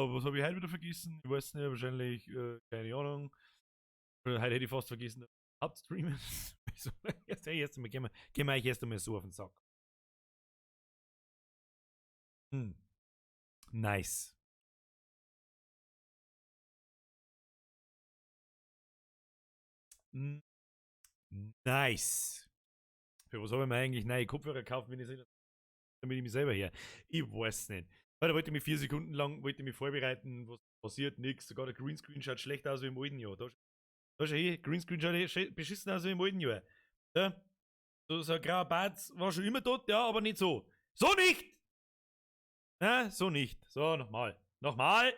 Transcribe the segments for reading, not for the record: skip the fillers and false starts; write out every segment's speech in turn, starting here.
Was habe ich heute wieder vergessen? Ich weiß nicht, wahrscheinlich, keine Ahnung. Heute hätte ich fast vergessen, überhaupt streamen. Also, erst einmal, gehen wir euch erst einmal so auf den Sack. Nice. Nice. Für was habe ich mir eigentlich neue Kopfhörer gekauft, wenn ich nicht, damit ich mich selber her? Ich weiß nicht. Weil da wollte ich mich 4 Sekunden lang wollte ich mich vorbereiten, was passiert, nix. Sogar der Greenscreen schaut schlecht aus wie im alten Jahr. Da schau her, Greenscreen schaut eh beschissen aus wie im alten Jahr. Ja? So ein grauer Bart war schon immer tot, ja, aber nicht so. So nicht! Ja, so nicht. So, nochmal. Nochmal!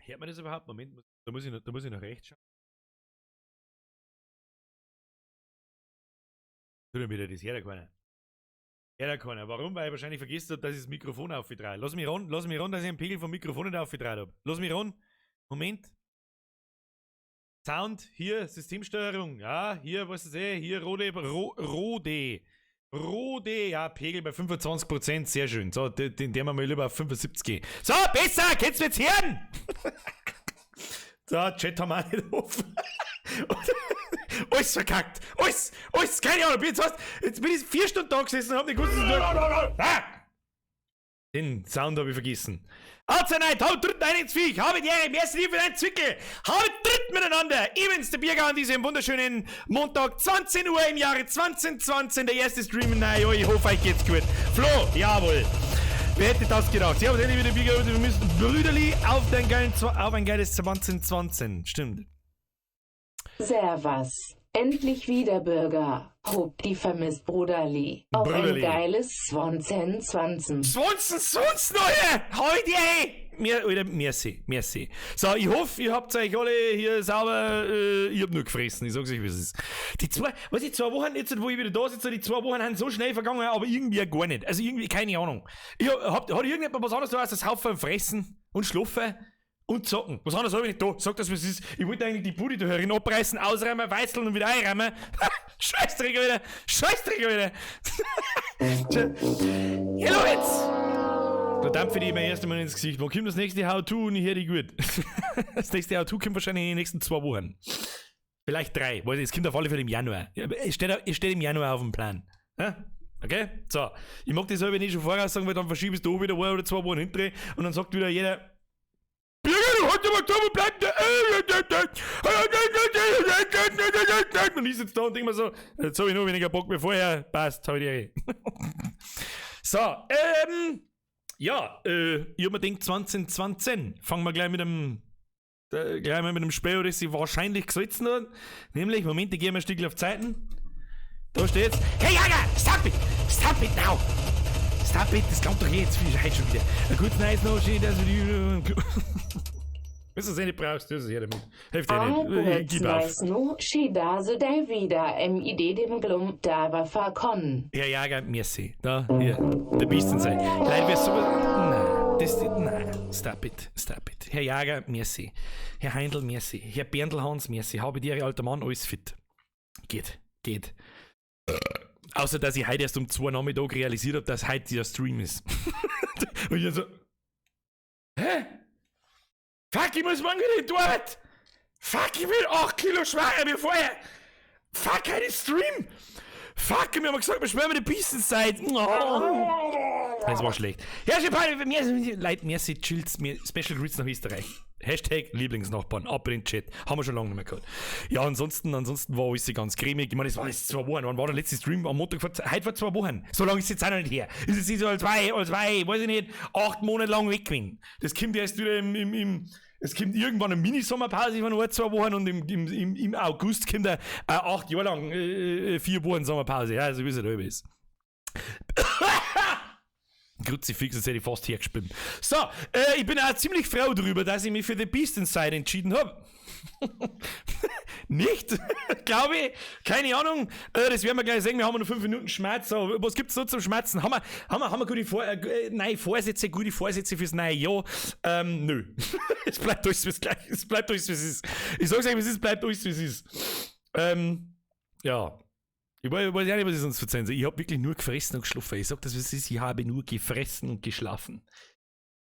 Hört man das überhaupt? Moment, da muss ich noch rechts schauen. Tu mir wieder das her, keiner. Her, keiner. Warum? Weil ich wahrscheinlich vergessen hab, dass ich das Mikrofon aufgedreht. Lass mich ran, lass mich ran, dass ich einen Pegel vom Mikrofon nicht aufgedreht hab. Lass mich ran. Moment. Sound, hier, Systemsteuerung. Ja, hier, was ist eh, hier, Rode, Rode. Rode, ja, Pegel bei 25%, sehr schön. So, den werden wir mal lieber auf 75 gehen. So, besser, kannst du jetzt hören? So, Chat haben wir auch nicht offen. Alles verkackt. Alles, alles, keine Ahnung. Jetzt bin ich 4 Stunden da gesessen und hab nicht gewusst, was ich tue. Ah! Den Sound hab ich vergessen. Also nein, hau dritten ein ins Viech. Habe die Ehre, merci für deinen Zwickel. Hau dritt miteinander. Evens der Birger an diesem wunderschönen Montag, 20 Uhr im Jahre 2020, der erste Stream. Nein, ich hoffe, euch geht's gut. Flo, jawohl. Wer hätte das gedacht? Servus, endlich wieder Birger, wir müssen Brüderli auf dein geilen, auf ein geiles 2020. Stimmt. Servus. Endlich wieder, Bürger. Hob die vermisst Bruderli. Auf ein Brüderli. geiles 2020. 2020, Alter! Hau die, ey! Mir, Alter, merci, merci. So, ich hoffe, ihr habt euch alle hier sauber, ich hab nur gefressen, ich sag's euch, wie es ist. Die zwei, was ich, 2 Wochen jetzt, wo ich wieder da sitze, die 2 Wochen sind so schnell vergangen, aber irgendwie gar nicht. Also irgendwie, keine Ahnung. Hat irgendjemand was anderes da als das Haufen fressen und schlafen? Und zocken. Was anderes hab ich nicht da. Sag das, was es ist. Ich wollte eigentlich die Bude da herin abreißen, ausräumen, weißeln und wieder einräumen. Scheißdreck, Alter. Scheißdreck, Alter. Hello jetzt! Da dampfe ich mir erst einmal ins Gesicht. Wann kommt das nächste How-To und ich höre die gut. Das nächste How-To kommt wahrscheinlich in den nächsten 2 Wochen. Vielleicht 3. Weiß ich, es kommt auf alle Fälle im Januar. Ja, aber es steht im Januar auf dem Plan. Ja? Okay? So. Ich mag das selber nicht schon voraussagen, weil dann verschiebst du wieder 1 oder 2 Wochen hinterher und dann sagt wieder jeder, Bürger, du hast aber da, wo bleibt der? Und ich sitze da und denk mir so, jetzt hab ich noch weniger Bock wie vorher. Passt, hab ich die Ehre. So, ja, ich hab mir gedacht, 2020. Fangen wir gleich mit dem gleich mal mit dem Spiel, das sie wahrscheinlich gesetzt hat. Nämlich, Moment, ich geh mal ein Stückchen auf Zeiten. Da steht's. Hey Jager, stop it! Stop it now! Stop it, das kommt doch jetzt heute schon wieder. Ein kurzes Nice noch, schön, dass wir die. Wenn du es nicht brauchst, das ist her damit. Hilft dir nicht. Kurz Gib auf. Nice no, schi da so dei wieder, MID dem Glump da war verkommen. Ja, Jager, merci. Da, hier, der Beast inside. Leider wär's super. Nein, das, nein, stop it, stop it. Herr Jager, merci. Herr Heindl, merci. Herr Berndl Hans, merci. Habe dir, alter Mann, alles fit. Geht, geht. Außer, dass ich heute erst um 2 Nachmittag realisiert hab, dass heute der Stream ist. Und ich dann so, hä? Fuck, ich muss morgen wieder in die Arbeit! Fuck, ich bin 8 Kilo schwerer wie vorher! Fuck, heute ist Stream! Fuck, wir haben gesagt, wir schwören mit der Beast Inside! Oh. Das war schlecht. Ja, schön, Paul, mir, Leute, merci, chills, mir, Special Greets nach Österreich. Hashtag Lieblingsnachbarn, ab in den Chat. Haben wir schon lange nicht mehr gehabt. Ja, ansonsten war alles ganz cremig. Ich meine, es war jetzt 2 Wochen. Wann war der letzte Stream? Am Montag, vor, heute vor 2 Wochen. So lange ist es jetzt auch noch nicht her. Ist es so als zwei, als zwei, weiß ich nicht, 8 Monate lang weg gewesen. Das kommt erst wieder im, im, im, es kommt irgendwann eine Mini-Sommerpause von 1, 2 Wochen und im August kommt eine 8 Jahre lang 4 Wochen Sommerpause. Ja, also wie es halt halb ist. Kruzifix, das hätte ich fast hergespielt. So, ich bin auch ziemlich froh darüber, dass ich mich für The Beast Inside entschieden hab. Nicht, glaube ich. Keine Ahnung. Das werden wir gleich sehen. Wir haben noch 5 Minuten Schmerz. So, was gibt's so zum Schmerzen? Haben wir gute Vor neue Vorsätze, gute Vorsätze fürs neue Jahr? Nö. Es bleibt alles, wie es gleich. Es bleibt alles, wie es ist. Ich sag's euch, wie es ist, bleibt alles, wie es ist. Ja. Ich weiß ja nicht, was ich sonst verzeihen soll. Ich hab wirklich nur gefressen und geschlafen. Ich sag das, wie es ist. Ich habe nur gefressen und geschlafen.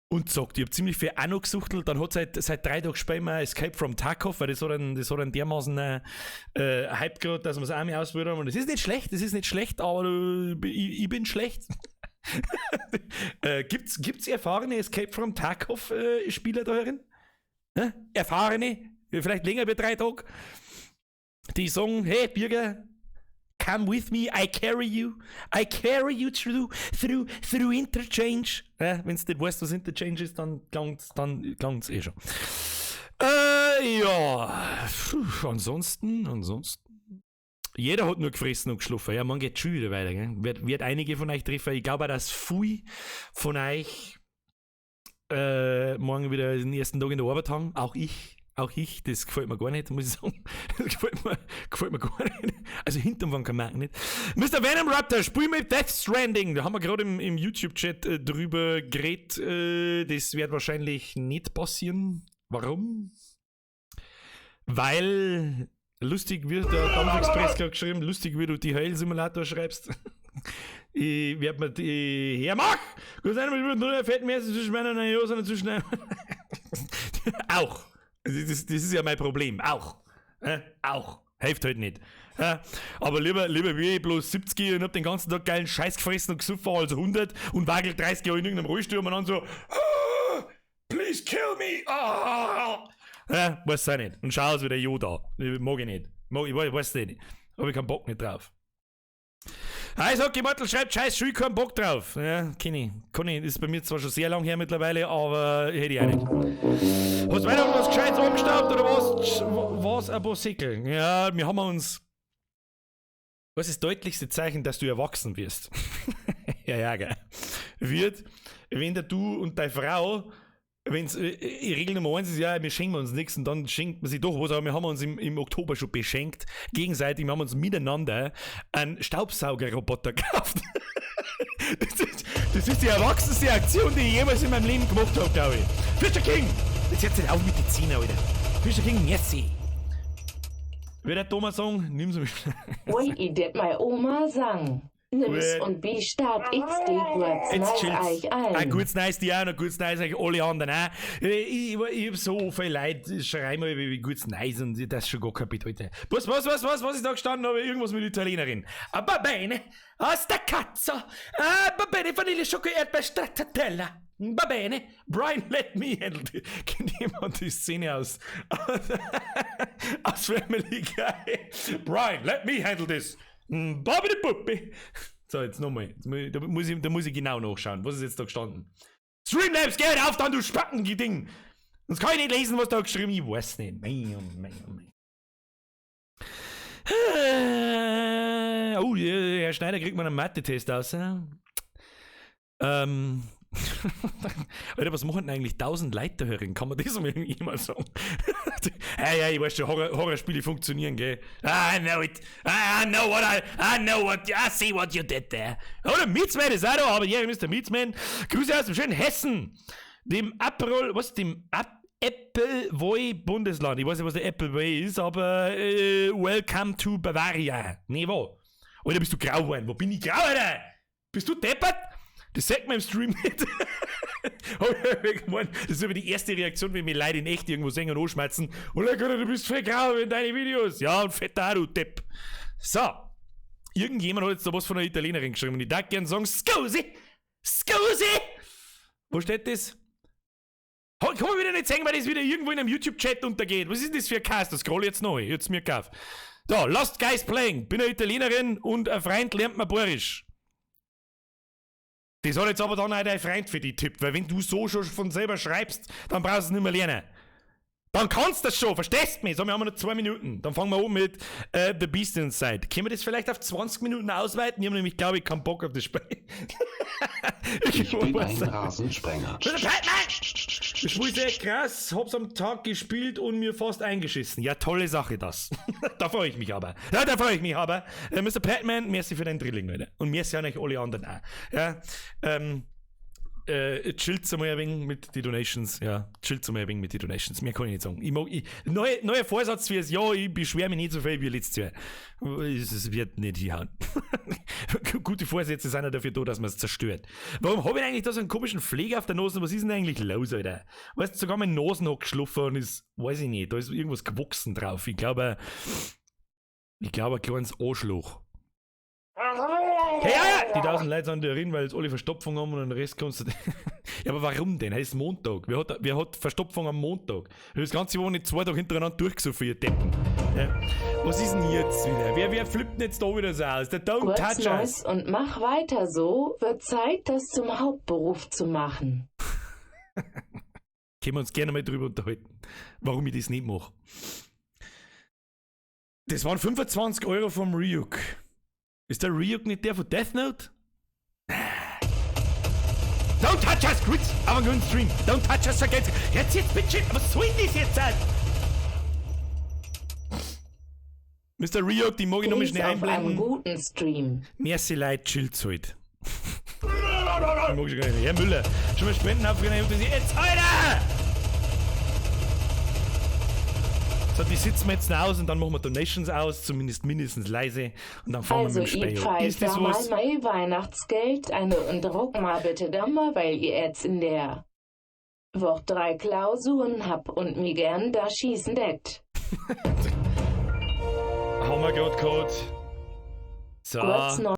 Und sagt, ich hab ziemlich viel auch noch gesuchtelt. Dann hat seit 3 Tagen spielen wir Escape from Tarkov, weil das hat einen dermaßen Hype gehabt, dass wir es auch mehr ausprobiert haben. Und das ist nicht schlecht, das ist nicht schlecht, aber ich bin schlecht. Gibt's erfahrene Escape from Tarkov Spieler da herin? Hä? Erfahrene? Vielleicht länger wie 3 Tage? Die sagen, hey Birger, come with me, I carry you. I carry you through interchange. Ja, wenn's nicht weißt, was Interchange ist, dann klang's eh schon. Ja. Puh, ansonsten. Jeder hat nur gefressen und geschlafen. Ja, man geht schon wieder weiter. Gell? Wird einige von euch treffen. Ich glaube auch, dass viel von euch morgen wieder den ersten Tag in der Arbeit haben. Auch ich. Auch ich, das gefällt mir gar nicht, muss ich sagen. Das gefällt mir gar nicht. Also hinterm Van kann nicht. Mister Venom Raptor, spiel mit Death Stranding. Da haben wir gerade im YouTube-Chat drüber geredet. Das wird wahrscheinlich nicht passieren. Warum? Weil, lustig wird der Dampf Express gerade geschrieben, lustig wie du die Heil-Simulator schreibst. Ich werd mir die her mach! Gut, sein, ich würde nur fett mehr zwischen meiner und sondern zwischen einem. Auch. Das ist ja mein Problem. Auch. Auch. Hilft halt nicht. Aber lieber wie ich bloß 70 und hab den ganzen Tag geilen Scheiß gefressen und gesoffen als 100 und wagel 30 Jahre in irgendeinem Rollstuhl und dann so, ah, please kill me. Ah. Ja, weiß auch nicht. Und schau aus wie der Yoda. Mag ich nicht. Mag, ich weiß nicht. Hab ich keinen Bock nicht drauf. Eishockey Mortal schreibt, scheiß Schule, keinen Bock drauf. Ja, kenn ich. Kann ich. Ist bei mir zwar schon sehr lang her mittlerweile, aber hätte ich auch nicht. Hast du weiter was Gescheites angestaubt oder was? Was ein paar Säckel? Ja, wir haben uns. Was ist das deutlichste Zeichen, dass du erwachsen wirst? Ja, ja, gell. Wird, wenn der du und deine Frau, wenn's, Regel Nummer 1 ist ja, wir schenken uns nichts und dann schenkt man sich doch was, aber wir haben uns im Oktober schon beschenkt, gegenseitig, wir haben uns miteinander einen Staubsaugerroboter gekauft. Das ist die erwachsenste Aktion, die ich jemals in meinem Leben gemacht hab, glaub ich. Fischer King! Jetzt hört's nicht auf mit den Zähnen, Alter. Fischer King, merci. Wie der Thomas sagen, nimm's mich. Ui, ich det mei Oma sang. Nimm's Gut. und wie start XD kurz Jetzt nice chillt's. euch allen. Ein gutes Nice dir auch noch, gutes Nice euch alle anderen auch. Ich hab so viele Leute, schreiben mir wie gutes Nice und das ist schon gar keine Bedeutung. Was ist da gestanden? Aber irgendwas mit Italienerin. Aber bene, aus der Katze. Ah, va bene, Vanille, Schoko, Erdbeer, Stracciatella. Va bene. Brian, let me handle it. Kennt jemand die Szene aus Family Guy? Brian, let me handle this. Babidi Puppi. So, jetzt nochmal. Jetzt muss ich, da muss ich, da muss ich genau nachschauen. Was ist jetzt da gestanden? Streamlabs, geh auf dann, du Spacken-Ding! Sonst kann ich nicht lesen, was da geschrieben ist. Ich weiß nicht. Mei, oh mei, oh mei. Oh, Herr Schneider kriegt man einen Mathe-Test aus. Ja? Alter, was machen denn eigentlich 1000 Leute da hören? Kann man das mal irgendjemand sagen? Hey, hey, ich weiß schon, Horrorspiele funktionieren, gell? I know it. I know what I, I know what, I see what you did there. Oder Meatsman ist auch da, aber yeah, Mr. Meatsman. Grüße aus dem schönen Hessen. Dem Aperol, was, dem Appleboy Bundesland. Ich weiß nicht, was der Appleboy ist, aber welcome to Bavaria. Nee, wo? Alter, bist du grau geworden? Wo bin ich grau, Alter? Bist du deppert? Das sagt man im Stream nicht. Das ist aber die erste Reaktion, wenn mir Leute in echt irgendwo sehen und anschmerzen. Oh Gott, du bist voll grau in deinen Videos. Ja, und fetter auch, du Depp. So. Irgendjemand hat jetzt da was von einer Italienerin geschrieben und ich darf gern sagen, Scusi! Scusi! Wo steht das? Kann man wieder nicht sehen, weil das wieder irgendwo in einem YouTube-Chat untergeht. Was ist denn das für ein Cast? Das scroll ich jetzt neu. Jetzt mir gekauft. Da, Lost Guys Playing. Bin eine Italienerin und ein Freund lernt mir Bayerisch. Das hat jetzt aber dann auch dein Freund für dich tippt, weil wenn du so schon von selber schreibst, dann brauchst du es nicht mehr lernen. Dann kannst du das schon, verstehst du mich? So, wir haben noch 2 Minuten. Dann fangen wir an mit The Beast Inside. Können wir das vielleicht auf 20 Minuten ausweiten? Ich hab nämlich, glaube ich, keinen Bock auf das Spiel. Ich bin weiß ein nicht. Rasensprenger. Nein! Das Spiel ist echt krass, hab's am Tag gespielt und mir fast eingeschissen. Ja, tolle Sache das. Da freue ich mich aber. Ja, da freue ich mich aber. Mr. Patman, merci für deinen Drilling, Alter. Und merci an euch alle anderen auch. Ja, chillt mal ein wenig mit die Donations, ja, chillt mal ein wenig mit die Donations. Mehr kann ich nicht sagen. Ich mag, ich, neue, neuer Vorsatz fürs Jahr, ich beschwere mich nicht so viel wie letztes Jahr. Es wird nicht hinhauen. Gute Vorsätze sind ja dafür da, dass man es zerstört. Warum habe ich eigentlich da so einen komischen Fleck auf der Nase? Was ist denn eigentlich los, Alter? Weißt du, sogar meine Nase hat geschlafen und ist, weiß ich nicht, da ist irgendwas gewachsen drauf. Ich glaube, ein kleines Arschloch. Hey, ja, ja! Die 1000 Leute sind da drin, weil jetzt alle Verstopfung haben und den Rest kannst du. Ja, aber warum denn? Es ist Montag. Wer hat Verstopfung am Montag? Das ganze Woche nicht 2 Tage hintereinander durchgesoffen, ihr Deppen. Ja. Was ist denn jetzt wieder? Wer flippt denn jetzt da wieder so aus? Der Don't Kurz Touch Us. Neues und mach weiter so, wird Zeit, das zum Hauptberuf zu machen. Können wir uns gerne mal drüber unterhalten, warum ich das nicht mache. Das waren 25 Euro vom Ryuk. Ist der Ryuk nicht der von Death Note? Don't touch us, Grütz! Aber einen Stream. Don't touch us, vergeht's. Jetzt, jetzt, bitte, was soll denn das jetzt? Mr. Ryuk, die mag ich noch mal Grüß schnell auf einem einblenden. guten Stream. Merci Leute, chillt halt. Ich mag schon gar nicht mehr. Herr Müller, schon mal Spenden aufgenommen. Jetzt, Alter! So, die sitzen wir jetzt noch aus und dann machen wir Donations aus, zumindest mindestens leise. Und dann fahren Also wir mit dem ihr Speyo. Ist pfeift das da mal was? mein Weihnachtsgeld eine und druck mal bitte da mal, weil ihr jetzt in der Woche drei Klausuren hab und mi gern da schießen det. Haben wir grad gehabt. So. Kurz noch.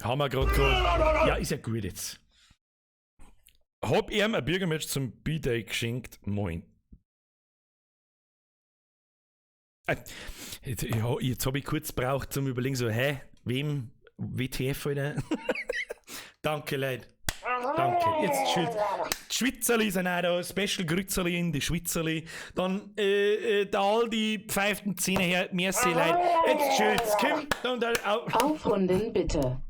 Haben wir grad gehabt. Ja, ist ja gut jetzt. Hab ihm ein Bürgermatch zum B-Day geschenkt. Moin. Jetzt, ja, jetzt hab ich kurz gebraucht zum Überlegen, so, hä, wem? WTF, Alter? Danke, Leute. Danke. Jetzt chillt. Die Schweizerli sind auch da, Special Grützerli in die Schweizerli. Dann da all die pfeiften Zähne her, merci, Leute. Jetzt chillt's. Kommt und dann au. Aufrunden bitte.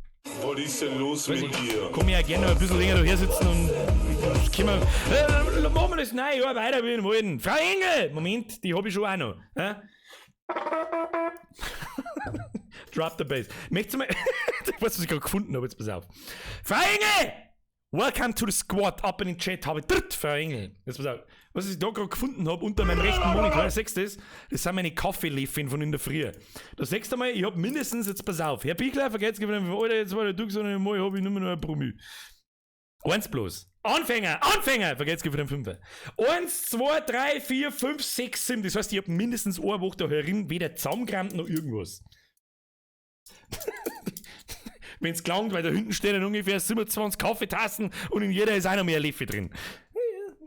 Was ist denn los mit dir? Kann ich ja gerne noch ein bisschen länger da her sitzen und können wir, machen wir das neue Jahr weiter, wie wir wollen. Frau Engel! Moment, die hab ich schon auch noch. Hä? Drop the bass. Möchtest du mal. Ich weiß, was ich gerade gefunden habe, jetzt pass auf. Frau Engel! Welcome to the squad. Ab in den Chat habe ich dritt, Frau Engel. Jetzt pass auf. Was ich da gerade gefunden habe unter meinem rechten Monitor, siehst du das? Das sind meine Kaffeelöffeln von in der Früh. Das nächste Mal, ich hab mindestens, jetzt pass auf, Herr Bichler, vergesst Alter, jetzt war der du sondern mal hab ich nur noch ein Promille. Eins bloß. Anfänger, Anfänger! Vergesst für den Fünfer. Eins, zwei, drei, vier, fünf, sechs, sieben. Das heißt, ich hab mindestens eine Woche da herin weder zusammengerammt noch irgendwas. Wenn's gelangt, weil da hinten stehen dann ungefähr 27 Kaffeetassen und in jeder ist auch noch mehr Löffel drin.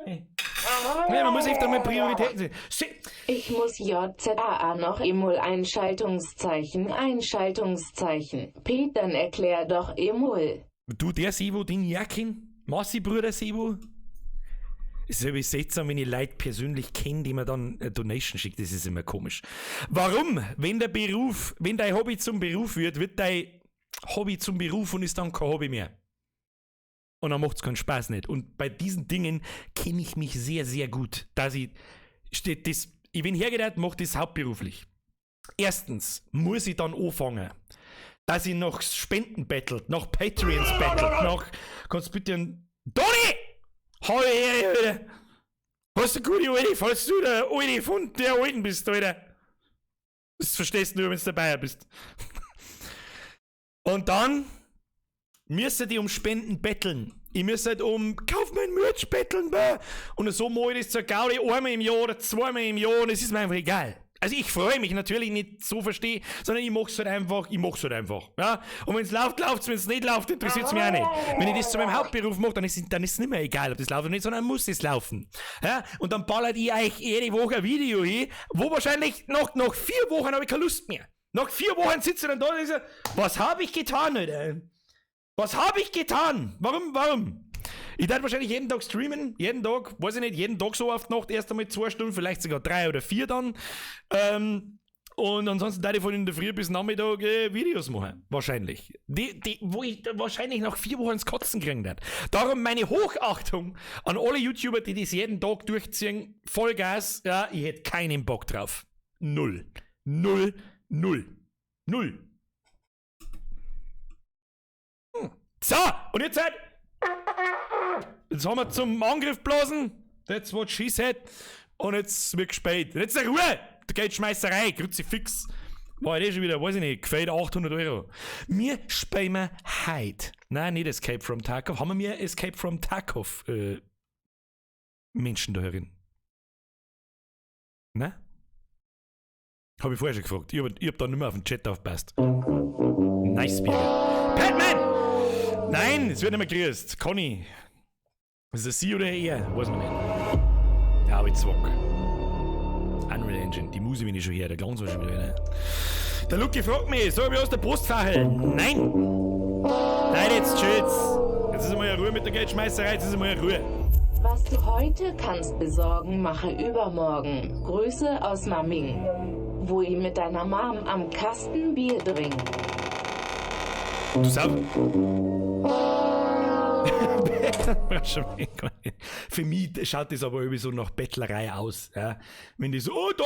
Ja, man muss echt einmal Prioritäten sehen. Ich muss JZAA noch Emul Einschaltungszeichen Einschaltungszeichen. P, dann erklär doch Emul. Du, der Sivo, den Jakin, Massi Bruder Sivo. Es ist irgendwie seltsam, wenn ich Leute persönlich kenne, die mir dann eine Donation schickt. Das ist immer komisch. Warum? Wenn dein Hobby zum Beruf wird, wird dein Hobby zum Beruf und ist dann kein Hobby mehr. Und dann macht's keinen Spaß nicht. Und bei diesen Dingen kenne ich mich sehr, sehr gut. Dass ich, steht das, ich bin hergedacht, mach das hauptberuflich. Erstens muss ich dann anfangen, dass ich nach Spenden bettelt, nach Patreons bettelt, nach. Kannst du bitte einen. Toni! Hau her, Alter! Hast du gute Alte, falls du der Alte von der Alten bist, Alter. Das verstehst du nur, wenn du dabei bist. Und dann müsst ihr um Spenden betteln. Ich müsste halt um Kauf mein Merch betteln, bäh. Und so mache ich das zur Gaudi einmal im Jahr oder zweimal im Jahr und es ist mir einfach egal. Also ich freue mich natürlich nicht so verstehe, sondern ich mach's halt einfach, ich mach's halt einfach. Ja? Und wenn's läuft, läuft's, wenn's nicht läuft, interessiert's mich auch nicht. Wenn ich das zu meinem Hauptberuf mache, dann ist es nicht mehr egal, ob das läuft oder nicht, sondern muss es laufen. Ja? Und dann ballert ich euch jede Woche ein Video hin, wo wahrscheinlich nach 4 Wochen habe ich keine Lust mehr. Nach 4 Wochen sitze ich dann da und sage, was habe ich getan, Alter? Was habe ich getan? Warum, warum? Ich werde wahrscheinlich jeden Tag streamen, jeden Tag, weiß ich nicht, jeden Tag so auf die Nacht, erst einmal 2 Stunden, vielleicht sogar 3 oder 4 dann. Und ansonsten da ich von in der Früh bis Nachmittag Videos machen. Wahrscheinlich. Die, wo ich wahrscheinlich nach 4 Wochen ins Kotzen kriegen werde. Darum meine Hochachtung an alle YouTuber, die das jeden Tag durchziehen. Vollgas. Ja, ich hätte keinen Bock drauf. Null. Null. Null. Null. So, und jetzt halt. Jetzt haben wir zum Angriff blasen. That's what she said. Und jetzt wird gespielt. Und jetzt Ruhe! Da geht Schmeißerei, Kruzifix. War eh schon wieder, weiß ich nicht, gefällt 800 Euro. Mir spielen heute. Nein, nicht Escape from Tarkov. Haben wir mir Escape from Tarkov Menschen da herin? Ne? Hab ich vorher schon gefragt. Ich hab da nicht mehr auf den Chat aufgepasst. Nice, Birger. Batman! Nein, es wird nicht mehr grüßt. Conny. Ist das sie oder er? Weiß man nicht. Ja, aber ich zwack. Unreal Engine, die Musik, wenn ich schon her, der Glanz war schon wieder. Ne? Der Lucky fragt mich, sag ich aus der Postfache? Nein! Nein, jetzt chillt's. Jetzt ist einmal Ruhe mit der Geldschmeißerei, jetzt ist einmal Ruhe. Was du heute kannst besorgen, mache übermorgen. Grüße aus Mamming. Wo ich mit deiner Mom am Kasten Bier drink. Du Sau. Für mich schaut das aber irgendwie so nach Bettlerei aus. Ja? Wenn die so, oh, da,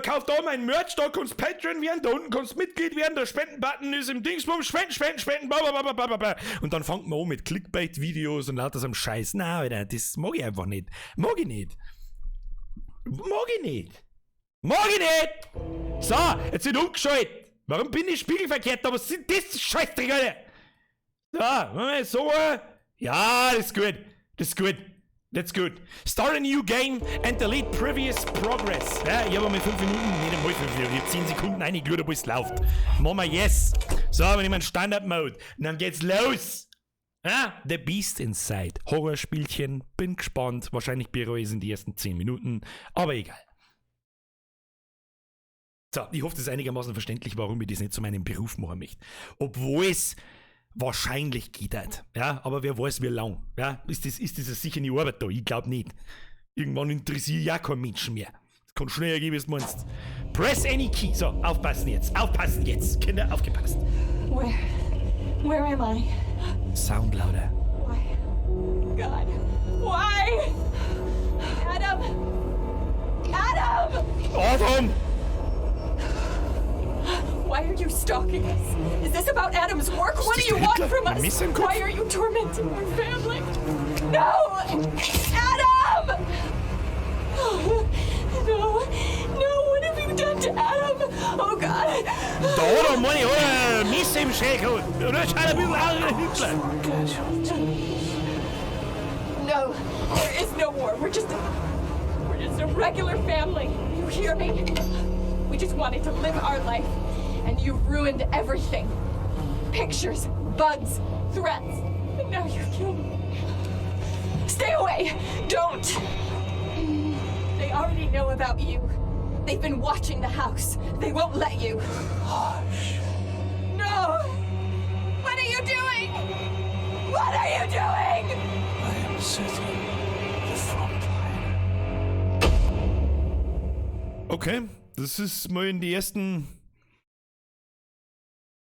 kauf da mein Merch, da kannst Patreon werden, da unten kannst Mitglied werden, der Spendenbutton ist im Dingsbum, Spenden, Spenden, Spenden, bla, bla, bla, bla, bla. Und dann fängt man an mit Clickbait-Videos und lauter so einem Scheiß. Na, Alter, das mag ich einfach nicht. Mag ich nicht. Mag ich nicht. Mag ich nicht! So, jetzt sind umgeschaltet. Warum bin ich spiegelverkehrt? Aber was sind das Scheißdreck, Alter? So, so, ja, das ist gut. Das ist gut. That's good. Start a new game and delete previous progress. Ja, ich habe mal 5 Minuten, nicht einmal 5 Minuten, ich habe 10 Sekunden reingeschaut, ob es läuft. Machen wir yes. So, wir nehmen Standard Mode. Und dann geht's los. Ja, The Beast Inside. Horrorspielchen. Bin gespannt. Wahrscheinlich bereue ich es in die ersten 10 Minuten. Aber egal. So, ich hoffe, das ist einigermaßen verständlich, warum ich das nicht zu meinem Beruf machen möchte. Obwohl es wahrscheinlich geht halt. Ja, aber wer weiß, wie lang. Ja, ist das eine sichere Arbeit da? Ich glaube nicht. Irgendwann interessiert ja kein Menschen mehr. Das kann schneller gehen, wie du meinst. Press any key. So, aufpassen jetzt. Aufpassen jetzt. Kinder, aufgepasst. Where am I? Sound louder. Why? God. Why? Adam! Adam! Adam! Why are you stalking us? Is this about Adam's work? What do you der want Hitler? from us? Messer im Kopf? Why are you tormenting our family? No! Adam! No! No! What have you done to Adam? Oh God! Da hat er meine, oder? Messer im Schädel. Oder schaut ein bisschen aus wie der Hitler. No! There is no war. We're just a regular family. You hear me? We just wanted to live our life, and you've ruined everything. Pictures, bugs, threats, and now you've killed me. Stay away! Don't! They already know about you. They've been watching the house. They won't let you. Hush. No! What are you doing? What are you doing? I am setting the front line. Okay, das ist mal in die ersten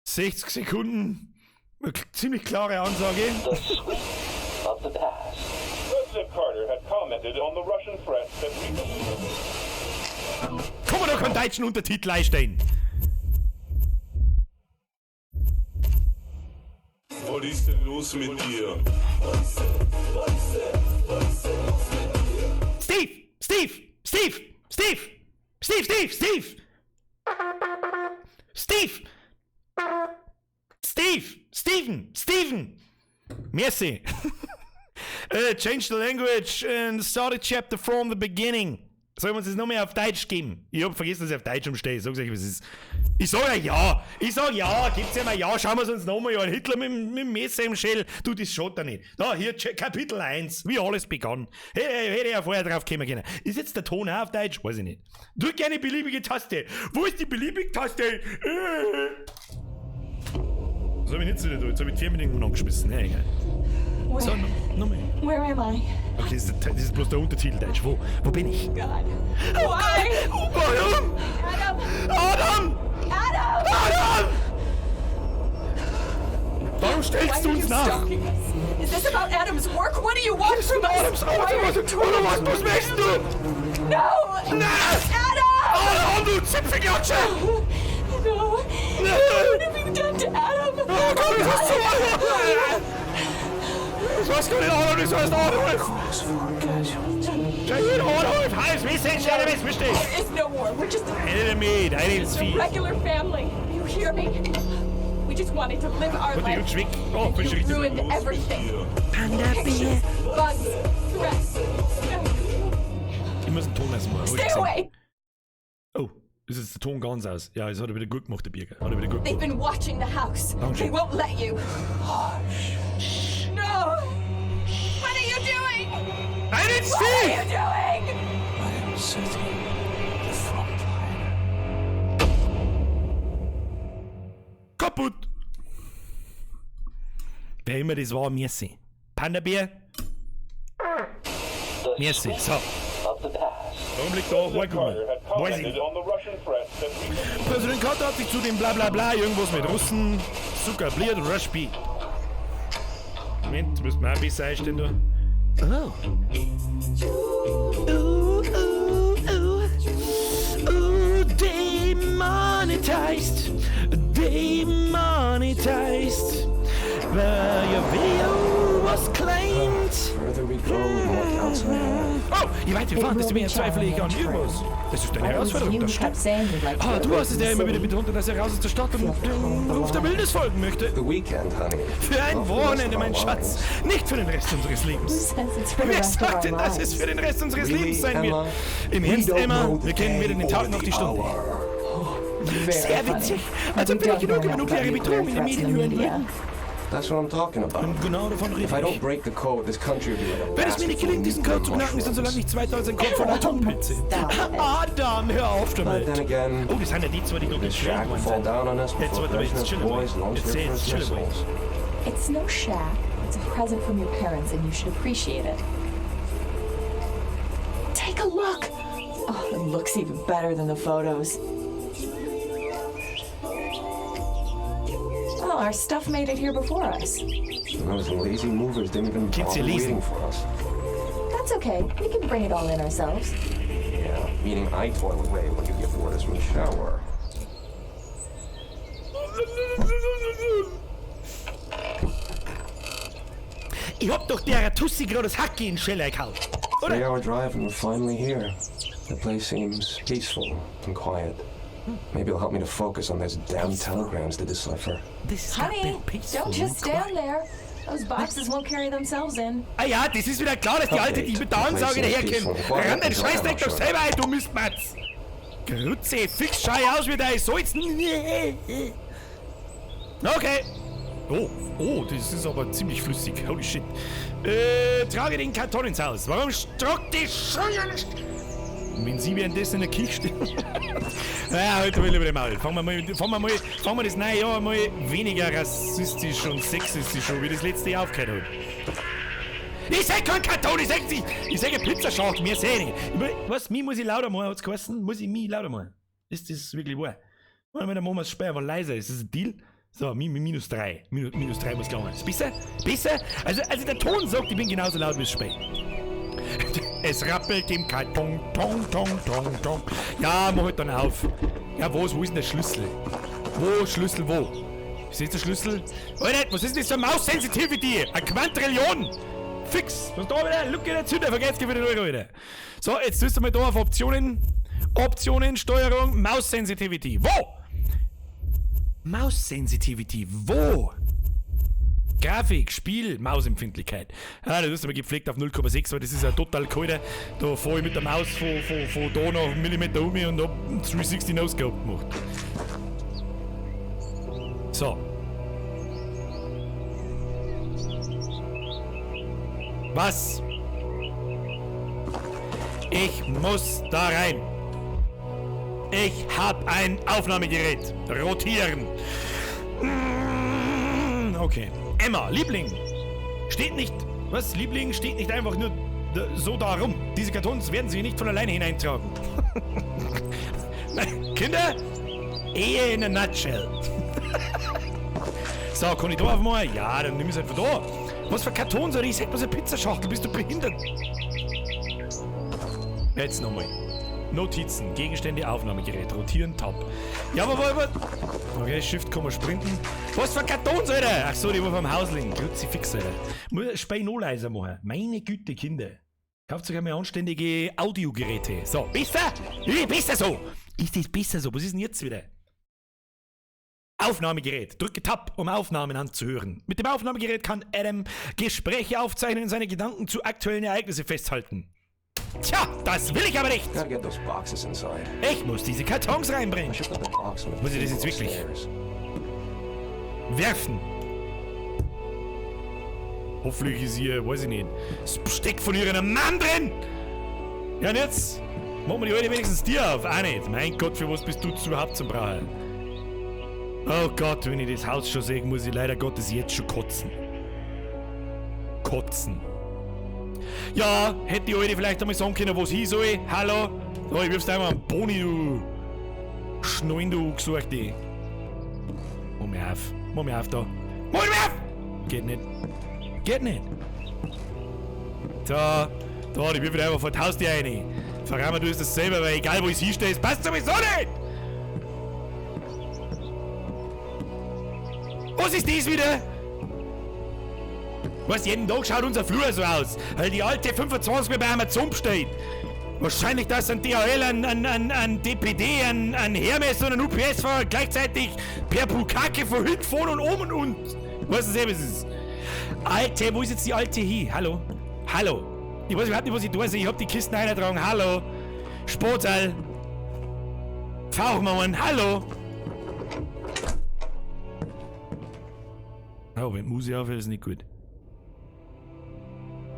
60 Sekunden eine ziemlich klare Ansage. The sweep of the past. President Carter had commented on the Russian threat that recently Kann man doch keinen deutschen Untertitel einstellen. Was ist denn los mit dir? Steve! Steve! Steve! Steve! Steve, Steve, Steve! Steve! Steve! Steven! Steven! Merci. Change the language and start a chapter from the beginning. Sollen wir uns das nochmal auf Deutsch geben? Ich hab vergessen, dass ich auf Deutsch umstehe. Sag's euch, was es ist. Ich sag ja ja. Ich sag ja. Gibt's ja mal ja. Schauen wir es uns nochmal an. Hitler mit dem Messer im Schädel. Du, das schaut da nicht. Da, hier, Kapitel 1. Wie alles begann. Hätte ich ja vorher drauf kommen können. Ist jetzt der Ton auch auf Deutsch? Weiß ich nicht. Drück eine beliebige Taste. Wo ist die beliebige Taste? Was hab ich nicht so da? Jetzt hab ich die Fernbedienung angeschmissen. Ja, egal. So, nochmal. Where am I? Okay, das ist bloß der Untertitel Deutsch. Wo bin ich? God. Why? Oh, warum? Adam! Adam! links nach. Stalking us? Is this about Adam's work? What do you want from us? Adams Why are you Arbeit, oder was, was möchtest du? No! Na! Adam! Oh, du Zipfelklatsche! No! What have you done to Adam? Oh Gott, was hast du Das weiß gar nicht, Adolf, das heißt Adolf! Schau hier, Adolf! Heiß, wie sind Sie, wie verstehst? There is no war. We're just Eine mit, eine ins a Vieh. regular family. You hear me? We just wanted to live our Und die life. Jutsch weg. Oh, bist du You richtig. ruined everything. Panda Pictures, bugs, threats. Ich muss den Ton erstmal. Hab ich Stay gesehen. away! Oh, ist jetzt der Ton ganz aus. Ja, das hat er wieder gut gemacht, der Birger. Hat er wieder gut They've gemacht. been watching the house. Dankeschön. They won't let you. No! What are you doing? Eine ins What are Vieh! you doing? I am setting the front line. Kaputt! Wer immer das war, merci. Panda-Bär? The Merci. So, of the past. warum liegt da President hergekommen? Carter had Weiß ich. commented on the Russian threats that recently Präsident Carter hat sich zudem bla bla bla irgendwas mit Russen, Zucker, Bliert, Rushby. Moment, müssen wir auch besser einstellen da. Oh. Ooh, ooh, ooh. Ooh, demonetized. Demonetized. Well, your video was claimed. Further we go, the more doubts I have. Oh, je weiter wir fahren, desto mehr zweifle ich an irgendwas. Das ist eine Herausforderung, das stimmt. Ah, du hast es ja immer wieder betont, dass er raus aus der Stadt und dem Ruf der Wildnis folgen möchte. The weekend, honey. Für ein Not for the rest Wochenende, of our mein Schatz. lives. Nicht für den Rest unseres Lebens. Wer sagt denn, dass es für den Rest unseres Really, Lebens sein wird? Emma? Im We Ernst, don't Emma, know the wir kennen weder day den Tag or noch die the Stunde. hour. Sehr witzig. Als ob wir nicht genug über nukleare Bedrohung in den Medien hören würden. That's what I'm talking about. Und genau davon If I rede don't ich. break the code, this country will be like a Wenn es mir nicht basket full gelingt, of diesen Code zu nuclear knacken, ist dann so lange mushrooms. nichts weiter als ein Kopf voller Atompilze. Adam, hör auf But damit. then again, Oh, das sind ja die zwei, die noch this geschwächt shack will worden fall sind. down on us Jetzt before warte mal, jetzt Brezhnev's chill mal. boys launch Jetzt their jetzt first chill mal. missiles. It's no shack. It's a present from your parents, and you should appreciate it. Take a look! Oh, it looks even better than the photos. Oh, our stuff made it here before us. And those lazy movers didn't even Kids, bother you lesen. waiting for us. That's okay. We can bring it all in ourselves. Yeah, meaning I toil away when you give orders from the shower. Ich hab doch der Tussi gerade das Hacke in den Scheller gehauen. Oder? Three-hour drive and we're finally here. The place seems peaceful and quiet. Maybe it'll help me to focus on those damn telegrams to decipher. This is Honey, goddamn peaceful don't just and stand quiet. there. Those boxes won't carry themselves in. Ah ja, das ist wieder klar, dass die alte, die mit der Ansage daherkommt. Renn den Scheißdreck doch selber ein, du Mistmatz! Grütze, fix schau ich aus wie dein Salz. Okay. Oh, oh, das ist aber ziemlich flüssig. Holy shit. Trage den Karton ins Haus. Warum tragt die Scheuer nicht? Wenn sie währenddessen in der Küche stehen. Naja, heute will ich über den Maul. Fangen wir das neue Jahr mal weniger rassistisch und sexistisch an, wie das letzte Jahr aufgehört hat. Ich seh keinen Karton, ich seh sie. Ich seh eine Pizzaschachtel, mehr seh ich nicht. Was, mich muss ich lauter machen, hat's geheißen? Muss ich mich lauter machen? Ist das wirklich wahr? Warte mal, dann machen wir das Spiel einfach leiser. Ist das ein Deal? So, minus 3. Minus 3 muss gelangen. Ist besser? Besser? Also der Ton sagt, ich bin genauso laut wie das Spiel. Es rappelt im Karton, tong, tong, tong, tong. Ja, mach halt dann auf. Ja, wo ist denn der Schlüssel? Wo, Schlüssel, wo? Ist das der Schlüssel? Alter, was ist denn das für eine Maus-Sensitivity? Eine Quantrillion! Fix! Was da wieder? Look at that Zünder, vergesst wieder den Euro wieder. So, jetzt tust du mal da auf Optionen. Optionen, Steuerung, Maus-Sensitivity. Wo? Maus-Sensitivity, wo? Grafik, Spiel, Mausempfindlichkeit. Ja, das ist aber gepflegt auf 0,6, weil das ist ja total kalt. Da fahre ich mit der Maus von da noch einen Millimeter um und hab 360 No-Scope gemacht. So. Was? Ich muss da rein. Ich hab ein Aufnahmegerät. Rotieren. Okay. Emma, Liebling. Steht nicht. Was? Liebling steht nicht einfach nur so da rum. Diese Kartons werden sie nicht von alleine hineintragen. Kinder, Ehe in a nutshell. So, kann ich da aufmachen? Ja, dann nimm ich's halt von da. Was für Kartons, Alter? Ich sag bloß eine Pizzaschachtel, bist du behindert? Jetzt nochmal. Notizen, Gegenstände, Aufnahmegerät, rotieren, Tab. Ja, aber, aber, okay, Shift kann man sprinten. Was für Kartons, Alter? Ach so, die war vom Haus liegen. Kruzifix, Alter. Muss ich Spiel noch leiser machen. Meine Güte, Kinder. Kauft euch einmal anständige Audiogeräte. So, besser? Ja, besser so! Ist das besser so? Was ist denn jetzt wieder? Aufnahmegerät. Drücke Tab, um Aufnahmen anzuhören. Mit dem Aufnahmegerät kann Adam Gespräche aufzeichnen und seine Gedanken zu aktuellen Ereignissen festhalten. Tja, das will ich aber nicht! Gotta get those boxes inside. Ich muss diese Kartons reinbringen. I should put the box on the Muss ich das table jetzt wirklich? upstairs. Werfen. Hoffentlich ist hier, weiß ich nicht, das Besteck von ihrem Mann drin! Ja, und jetzt machen wir die Alte wenigstens dir auf. Auch nicht. Mein Gott, für was bist du überhaupt zum Brauchen? Oh Gott, wenn ich das Haus schon sehe, muss ich leider Gottes jetzt schon kotzen. Kotzen. Ja, hätte die Alte vielleicht einmal sagen können, wo es hin soll. Hallo? Oh, ich wirf's dir einmal am Boni, du. Schnallen, du gesuchte. Mach mich auf. Mach mich auf da. Mach mich auf! Geht nicht. Geht nicht. Da, da, ich wirf einfach vor die Haustür rein. Verraten du es das selber, weil egal wo ich hinstehe, es passt sowieso nicht! Was ist das wieder? Was, jeden Tag schaut unser Flur so aus, weil die alte 25 mir bei Amazon bestellt. Wahrscheinlich, dass ein DHL, ein DPD, ein Hermes und ein UPS-Fahrer gleichzeitig per Bukake von hinten, vorne und oben und. Weißt du selber, was es ist? Alte, wo ist jetzt die alte hin? Hallo? Hallo? Ich weiß überhaupt nicht, was ich da sehe. Ich hab die Kisten eingetragen. Hallo? Sportsaal. Fauchmauern. Hallo? Oh, wenn die Musik aufhört, ist nicht gut.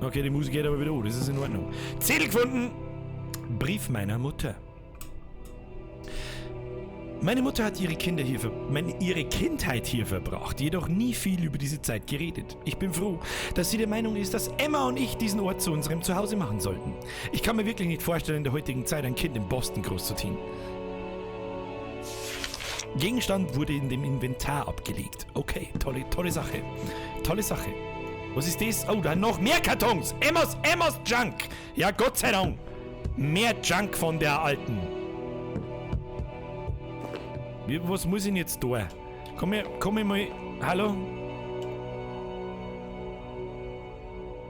Okay, die Musik geht aber wieder an. Das ist in Ordnung. Zettel gefunden. Brief meiner Mutter. Meine Mutter hat ihre Kinder hier ver meine, ihre Kindheit hier verbracht, jedoch nie viel über diese Zeit geredet. Ich bin froh, dass sie der Meinung ist, dass Emma und ich diesen Ort zu unserem Zuhause machen sollten. Ich kann mir wirklich nicht vorstellen, in der heutigen Zeit ein Kind in Boston großzuziehen. Gegenstand wurde in dem Inventar abgelegt. Okay, tolle, tolle Sache. Tolle Sache. Was ist das? Oh, da noch mehr Kartons. Emmas Junk. Ja, Gott sei Dank. Mehr Junk von der Alten. Was muss ich denn jetzt da? Komm ich mal. Hallo?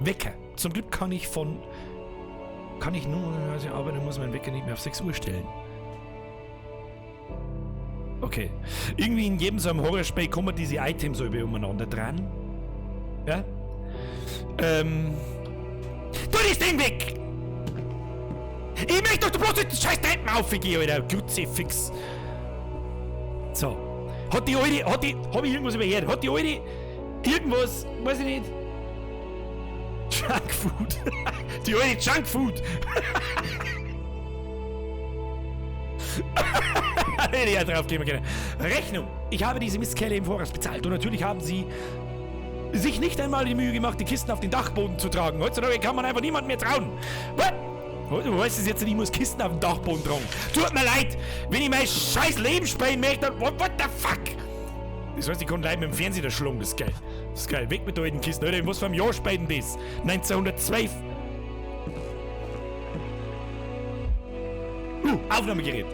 Wecker. Zum Glück kann ich von. Kann ich nur. Also arbeiten, muss mein Wecker nicht mehr auf 6 Uhr stellen. Okay. Irgendwie in jedem so einem Horrorspiel kommen diese Items so über umeinander dran. Ja? Tu das Ding weg! Ich möchte doch bloß nicht den scheiß Treppen aufgehen, Alter. Kruzifix. So. Hat die Alte, hab ich irgendwas überhört? Hat die Alte irgendwas, weiß ich nicht. Junkfood. Die alte Junkfood. Hätte ich ja drauf gehen können. Rechnung. Ich habe diese Mistkerle im Voraus bezahlt und natürlich haben sie sich nicht einmal die Mühe gemacht, die Kisten auf den Dachboden zu tragen. Heutzutage kann man einfach niemandem mehr trauen. What? Du weißt es jetzt nicht, ich muss Kisten auf den Dachboden tragen. Tut mir leid, wenn ich mein scheiß Leben spielen möchte, dann what the fuck? Das heißt, ich kann gleich mit dem Fernseher da schlagen, das ist geil. Das ist geil. Weg mit der alten Kisten. Alter, was für ein Jahr spielen das? 1912. Aufnahmegerät.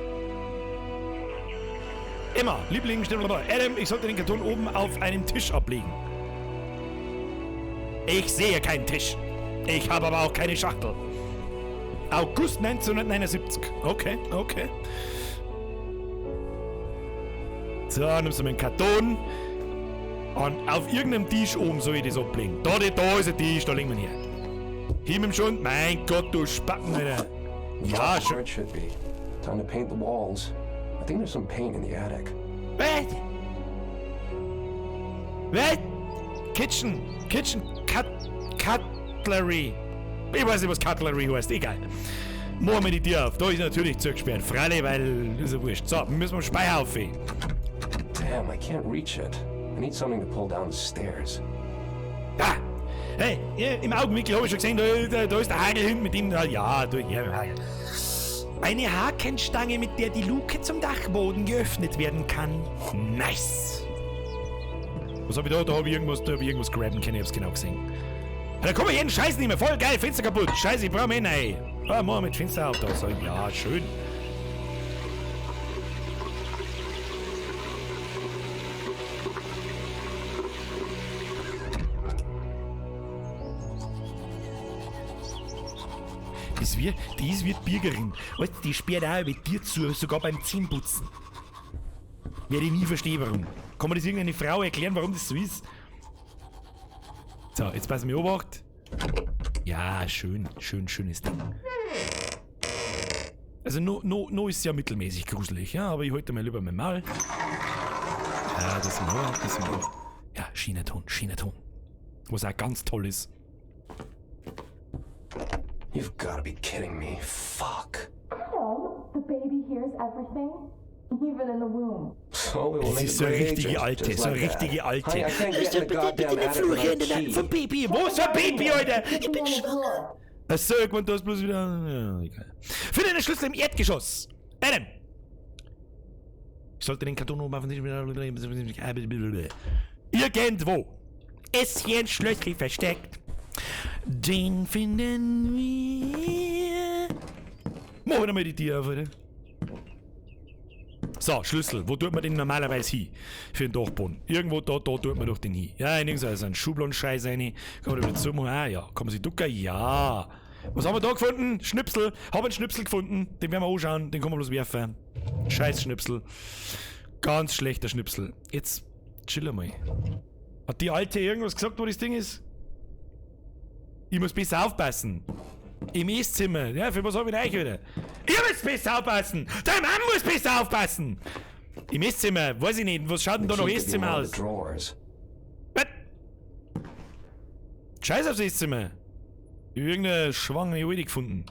Emma, Liebling, stimmt dabei. Adam, ich sollte den Karton oben auf einem Tisch ablegen. Ich sehe keinen Tisch. Ich habe aber auch keine Schachtel. August 1979. Okay, okay. So, nimmst du mir einen Karton. Und auf irgendeinem Tisch oben soll ich das ablegen. Da ist ein Tisch, da legen wir ihn her. Hier mit dem Schund. Mein Gott, du Spacken, Alter. Ja, schon. Where it should be. Time to paint the walls. I think there's some paint in the attic. Was? Was? Kitchen. Kitchen. Cutlery. Ich weiß nicht, was Cutlery heißt. Egal. Machen wir die Tür auf. Da ist natürlich zugesperrt. Freilich, weil ist ja wurscht. So, wir müssen am Speicher auf. Damn, I can't reach it. I need something to pull down the stairs. Ah! Hey, ja, im Augenwinkel habe ich schon gesehen, da ist der Hagel hinten mit dem. Ja, da, ja, Hagel. Eine Hakenstange, mit der die Luke zum Dachboden geöffnet werden kann. Nice! Was hab ich da? Da hab ich irgendwas, da hab ich irgendwas graben können, ich hab's genau gesehen. Da kann man jeden Scheiß nicht mehr. Voll geil, Fenster kaputt. Scheiße, ich brauch mehr rein. Ah, mach mit Fenster auf da. So, ja, schön. Das wird Birgerin. Weißt du, die sperrt auch mit dir zu, sogar beim Zähneputzen. Werde ich nie verstehen, warum. Kann man das irgendeine Frau erklären, warum das so ist? So, jetzt passen wir Obacht. Ja, schön, schön, schönes Ding. Also, no ist ja mittelmäßig gruselig, ja, aber ich halte mal lieber mein Maul. Ja, das sind wir, das sind wir. Ja, Chinaton, Chinaton. Was auch ganz toll ist. You've gotta be kidding me. Fuck. Adam, the baby hears everything, even in the womb. So we will Das make ist so a eine great richtige agent, Alte, just so eine like that. richtige Alte. Honey, I can't get in the Bitte, bitte goddamn nicht attic fluchen without in a den key. vom Baby. Wo ist ein Baby, Alter? Ich bin schwanger. Achso, irgendwann da ist bloß wieder. Ja, egal. Finde den Schlüssel im Erdgeschoss. Adam! Ich sollte den Karton oben auf den Tisch. Irgendwo ist hier ein Schlüssel versteckt. Den finden wir. Machen wir mal die Tür auf, oder? So, Schlüssel. Wo tut man den normalerweise hin? Für den Dachboden. Irgendwo da tut man doch den hin. Ja, in irgendeinen Schubladenscheiß rein. Kann man da wieder zumachen? Ah, ja. Kann man sich ducken? Ja. Was haben wir da gefunden? Schnipsel. Hab einen Schnipsel gefunden. Den werden wir anschauen. Den kann man bloß werfen. Scheiß Schnipsel. Ganz schlechter Schnipsel. Jetzt chill mal. Hat die Alte irgendwas gesagt, wo das Ding ist? Ich muss besser aufpassen. Im Esszimmer. Ja, für was hab ich denn euch wieder? Ihr müsst besser aufpassen! Dein Mann muss besser aufpassen! Im Esszimmer, weiß ich nicht. Was schaut denn da noch Esszimmer aus? Was? Scheiß aufs Esszimmer. Ich hab irgendeine schwangere Alte gefunden.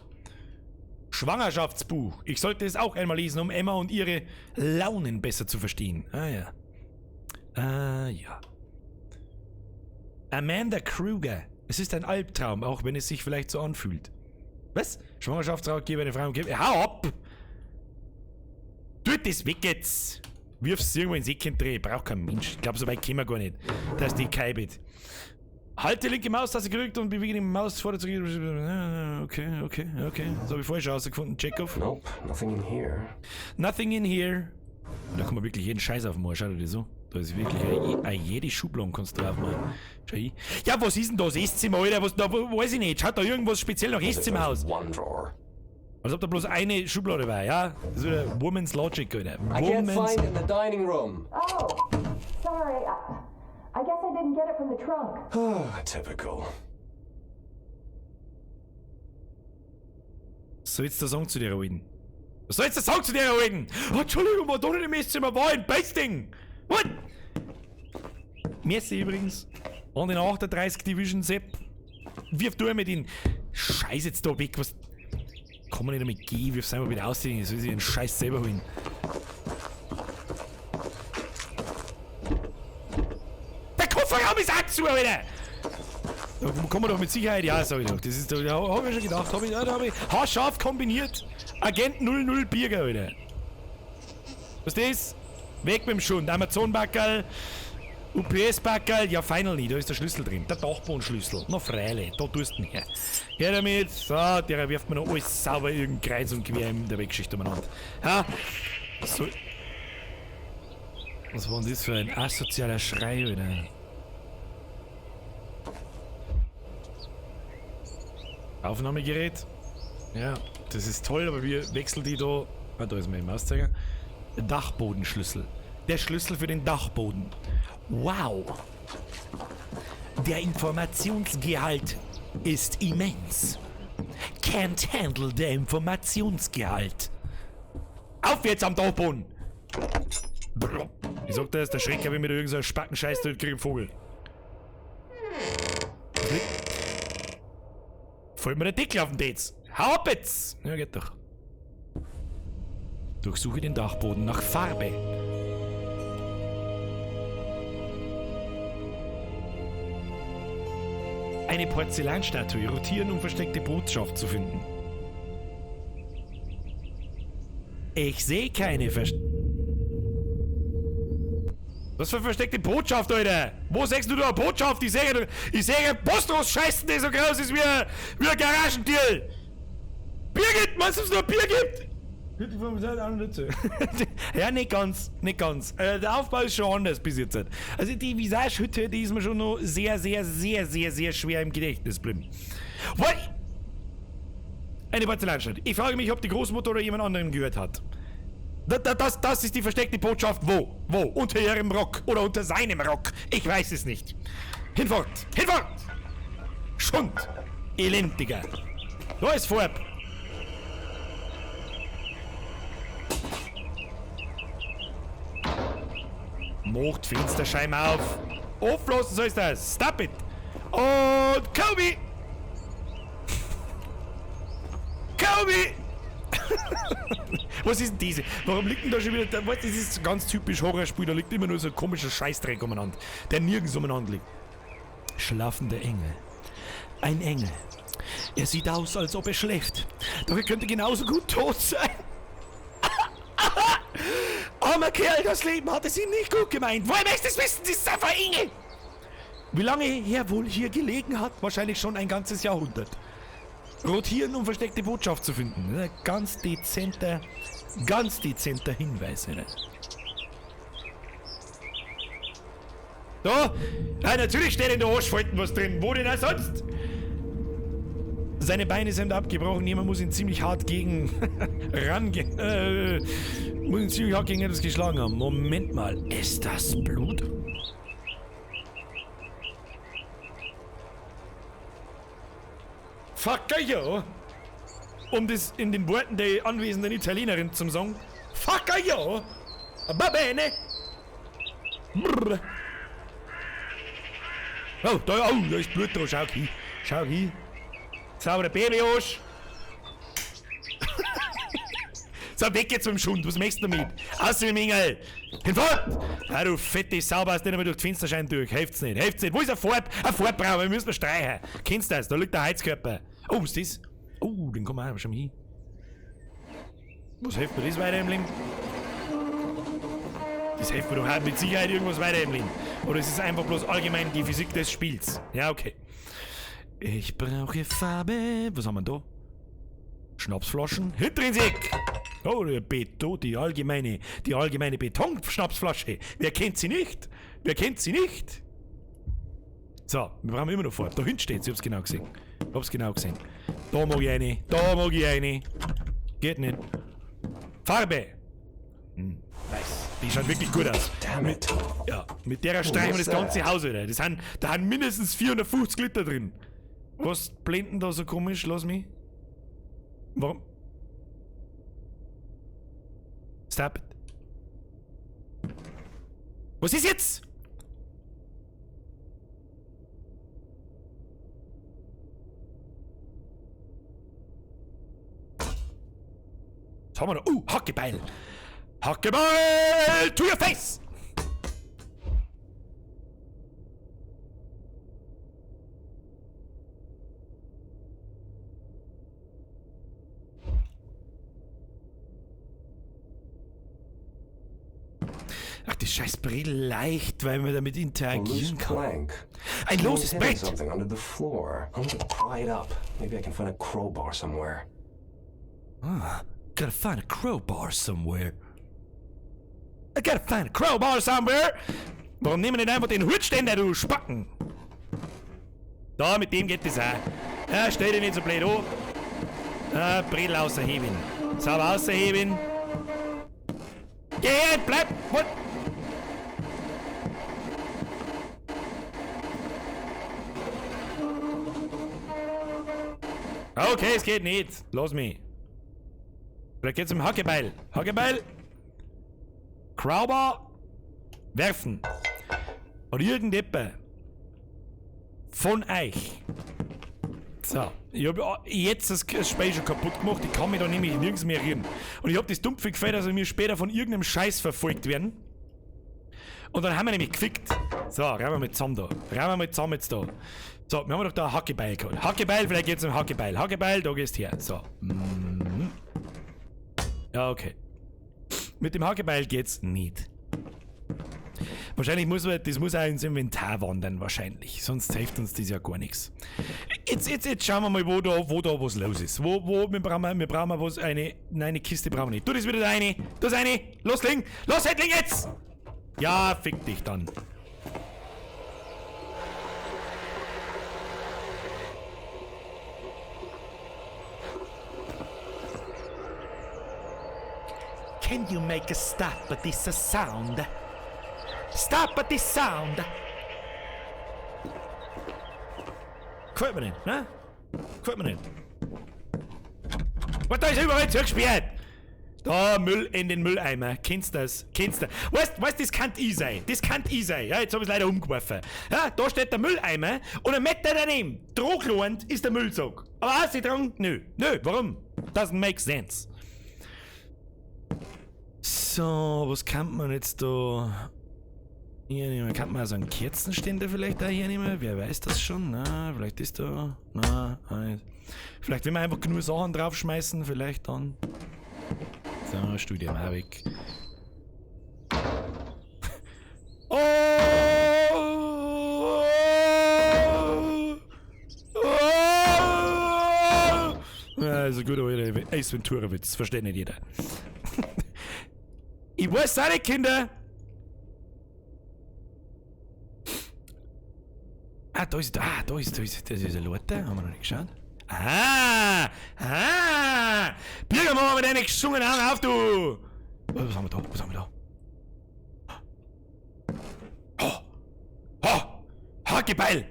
Schwangerschaftsbuch. Ich sollte es auch einmal lesen, um Emma und ihre Launen besser zu verstehen. Ah ja. Ah ja. Amanda Kruger. Es ist ein Albtraum, auch wenn es sich vielleicht so anfühlt. Was? Schwangerschaftsratgeber, eine Frau und Kind. Hau ab! Tut das weg jetzt! Wirf's irgendwo ins Ecken dreh. Braucht kein Mensch. Ich glaub, so weit kommen wir gar nicht. Dass die keibet. Halte linke Maustaste gedrückt und bewege die Maus vor zurück. Okay, okay, okay. Das hab ich vorher schon rausgefunden. Chekhov. Nope, nothing in here. Nothing in here. Da kann man wirklich jeden Scheiß aufmachen. Schau dir das so. Da ist wirklich jede Schublade kannst du drauf machen. Schau ich. Ja, was ist denn da? Das Esszimmer, Alter? Was, da, weiß ich nicht. Schaut da irgendwas speziell nach Esszimmer aus? One drawer. Als ob da bloß eine Schublade war, ja? Das ist wieder Woman's Logic, Alter. I can't find it in the dining room. Oh, sorry. I guess I didn't get it from the trunk. Typical. Was soll jetzt der Song zu dir reden? Was soll jetzt der Song zu dir reden? Oh, Entschuldigung, war da nicht im Esszimmer, war ein Besting! What? Merci übrigens. An den 38 Division Sepp. Wirf du mit den Scheiß jetzt da weg, was. Kann man nicht damit gehen, wirf's einfach wieder aus, soll sich den Scheiß selber holen. Der Kofferraum ist auch zu, Alter! Da kommen wir doch mit Sicherheit, ja, sag ich doch. Das ist, da hab ich schon gedacht, hab ich, da hab ich haarscharf kombiniert. Agent 00 Birger, Alter. Was ist das? Weg mit dem Schund. Amazon-Backerl, UPS-Backerl, ja, finally, da ist der Schlüssel drin. Der Dachbodenschlüssel. Na, freilich, da tust du ihn her. Her damit. So, der wirft mir noch alles sauber irgendein Kreuz und quer in der Weggeschichte umeinander. Ha? So. Was war denn das für ein asozialer Schrei, Alter? Aufnahmegerät. Ja, das ist toll, aber wir wechseln die da. Ah, da ist mein Mauszeiger. Dachbodenschlüssel. Der Schlüssel für den Dachboden. Wow. Der Informationsgehalt ist immens. Can't handle der Informationsgehalt. Auf jetzt am Dachboden! Ich sag das, der Schreck, wenn mir da irgend so einen Spackenscheiß tut, krieg ich einen Vogel. Fällt mir der Deckel auf den Tetz. Hau ab jetzt! Ja, geht doch. Durchsuche den Dachboden nach Farbe. Eine Porzellanstatue rotieren, um versteckte Botschaft zu finden. Ich sehe keine Was für versteckte Botschaft, Alter? Wo siehst du da eine Botschaft? Ich sehe Postros-Scheißen, der so groß ist wie ein Garagentier. Birgit, meinst du, ob es noch ein Bier gibt? Ja, nicht ganz, nicht ganz. Der Aufbau ist schon anders bis jetzt. Also die Visage-Hütte, die ist mir schon noch sehr, sehr, sehr, sehr, sehr schwer im Gedächtnis geblieben. What? Eine Porzellanstadt. Ich frage mich, ob die Großmutter oder jemand anderem gehört hat. Das ist die versteckte Botschaft. Wo? Wo? Unter ihrem Rock oder unter seinem Rock. Ich weiß es nicht. Hinfort! Hinfort! Schund! Elendiger! Da ist Farb! Macht Fensterscheiben auf! Auflassen soll das! Stop it! Und Kobe! Kobe! Was ist denn diese? Warum liegt denn da schon wieder... Das ist ganz typisch Horrorspiel, da liegt immer nur so ein komischer Scheißdreck umeinander, der nirgends umeinander liegt. Schlafender Engel. Ein Engel. Er sieht aus, als ob er schläft. Doch er könnte genauso gut tot sein. Armer Kerl, das Leben hat es ihm nicht gut gemeint. Woher möchtest du es wissen? Das ist einfach ein Engel. Wie lange er wohl hier gelegen hat? Wahrscheinlich schon ein ganzes Jahrhundert. Rotieren, um versteckte Botschaft zu finden. Ganz dezenter Hinweis. Ne? Da! Ja, natürlich steht in der Arschfalten was drin. Wo denn auch sonst? Seine Beine sind abgebrochen. Jemand muss ihn ziemlich hart gegen rangehen. Muss ihn ziemlich hart gegen etwas geschlagen haben. Moment mal. Ist das Blut? Fuck ja! Um das in den Worten der anwesenden Italienerin zum sagen. Fuck ja! Va bene! Brr. Oh, da ist Blut dran. Schau hin. Schau hin. Sauberer Babyarsch. So, weg jetzt mit dem Schund. Was möchtest du damit? Aus dem Engel! Hinfort! Ah, du fette Sau, passt nicht einmal durch die Fensterscheiben durch. Hilft's nicht, hilft's nicht. Wo ist ein Farb? Ein Farbbrauer, wir müssen wir streichen. Kennst du das? Da liegt der Heizkörper. Oh, was ist das? Oh, den kommen wir auch schon hin. Was hilft mir das weiter im Leben? Das hilft mir doch auch mit Sicherheit irgendwas weiter im Leben. Oder es ist einfach bloß allgemein die Physik des Spiels. Ja, okay. Ich brauche Farbe. Was haben wir da? Schnapsflaschen. Hintrinsik! Oh, der Beton, die allgemeine Betonschnapsflasche. Wer kennt sie nicht? Wer kennt sie nicht? So, wir brauchen immer noch Farbe. Da hinten steht sie, ich hab's genau gesehen. Ich hab's genau gesehen. Da mag ich eine, da mag ich eine. Geht nicht. Farbe! Hm, nice. Die schaut wirklich gut aus. Damit. Ja, mit der streichen wir das ganze Haus wieder. Das sind, da sind mindestens 450 Liter drin. Was blenden da so komisch? Lass mich. Warum? Stop it. Was ist jetzt? Was haben wir da? Hackebeil. Hackebeil to your face! Ach, die scheiß Bredel leicht, weil man damit interagieren kann. Ein loses Brett. Something under the floor. I'm gonna pry it up. Maybe I can find a crowbar somewhere. Ah, gotta find a crowbar somewhere. I gotta find a crowbar somewhere. Warum nehmen wir nicht einfach den Hutständer, du Spacken? Da, mit dem geht das auch. Ja, stell dich nicht so blöd an. Ah, Bredel außerheben. Sauber außerheben. Geh her, bleib! What? Okay, es geht nicht. Lass mich. Vielleicht geht's um Hackebeil. Hackebeil. Crowbar. Werfen. Und irgendjemand von euch. So, ich habe jetzt das Spiel schon kaputt gemacht. Ich kann mich da nämlich nirgends mehr rühren. Und ich habe das dumpfe Gefühl, dass wir später von irgendeinem Scheiß verfolgt werden. Und dann haben wir nämlich gefickt. So, reiben wir mal zusammen da. Reiben wir mal zusammen jetzt da. So, wir haben doch da ein Hackebeil geholt. Hackebeil, vielleicht geht's um Hackebeil. Hackebeil, da gehst du her. So. Mhm. Ja, okay. Mit dem Hackebeil geht's nicht. Wahrscheinlich muss man, das muss auch ins Inventar wandern, wahrscheinlich. Sonst hilft uns das ja gar nichts. Jetzt schauen wir mal, wo da was los ist. Wir brauchen was, eine, nein, eine Kiste brauchen wir nicht. Tu das wieder da rein, tu das rein, los, Ling, los, Ling, jetzt! Ja, fick dich dann. Can you make a stop at this sound? Stop at this sound! Gefällt mir nicht, ne? Gefällt mir nicht. Was, da ist überall zugesperrt! Da, Müll in den Mülleimer. Kennst du das? Kennst du? Weißt, das kann ich sein. Das kann ich sein. Ja, jetzt hab ich's leider umgeworfen. Ja, da steht der Mülleimer und ein Meter daneben, drohklorend, ist der Müllsack. Aber hast du dran? Nö. Nö, warum? Doesn't make sense. So, was kann man jetzt da hier nehmen? Kann man also einen Kerzenständer vielleicht da hier nehmen? Wer weiß das schon? Na, vielleicht ist da. Na, auch nicht. Vielleicht, wenn wir einfach genug Sachen draufschmeißen, vielleicht dann. So, Studie Mavic. Oh! Oh! Ja, ist ein guter alter Ace Ventura-Witz, versteht nicht jeder. Ich weiß auch nicht, Kinder! Ah, da ist, das ist eine Leute, haben wir noch nicht geschaut. Ah! Ah! Birger, mach mal mit deinen geschwungenen Augen auf, du! Was haben wir da? Was haben wir da? Oh! Oh! Hackebeil!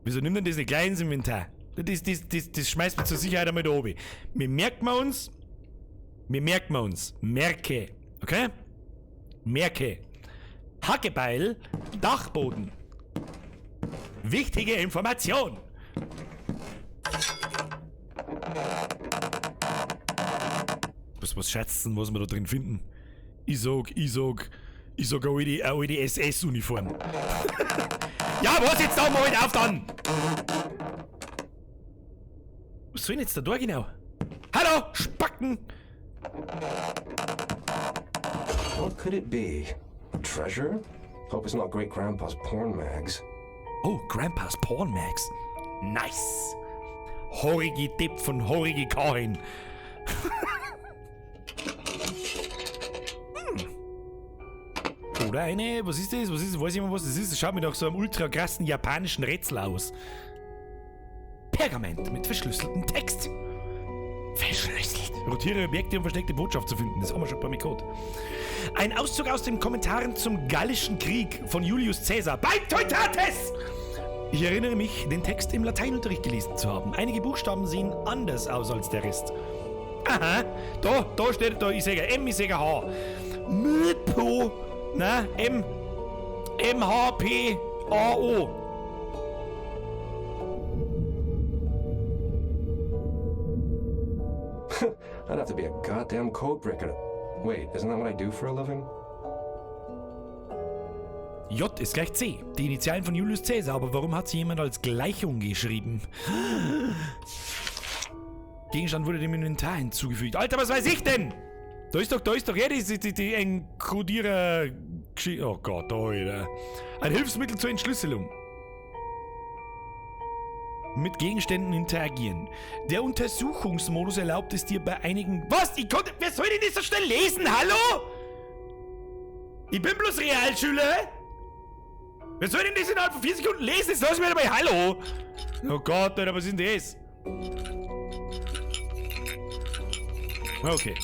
Wieso nimmt denn das nicht gleich ins Inventar? Das schmeißt man zur Sicherheit einmal da oben. Wir merken uns. Merke. Okay? Merke. Hackebeil, Dachboden. Wichtige Information. Was schätzen, was wir da drin finden? Ich sag eine alte SS-Uniform. Ja, was jetzt da mal auf dann? Was soll denn jetzt da genau? Hallo, Spacken! What could it be? A treasure? Hope it's not Great Grandpa's porn mags. Oh, Grandpa's porn mags. Nice. Horigi Depp von Horigi Karin. Oder eine, was ist das? Was ist das? Weiß jemand, was das ist? Das schaut mir nach so einem ultra krassen japanischen Rätsel aus. Pergament mit verschlüsseltem Text. Verschlüsselt. Rotiere Objekte, um versteckte Botschaft zu finden. Das haben wir schon bei mir gehabt. Ein Auszug aus den Kommentaren zum Gallischen Krieg von Julius Caesar bei Teutates! Ich erinnere mich, den Text im Lateinunterricht gelesen zu haben. Einige Buchstaben sehen anders aus als der Rest. Aha, da steht, da, ich sage M, ich sage H. M, na, M, M, H, P, A, O. I'd have to be a goddamn codebreaker. Wait, isn't that what I do for a living? J ist gleich C. Die Initialen von Julius Caesar, aber warum hat sie jemand als Gleichung geschrieben? Gegenstand wurde dem Inventar hinzugefügt. Alter, was weiß ich denn? Da ist doch ja die Enkodierer... Oh Gott, Alter. Ein Hilfsmittel zur Entschlüsselung. Mit Gegenständen interagieren. Der Untersuchungsmodus erlaubt es dir bei einigen... Was? Ich konnte... Wer soll denn das so schnell lesen? Hallo? Ich bin bloß Realschüler. Wer soll denn das innerhalb von 4 Sekunden lesen? Jetzt lass mich dabei. Hallo? Oh Gott, Alter, was ist denn das? Okay.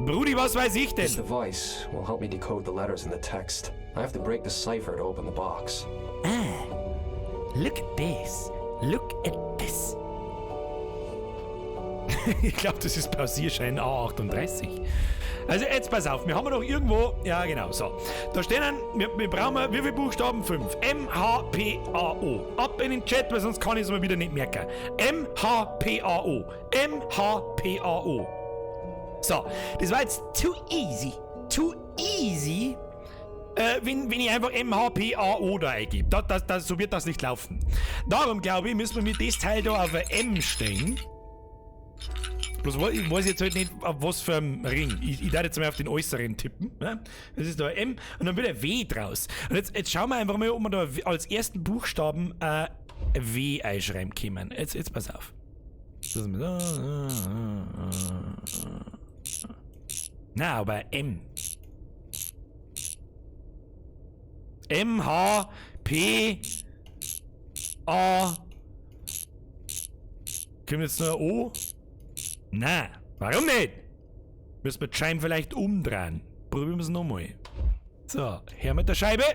Brudi, was weiß ich denn? This device will help me decode the letters in the text. I have to break the cipher to open the box. Ah. Look at this. Look at this. Ich glaube, das ist Passierschein A38. Also jetzt pass auf, wir haben noch irgendwo... Ja, genau, so. Da stehen dann, wir brauchen wie viele Buchstaben? 5. M, H, P, A, O. Ab in den Chat, weil sonst kann ich es mir wieder nicht merken. M, H, P, A, O. M, H, P, A, O. So, das war jetzt too easy. Too easy. Wenn ich einfach M, H, P, A, O da eingebe. So wird das nicht laufen. Darum, glaube ich, müssen wir mit das Teil da auf ein M stellen. Bloß ich weiß jetzt halt nicht, auf was für einem Ring. Ich darf jetzt mal auf den äußeren tippen. Ne? Das ist da ein M und dann wird ein W draus. Und jetzt schauen wir einfach mal, ob wir da als ersten Buchstaben W einschreiben können. Jetzt pass auf. Na, aber M. M, H, P, A. Kommt jetzt nur ein O? Na, warum nicht? Müssen wir die Scheibe vielleicht umdrehen. Probieren wir es nochmal. So, her mit der Scheibe.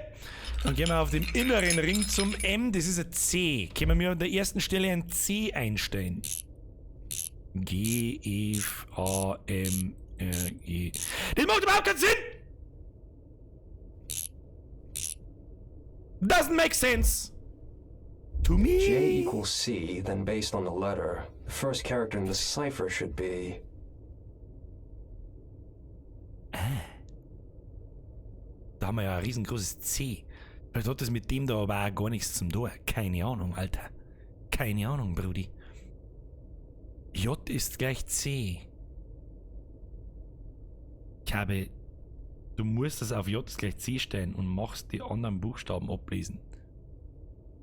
Dann gehen wir auf den inneren Ring zum M. Das ist ein C. Können wir an der ersten Stelle ein C einstellen? G, F, A, M, R, G. Das macht überhaupt keinen Sinn! Doesn't make sense! To me! J equals C, then based on the letter, the first character in the cipher should be. Da haben wir ja ein riesengroßes C. Vielleicht hat das mit dem da aber auch gar nichts zum tun. Keine Ahnung, Alter. Keine Ahnung, Brudi. J ist gleich C. Ich habe. Du musst das auf J ist gleich C stellen und machst die anderen Buchstaben ablesen.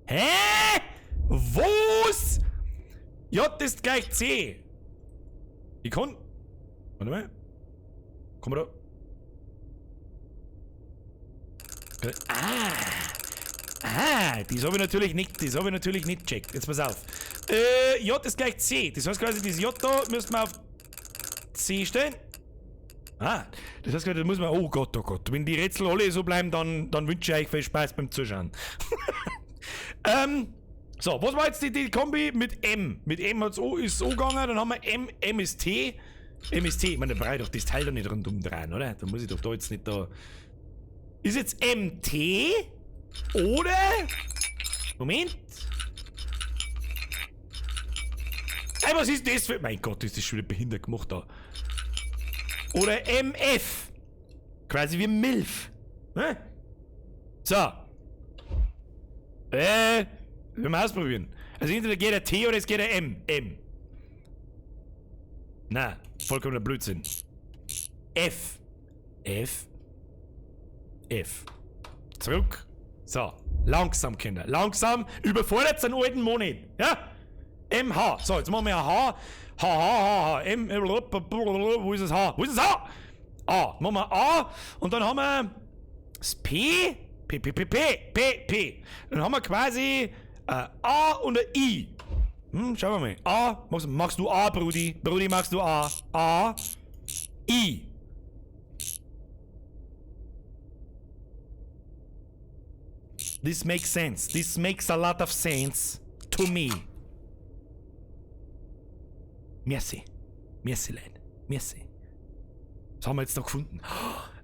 Hä? Was? J ist gleich C. Ich kann. Warte mal. Komm mal da. Ah! Ah, das habe ich natürlich nicht, das habe ich natürlich nicht gecheckt. Jetzt pass auf. J ist gleich C. Das heißt quasi, das J da müssen wir auf C stellen. Ah, das heißt quasi, da muss man. Oh Gott, oh Gott. Wenn die Rätsel alle so bleiben, dann wünsche ich euch viel Spaß beim Zuschauen. So, was war jetzt die Kombi mit M? Mit M hat's O, ist O gegangen, dann haben wir M, M ist T. M ist T. Ich meine, da brauche ich doch das Teil da nicht rundum drehen, oder? Da muss ich doch da jetzt nicht da. Ist jetzt MT? Oder? Moment. Ey, was ist das für. Mein Gott, ist das schon wieder behindert gemacht da. Oder MF. Quasi wie MILF. Ne? So. Wir mal ausprobieren. Also entweder geht der T oder es geht der M. M. Na, vollkommener Blödsinn. F. F. F. Zurück. So. Langsam, Kinder. Langsam. Überfordert den alten Monat. Ja? M, H. So, jetzt machen wir ein H. H, H, H, H. M, wo ist das H? Wo ist das H? A. Machen wir A. Und dann haben wir das P. P, P, P, P, P, P. Dann haben wir quasi A und ein I. Schauen wir mal. A. Machst du A, Brudi? Brudi, machst du A? A. I. This makes sense. This makes a lot of sense to me. Merci. Merci, Leute. Merci. Was haben wir jetzt noch gefunden?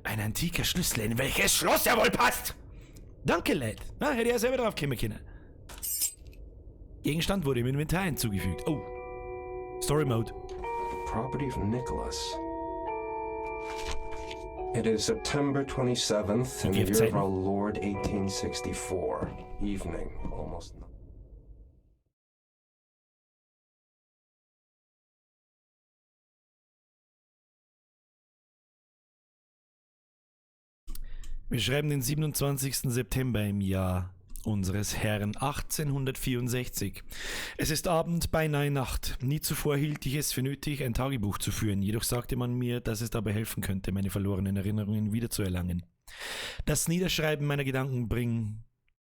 Ein antiker Schlüssel, in welches Schloss er wohl passt! Danke, Leute. Na, hätte ich ja selber drauf kommen können. Gegenstand wurde im Inventar hinzugefügt. Oh. Story Mode. Property of Nicholas. It is September 27th in the year of our Lord 1864. Evening, almost. Wir schreiben den 27. September im Jahr unseres Herrn 1864. Es ist Abend, beinahe Nacht. Nie zuvor hielt ich es für nötig, ein Tagebuch zu führen. Jedoch sagte man mir, dass es dabei helfen könnte, meine verlorenen Erinnerungen wiederzuerlangen. Das Niederschreiben meiner Gedanken bringt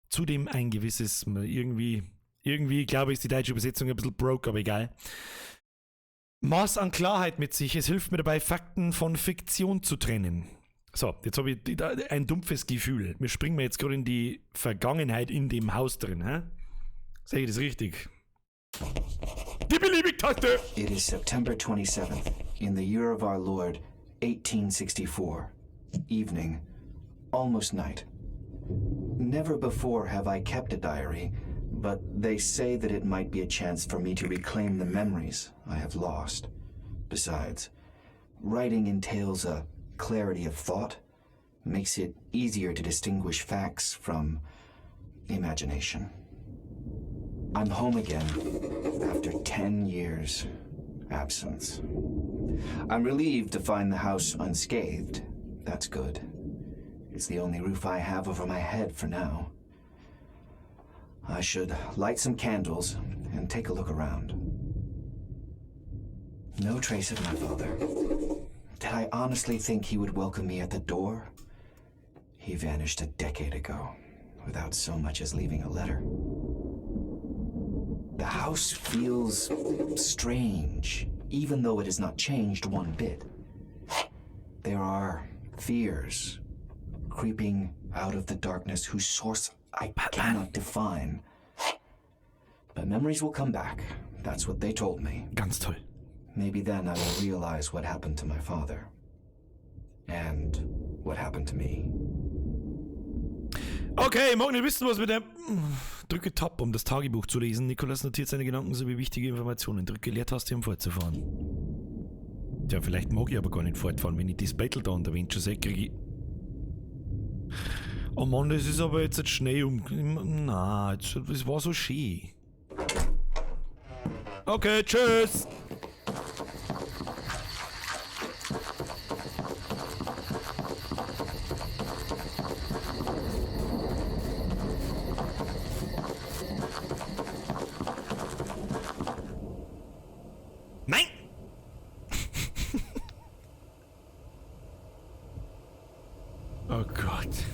zudem ein gewisses, irgendwie, glaube ich, ist die deutsche Übersetzung ein bisschen broke, aber egal. Maß an Klarheit mit sich. Es hilft mir dabei, Fakten von Fiktion zu trennen. So, jetzt habe ich ein dumpfes Gefühl. Wir springen jetzt gerade in die Vergangenheit in dem Haus drin, hä? Sehe ich das richtig? Die Beliebig-Taste! It is September 27th, in the year of our Lord, 1864. Evening, almost night. Never before have I kept a diary, but they say that it might be a chance for me to reclaim the memories I have lost. Besides, writing entails a clarity of thought, makes it easier to distinguish facts from imagination. I'm home again after 10 years. absence. I'm relieved to find the house unscathed. That's good. It's the only roof I have over my head for now. I should light some candles and take a look around. No trace of my father. Did I honestly think he would welcome me at the door? He vanished a decade ago, without so much as leaving a letter. The house feels strange, even though it has not changed one bit. There are fears creeping out of the darkness whose source I cannot define. But memories will come back. That's what they told me. Ganz toll. Maybe then I will realize what happened to my father. And what happened to me. Okay, mag nicht wissen, was mit der. Drücke Tab, um das Tagebuch zu lesen. Nikolas notiert seine Gedanken sowie wichtige Informationen. Drücke Leertaste, um fortzufahren. Tja, vielleicht mag ich aber gar nicht fortfahren, wenn ich das Battle da an der Wand schon sehe, kriege ich. Oh Mann, das ist aber jetzt schnell um. Na, das war so schön. Okay, tschüss! Nein! Oh Gott.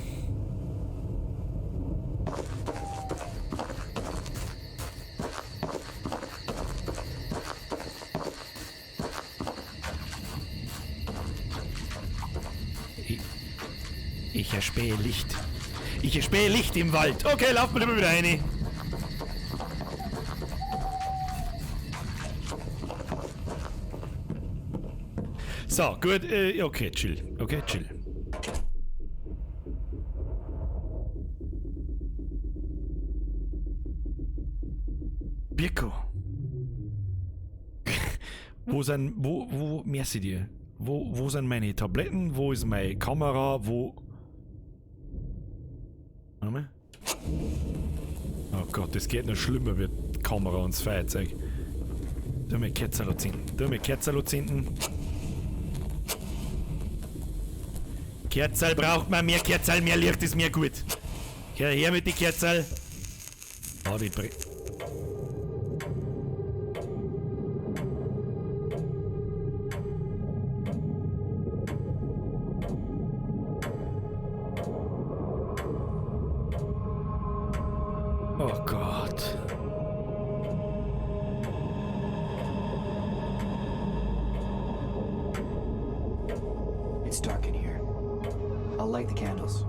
Ich erspähe Licht. Ich erspähe Licht im Wald. Okay, lauf mir immer wieder rein. So, gut. Okay, chill. Okay, chill. Birko. Wo sind, wo, wo, merci dir. Wo sind meine Tabletten? Wo ist meine Kamera? Wo? Warte mal. Oh Gott, das geht noch schlimmer wie die Kamera und das Feuerzeug. Tu mir Kerzerl zünden. Tu mir Kerzerl zünden. Kerzerl braucht man, mehr Kerzerl, mehr Licht ist mir gut. Her mit die Kerzerl. Oh, die Bre- Oh Gott. It's dark in here. I'll light the candles.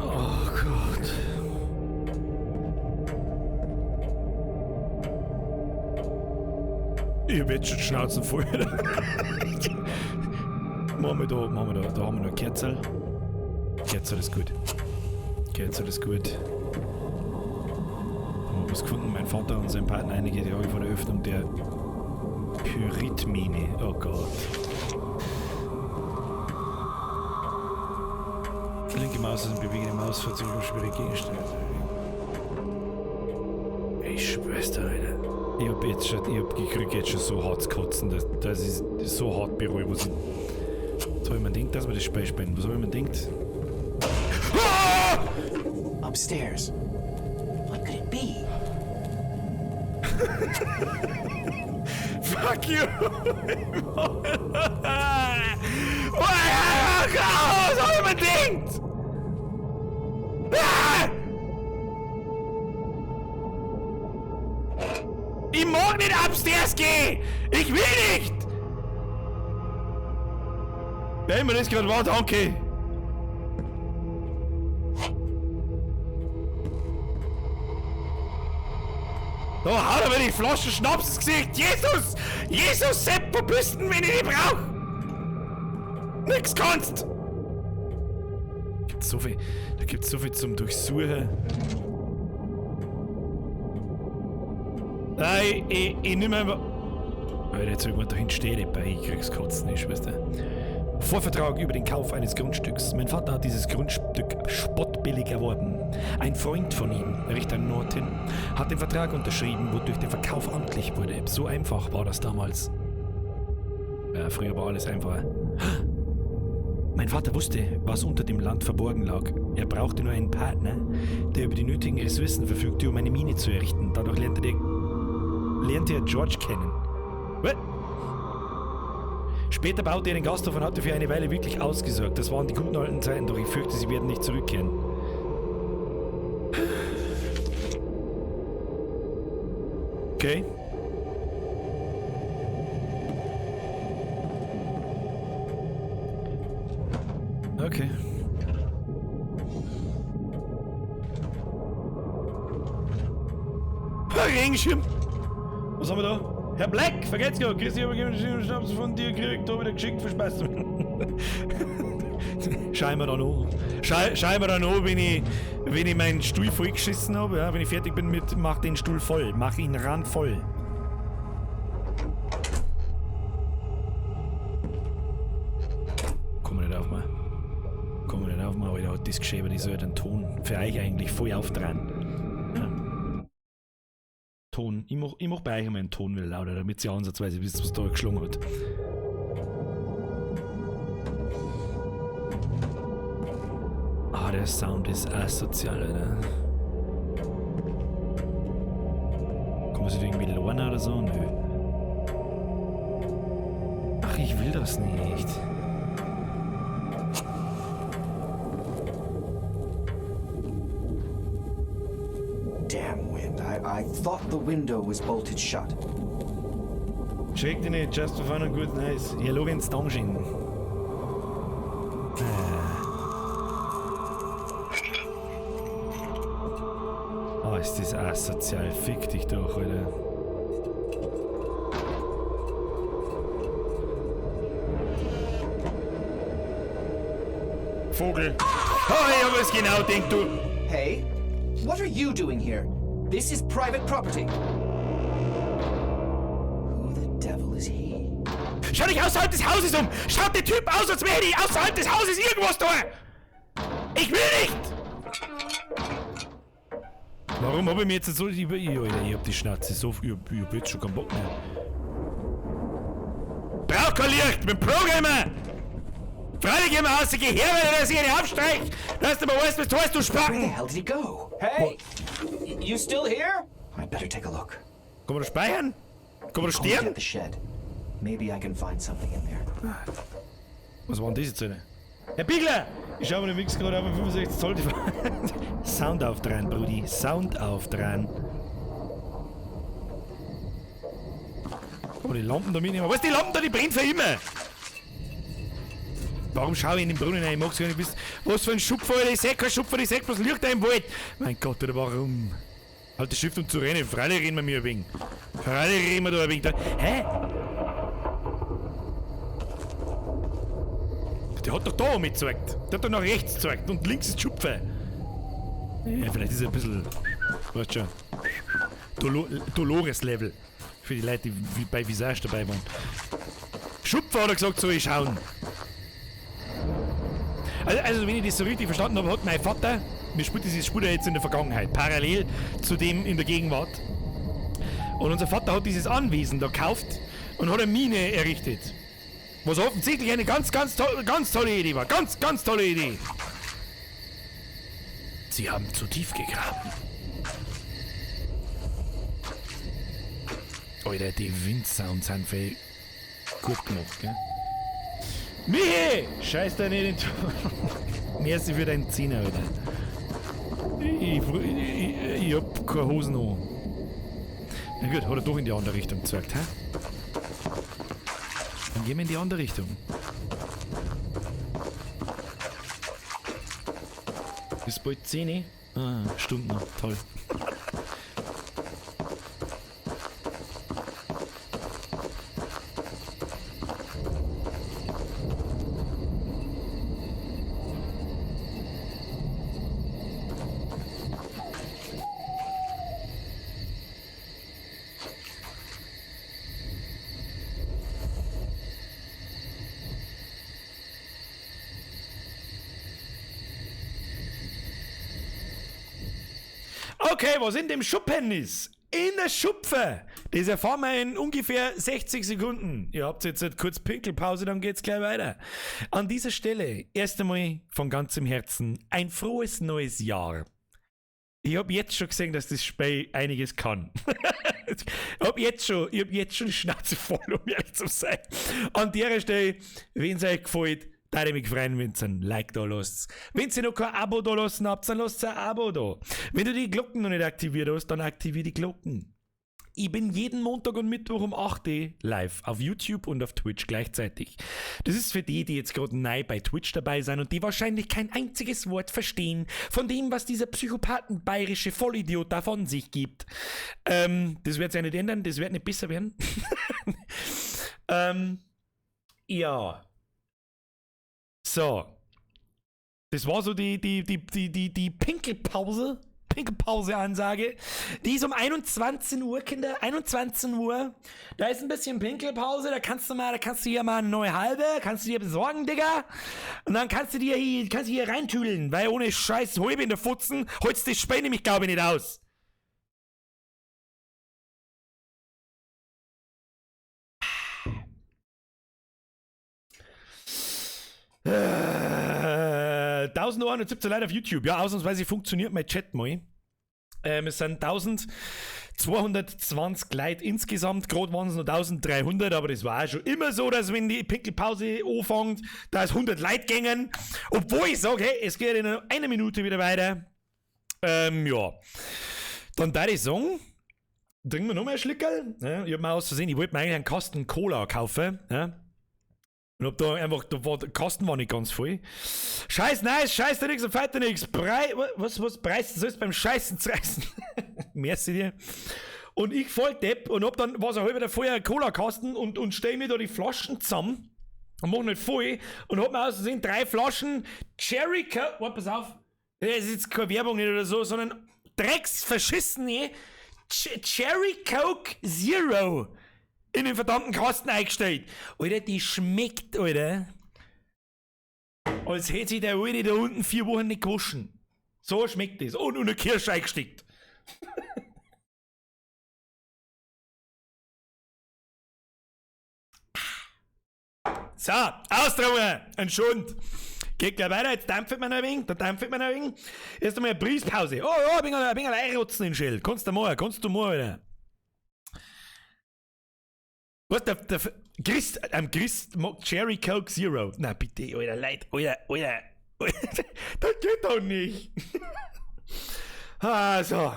Oh Gott. Ich hab jetzt schon Schnauzen voll. Machen wir da, machen wir da, da haben wir noch Kerzerl. Kerzerl ist gut. Kerzerl ist gut. Haben wir was gefunden? Mein Vater und sein Partner einige Tage vor der Öffnung der Pyritmine. Oh Gott. Linke Maus ist ein bewegende Maus, verzögerung schwere Gegenstände. Ich schwör's dir, Alter. Ich hab jetzt schon, ich hab, ich krieg jetzt schon so hart zu kotzen, das ist so hart bereue, was ich. Was hab ich mir gedacht, dass wir das Spiel spielen? Was hab ich mir gedacht? Ah! Upstairs. What could it be? Fuck you! Was hab ich mir gedacht? Ah! Ich mag nicht upstairs gehen! Ich will nicht! Wer immer das gerade war, danke! Da haut er mir die Flasche Schnaps ins Gesicht. Jesus! Jesus, Sepp, wo bist denn, wenn ich dich brauch? Nix kannst! Gibt so viel, da gibt's so viel zum Durchsuchen. Nein, ich nehme einfach. Alter, jetzt irgendwann dahin steht, ich krieg's kotzen, ich schwör's dir. Vorvertrag über den Kauf eines Grundstücks. Mein Vater hat dieses Grundstück spottbillig erworben. Ein Freund von ihm, Richter Norton, hat den Vertrag unterschrieben, wodurch der Verkauf amtlich wurde. So einfach war das damals. Ja, früher war alles einfacher. Mein Vater wusste, was unter dem Land verborgen lag. Er brauchte nur einen Partner, der über die nötigen Ressourcen verfügte, um eine Mine zu errichten. Dadurch lernte er George kennen. What? Später baute er den Gasthof und hatte für eine Weile wirklich ausgesorgt. Das waren die guten alten Zeiten, doch ich fürchte, sie werden nicht zurückkehren. Okay. Okay. Regenschirm! Was haben wir da? Herr Black, vergelt's Gott, Christi, ich habe einen Schnaps von dir gekriegt, da wieder geschickt, viel Spaß. Schau mir dann an. Schau mir dann an, wenn ich meinen Stuhl vollgeschissen habe, ja, wenn ich fertig bin mit, mach den Stuhl voll, mach ihn randvoll. Komm nicht auf, Mann. Komm nicht auf, Mann, Alter, hat das geschehen, ich soll den Ton für euch eigentlich voll aufdrehen. Ja. Ton. Ich mach bei euch immer einen Ton wieder lauter, damit ihr ansatzweise wisst, was da geschlungen hat. Ah, der Sound ist asozial, Alter. Kann man sich irgendwie lernen oder so? Nö. Ach, ich will das nicht. Damn wind. I thought the window was bolted shut. Schreck dich nicht, just for fun and good nice. Herr Lorenz Dankeschön. Oh, ist das asozial. Fick dich doch, Alter. Vogel. Oh, ich hab es genau gedacht, du. Hey, what are you doing here? This is private property. Who the devil is he? Schau dich außerhalb des Hauses um! Schaut der Typ aus, als wäre ich außerhalb des Hauses irgendwas da! Ich will nicht! Warum hab ich mir jetzt so über. Alter, ich hab die Schnauze so. Ich hab jetzt schon keinen Bock mehr. Brauch kein Licht! Mit dem Programmer! Freilich geh mal raus, geh her, wenn ich das hier aufstreich! Lass dir mal weißt, was du hast, du Spacken! Where the hell did he go? Hey! You still here? I'd better take a look. Kann man da speichern? Kann man da sterben? The shed. Maybe I can find something in there. Was war denn das jetzt, Alter? Herr Biegler! Ich schau mir den Mix gerade auf 65 Zoll. Sound aufdrehen, Brudi. Sound aufdrehen. Oh, die Lampen da mitnehmen. Was, die Lampen da, die brennt für immer! Warum schaue ich in den Brunnen rein? Ich mag's gar nicht wissen. Was für ein Schupfer, Alter. Ich seh kein Schupfer, ich seh bloß Licht da im Wald. Mein Gott, Alter, warum? Halt das Schiff um zu rennen. Freilich reden wir mir ein wenig. Freilich reden wir da ein wenig. Da. Hä? Der hat doch da mitgezeigt. Der hat doch nach rechts gezeigt und links ist Schupfer. Ja, vielleicht ist er ein bisschen. Weißt schon. Dolores-Level. Für die Leute, die bei Visage dabei waren. Schupfer hat er gesagt, soll ich schauen. Also, wenn ich das so richtig verstanden habe, hat mein Vater, mir spielt dieses Spiel ja jetzt in der Vergangenheit, parallel zu dem in der Gegenwart. Und unser Vater hat dieses Anwesen da gekauft und hat eine Mine errichtet. Was offensichtlich eine ganz, ganz, ganz tolle Idee war. Ganz, ganz tolle Idee. Sie haben zu tief gegraben. Alter, die Windsounds sind voll gut gemacht, gell? Michi! Scheiß da nicht in den Merci für deinen Zehner, Alter. Ich hab keine Hosen an. Na gut, hat er doch in die andere Richtung gezeigt, hä? Dann gehen wir in die andere Richtung. Ist bald 10. Ah, Stunden noch. Toll. Okay, was in dem Schuppen ist? In der Schupfe! Das erfahren wir in ungefähr 60 Sekunden. Ihr habt jetzt kurz Pinkelpause, dann geht's gleich weiter. An dieser Stelle erst einmal von ganzem Herzen ein frohes neues Jahr. Ich hab jetzt schon gesehen, dass das Spiel einiges kann. Ich hab jetzt schon die Schnauze voll, um ehrlich zu sein. An der Stelle, wenn's euch gefällt, da ich mich freuen, wenn ihr ein Like da lasst. Wenn ihr noch kein Abo da lassen habt, dann lasst ein Abo da. Wenn du die Glocken noch nicht aktiviert hast, dann aktivier die Glocken. Ich bin jeden Montag und Mittwoch um 8 Uhr live auf YouTube und auf Twitch gleichzeitig. Das ist für die, die jetzt gerade neu bei Twitch dabei sind und die wahrscheinlich kein einziges Wort verstehen von dem, was dieser Psychopathen bayerische Vollidiot da von sich gibt. Das wird sich ja nicht ändern, das wird nicht besser werden. Ja. So. Das war so die Pinkelpause. Pinkelpause-Ansage. Die ist um 21 Uhr, Kinder. 21 Uhr. Da ist ein bisschen Pinkelpause. Da kannst du hier mal eine neue halbe, kannst du dir besorgen, Digga. Und dann kannst du dir hier, reintüdeln, weil ohne Scheiß Halbe in der Futzen holst du das Spiel nämlich, glaube ich, nicht aus. Äh, 1117 Leute auf YouTube. Ja, ausnahmsweise funktioniert mein Chat mal. Es sind 1220 Leute insgesamt. Gerade waren es noch 1300, aber das war auch schon immer so, dass wenn die Pinkelpause anfängt, da ist 100 Leute gängen. Obwohl ich sage, hey, es geht in einer Minute wieder weiter. Ja. Dann da ich sagen, trinken wir noch mehr Schlickerl. Ja, ich hab mir aus Versehen, ich wollte mir eigentlich einen Kasten Cola kaufen. Ja. Und hab da einfach, da war, der Kasten war nicht ganz voll. Scheiß nice, scheiß dir nix und feiter nix. Was preisen sollst beim Scheißen zerreißen? Merci dir. Und ich voll Depp und hab dann, was ein halber vorher Cola-Kasten und stell mir da die Flaschen zusammen und mach nicht voll und hab mir aus Versehen 3 Flaschen Cherry Coke, warte, pass auf, das ist jetzt keine Werbung nicht oder so, sondern drecksverschissene Cherry Coke Zero in den verdammten Kasten eingestellt. Alter, die schmeckt, Alter. Als hätte sich der Alte da unten 4 Wochen nicht gewaschen. So schmeckt das. Und eine Kirsche eingesteckt. So, austrauen! Ein Schund! Geht gleich weiter, jetzt dampft man ein wenig, da dampft man ein wenig. Erst einmal eine Briespause. Oh ja, bin ein Einrotzen in Schell. Kannst du mal, Alter. Was, der Christ, am Christ mag Cherry Coke Zero. Na bitte, Alter, Leid, Alter, Alter. Das geht doch nicht. Also.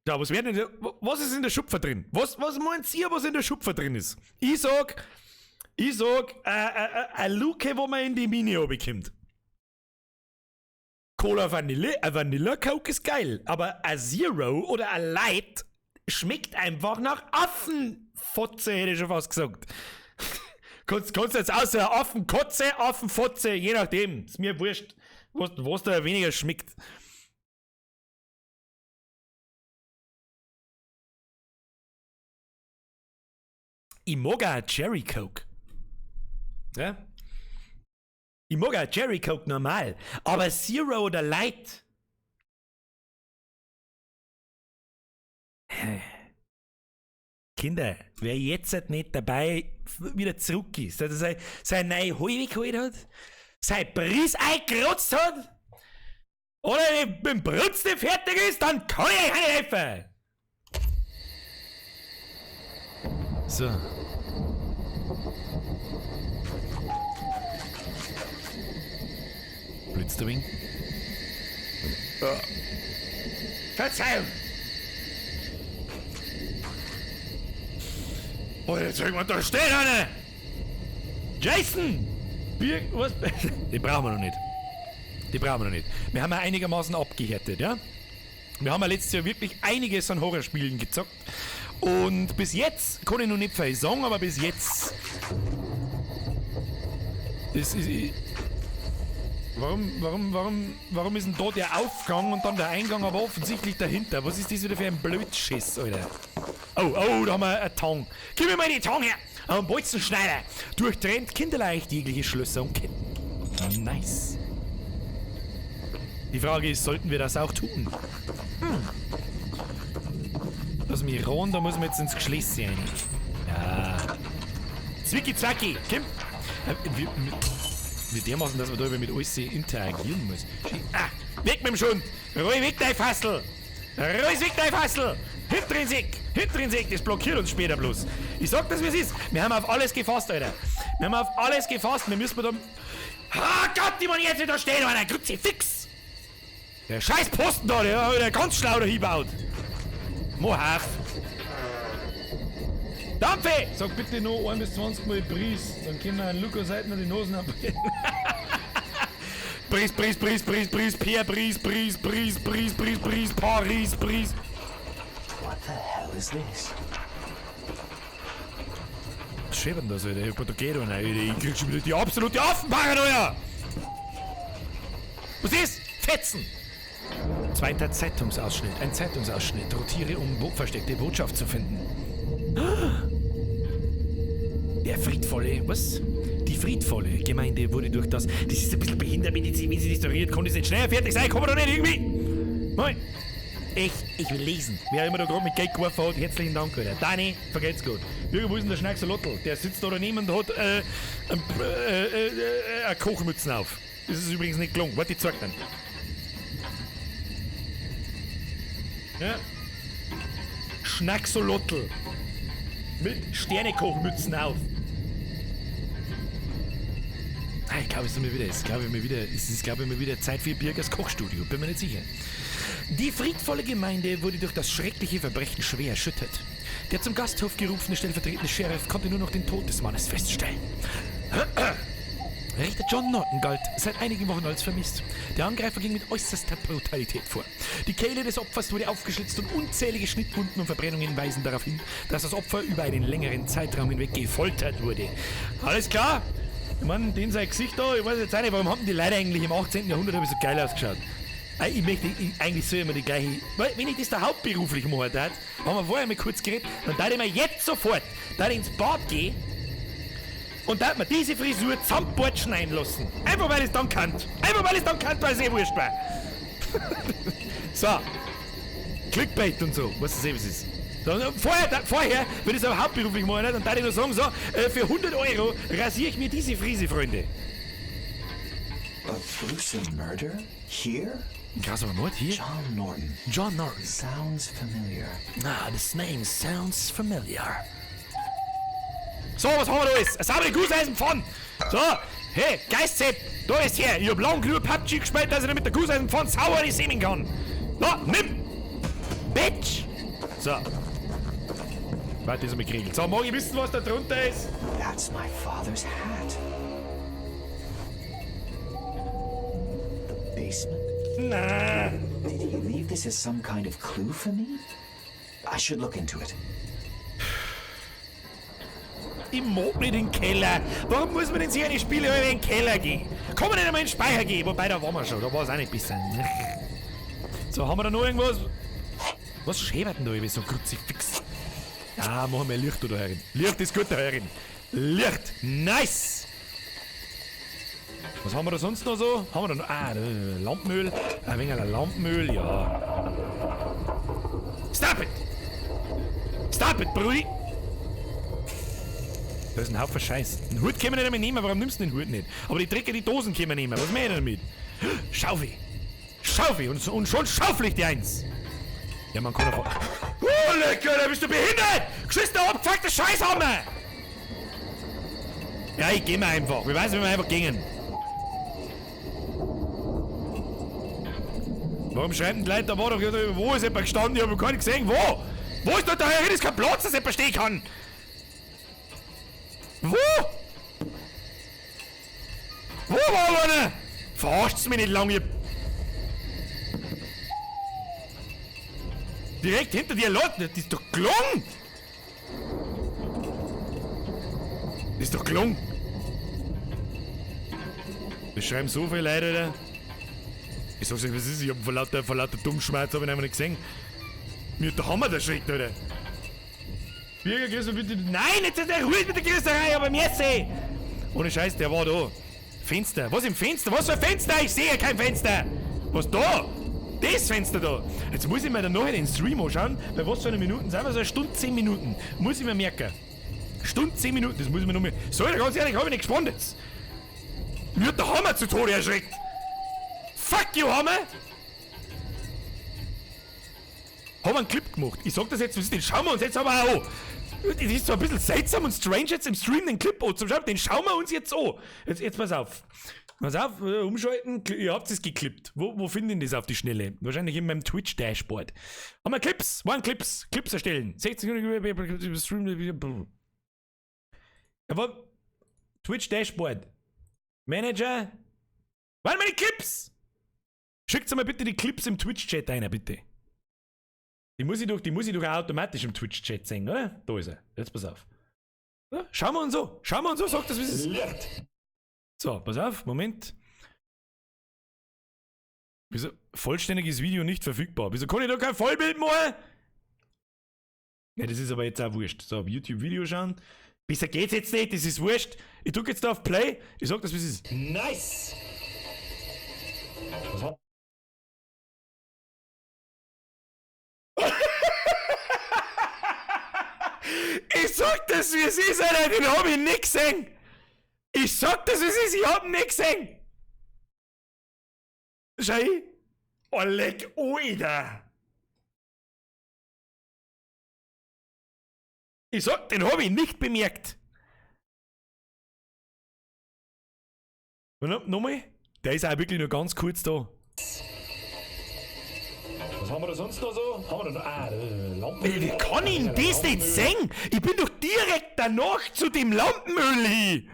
Ja, was werden denn, was ist in der Schupfer drin? Was meint ihr, was in der Schupfer drin ist? Ich sag, eine Luke, wo man in die Mine bekommt. Cola Vanille, ein Vanilla Coke ist geil, aber ein Zero oder ein Light schmeckt einfach nach Affenfotze, hätte ich schon fast gesagt. Kannst jetzt außer Affenkotze, Affenfotze, je nachdem. Ist mir wurscht, was da weniger schmeckt. Ich mag auch Cherry Coke. Ja? Ich mag auch Cherry Coke normal, aber Zero oder Light. Kinder, wer jetzt halt nicht dabei wieder zurück ist, dass er sein neue Halbe geholt hat, sein Bris eingerotzt hat, oder mit dem Brutz nicht fertig ist, dann kann ich euch nicht helfen. So. Blitzt der Wing? Ja. Verzeihung! Oh, jetzt irgendwann da steht einer! Jason! Bier, was? Die brauchen wir noch nicht. Die brauchen wir noch nicht. Wir haben ja einigermaßen abgehärtet, ja? Wir haben ja letztes Jahr wirklich einiges an Horrorspielen gezockt. Und bis jetzt, kann ich noch nicht viel sagen, aber bis jetzt. Das ist. Warum ist denn da der Aufgang und dann der Eingang, aber offensichtlich dahinter? Was ist das wieder für ein Blödschiss, Alter? Oh, da haben wir einen Tang. Gib mir mal die Tang her! Ein Bolzenschneider. Durchtrennt kinderleicht jegliche Schlösser und Ketten. Nice. Die Frage ist, sollten wir das auch tun? Lass mich ran, da muss man jetzt ins Geschlüsse rein. Ja. Zwicki Zacki, komm! Wie dermaßen, dass man da mit alles interagieren muss. Ah, weg mit dem Schund! Ruhig weg, dein Fassel! Ruhig weg, dein Fassel! Hinterinn Sieg! Hinterinn Sieg! Das blockiert uns später bloß. Ich sag das, wie es ist. Wir haben auf alles gefasst, Alter. Wir haben auf alles gefasst. Wir müssen da... Ah Gott, die man jetzt wieder stehen, Alter! Kruzifix! Der scheiß Posten da, der hat wieder ganz schlau da hingebaut. Mohaf! Dampfe! Sag bitte noch 1 bis 20 Mal Pries, dann können wir einen Lukas heute noch die Nosen abbrennen. Pries, Pries, Pries, Pries, Pries, Pierre, Pries, Pries, Pries, Pries, Pries, Pries, Paris, Pries. What the hell is this? Was schreibt denn das, Alter? Da geht einer, Alter. Ich krieg schon wieder die absolute Affenparanoia! Was ist? Fetzen! Zweiter Zeitungsausschnitt. Ein Zeitungsausschnitt. Rotiere, um versteckte Botschaft zu finden. Der friedvolle, was? Die friedvolle Gemeinde wurde durch das... Das ist ein bisschen behindert, wenn sie das ignoriert. Konnte es nicht schneller fertig sein? Kann man doch nicht irgendwie... Moin. Ich will lesen. Wer immer da gerade mit Geld geworfen hat, herzlichen Dank, Alter. Dani, vergelt's gut. Bürger, wo ist denn der Schnacksolotl? Der sitzt da daneben und hat eine Kochmütze auf. Das ist übrigens nicht gelungen. Warte, ich zeig dir. Ja. Schnacksolotl. Mit Sternekochmützen auf. Ah, ich glaube, es ist mir wieder, es glaube ich mir wieder, es ist, glaube ich, mir wieder Zeit für Birgers Kochstudio. Bin mir nicht sicher. Die friedvolle Gemeinde wurde durch das schreckliche Verbrechen schwer erschüttert. Der zum Gasthof gerufene stellvertretende Sheriff konnte nur noch den Tod des Mannes feststellen. Richter John Norton galt seit einigen Wochen als vermisst. Der Angreifer ging mit äußerster Brutalität vor. Die Kehle des Opfers wurde aufgeschlitzt und unzählige Schnittwunden und Verbrennungen weisen darauf hin, dass das Opfer über einen längeren Zeitraum hinweg gefoltert wurde. Alles klar? Ich meine, den sein Gesicht da, ich weiß jetzt auch nicht, warum haben die Leute eigentlich im 18. Jahrhundert so geil ausgeschaut? Ich möchte, eigentlich soll ich immer die gleiche... Weil, wenn ich das da hauptberuflich machen darf, haben wir vorher mal kurz geredet, dann darf ich mir jetzt sofort, da ich ins Bad gehe und da hat man diese Frisur zusammenpatschen einlassen. Einfach weil ich es dann kann. Einfach weil ich es dann kann, weil es eh wurscht war. So. Clickbait und so. Weißt du, was es ist? So, vorher, wenn ich es aber hauptberuflich mache, dann darf ich nur sagen, so, für 100 Euro rasiere ich mir diese Frise, Freunde. A gruesome murder? Here? Ein krasser Mord hier? John Norton. John Norton. Sounds familiar. Ah, this name sounds familiar. So, was haben wir da alles? Eine saubere Gusseisenpfanne. So, hey, Geistsepp, da ist her. Ich hab lang genug PUBG gespielt, dass ich mit der Gusseisenpfanne sauber nicht sehen kann. So, nimm! Bitch! So. Warte, das ist mal geregelt. So, mag ich wissen, was da drunter ist? That's my father's hat. The basement? Na. Did he leave this as some kind of clue for me? I should look into it. Ich mag nicht in den Keller. Warum muss man denn sich eine Spiele in den Keller gehen? Kann man nicht einmal in den Speicher gehen? Wobei, da waren wir schon. Da war es auch nicht besser. So, haben wir da noch irgendwas? Was schäbert denn da irgendwie so Kruzifix? Ah, machen wir Licht da herin. Licht ist gut da herin. Licht! Nice! Was haben wir da sonst noch so? Haben wir da noch? Ah, Lampenöl. Ein wenig Lampenöl, ja. Stop it! Stop it, Brudi! Da ist ein Haufen Scheiß. Den Hut können wir nicht einmal nehmen, warum nimmst du den Hut nicht? Aber die Drecke, die Dosen können wir nehmen. Was machen wir damit? Schaufel! Schaufel! Und schon schaufel ich die eins! Ja, man kann davon. Oh, lecker, da bist du behindert! Geschissener, abgefuckter Scheißhammer! Ja, ich geh mal einfach. Wir wissen, wie wir einfach gingen. Warum schreiben die Leute, da war doch, wo ist jemand gestanden? Ich hab gar nicht gesehen. Wo? Wo ist dort der Herr? Ist kein Platz, dass jemand stehen kann! Wo? Wo war einer? Verarscht's mich nicht lange, ihr... Direkt hinter dir, Leute, das ist doch gelungen! Das ist doch gelungen! Das schreiben so viele Leute, Alter. Ich sag's euch, was ist, ich hab vor lauter Dummschmerz hab ich einfach nicht gesehen. Mir hat der Hammer erschreckt, Alter. Birger, grüß mich bitte. Nein, jetzt ist er ruhig mit der Grüßerei, aber merci! Ohne Scheiß, der war da. Fenster. Was im Fenster? Was für ein Fenster? Ich sehe kein Fenster! Was da? Das Fenster da! Jetzt muss ich mir dann nachher den Stream anschauen. Bei was für einer Minuten sind wir? So eine Stunde 10 Minuten. Muss ich mir merken. Stunde 10 Minuten, das muss ich mir noch mal. So, ganz ehrlich, hab ich nicht gespannt jetzt. Mir hat der Hammer zu Tode erschreckt. Fuck you, Hammer! Hab einen Clip gemacht. Ich sag das jetzt, den schauen wir uns jetzt aber auch an. Das ist zwar ein bisschen seltsam und strange jetzt im Stream den Clip anzuschauen, den schauen wir uns jetzt an. Jetzt pass auf. Pass auf, umschalten, ihr habt es geklippt. Wo finde ich das auf die Schnelle? Wahrscheinlich in meinem Twitch-Dashboard. Haben wir Clips? Waren Clips? Clips erstellen. 60 Minuten Stream. Aber Twitch-Dashboard. Manager. Waren meine Clips? Schickt mal bitte die Clips im Twitch-Chat rein, bitte. Die muss ich doch auch automatisch im Twitch-Chat sehen, oder? Da ist er. Jetzt pass auf. Ja, schauen wir uns so. Schauen wir uns so, sagt das, wie es ist. So, pass auf, Moment. Wieso? Vollständiges Video nicht verfügbar. Wieso kann ich da kein Vollbild machen? Ja, das ist aber jetzt auch wurscht. So, YouTube-Video schauen. Besser geht's jetzt nicht, das ist wurscht. Ich drück jetzt da auf Play. Ich sag das, wie es ist. Nice! Was hat Ich sag das, wie es ist, Alter, den hab ich nicht gesehen. Ich sag das, wie es ist, ich hab ihn nicht gesehen. Schau ich. Oh, leck, Alter. Ich sag, den hab ich nicht bemerkt. Und nochmal, der ist auch wirklich nur ganz kurz da. Was haben wir da sonst noch so? Haben wir da noch? Ah, Lampenöl. Wie kann ich denn das nicht sehen? Ich bin doch direkt danach zu dem Lampenöl hin.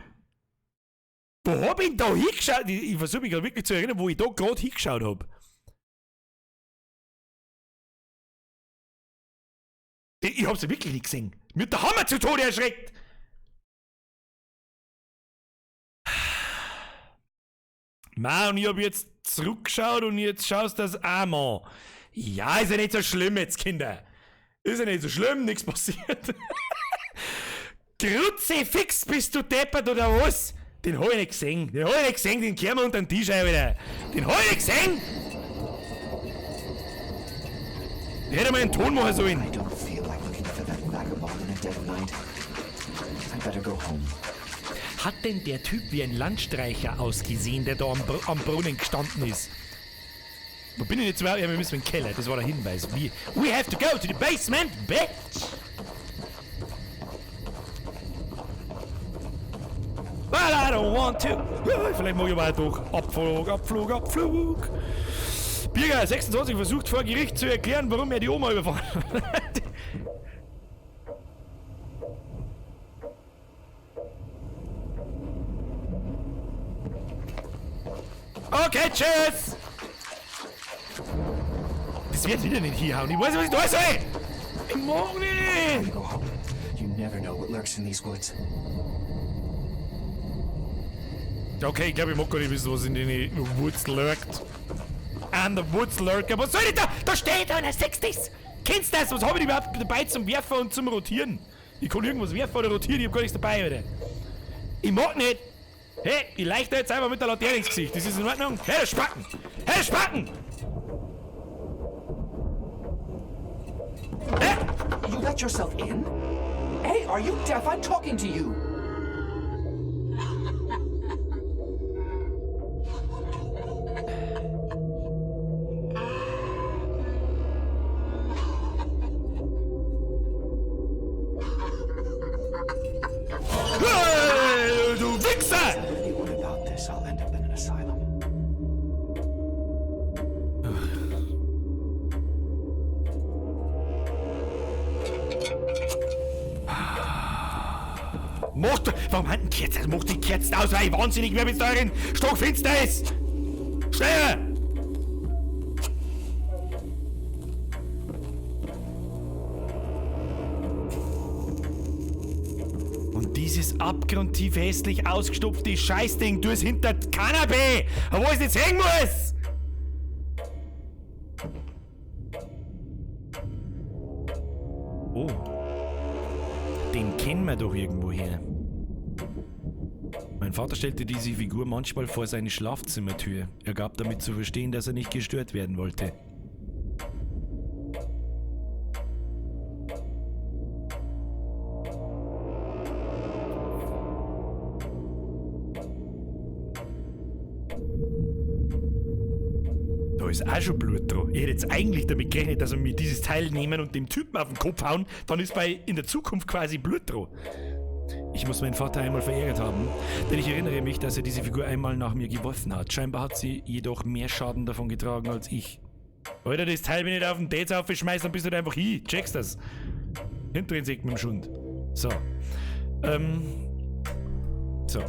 Wo hab ich denn da hingeschaut? Ich versuche mich gerade wirklich zu erinnern, wo ich da gerade hingeschaut hab. Ich hab's ja wirklich nicht gesehen. Mir hat der Hammer zu Tode erschreckt. Ma, und ich hab jetzt zurückgeschaut und jetzt schaust du das auch mal. Ja, ist ja nicht so schlimm jetzt, Kinder. Ist ja nicht so schlimm, nichts passiert. Kruzifix, bist du deppert oder was? Den hab ich nicht gesehen. Den hab ich nicht gesehen, den kehren wir unter den Tisch ein wieder. Den hab ich nicht gesehen! Ich hätte mal einen Ton machen sollen. I don't feel like looking for that vagabond in the dead of night. I'd better go home. Hat denn der Typ wie ein Landstreicher ausgesehen, der da am Brunnen gestanden ist? Wo bin ich jetzt überhaupt? Ja, wir müssen in den Keller, das war der Hinweis. We have to go to the basement, bitch! But I don't want to. Ja, vielleicht mach ich aber auch doch. Abflug, Abflug, Abflug. Birger, 26, versucht vor Gericht zu erklären, warum er die Oma überfahren hat. Okay, tschüss! Das wird wieder nicht hinhauen. Ich weiß nicht, was ich da soll! Ich mag nicht! Go home. You never know what lurks in these woods. Okay, ich glaube, ich mag gar nicht wissen, was in den Woods lurkt. And the Woods lurker. Was soll ich da? Da steht einer, siehst du's? Kennst du das? Was hab ich überhaupt dabei zum Werfen und zum Rotieren? Ich kann irgendwas werfen oder rotieren, ich hab gar nichts dabei, Alter. Ich mag nicht! Hey, ich leichte jetzt einfach mit der Laterne ins Gesicht. Das ist in Ordnung. Hey, Spacken! Hey, Spacken! Hey! You let yourself in? Hey, are you deaf? I'm talking to you! Hey, du Wichser! Anyone about this, I'll end up in an asylum. Macht, warum hat denn Kerzen? Macht die Kerzen aus, weil ich wahnsinnig werde, wenn es da drin stockfinster ist! Schneller! Und dieses abgrundtief hässlich ausgestopfte Scheißding, du es hinter das Kanapee, wo es jetzt hängen muss! Oh. Den kennen wir doch irgendwoher. Mein Vater stellte diese Figur manchmal vor seine Schlafzimmertür. Er gab damit zu verstehen, dass er nicht gestört werden wollte. Da ist auch schon Blut dran. Ich hätte jetzt eigentlich damit gerechnet, dass wir mir dieses Teil nehmen und dem Typen auf den Kopf hauen, dann ist bei in der Zukunft quasi Blut dran. Ich muss meinen Vater einmal verärgert haben, denn ich erinnere mich, dass er diese Figur einmal nach mir geworfen hat. Scheinbar hat sie jedoch mehr Schaden davon getragen als ich. Alter, das Teil, wenn ich da auf den Dates aufschmeiß, dann bist du da einfach hin. Checkst das? Hinter den Säck mit dem Schund. So. So.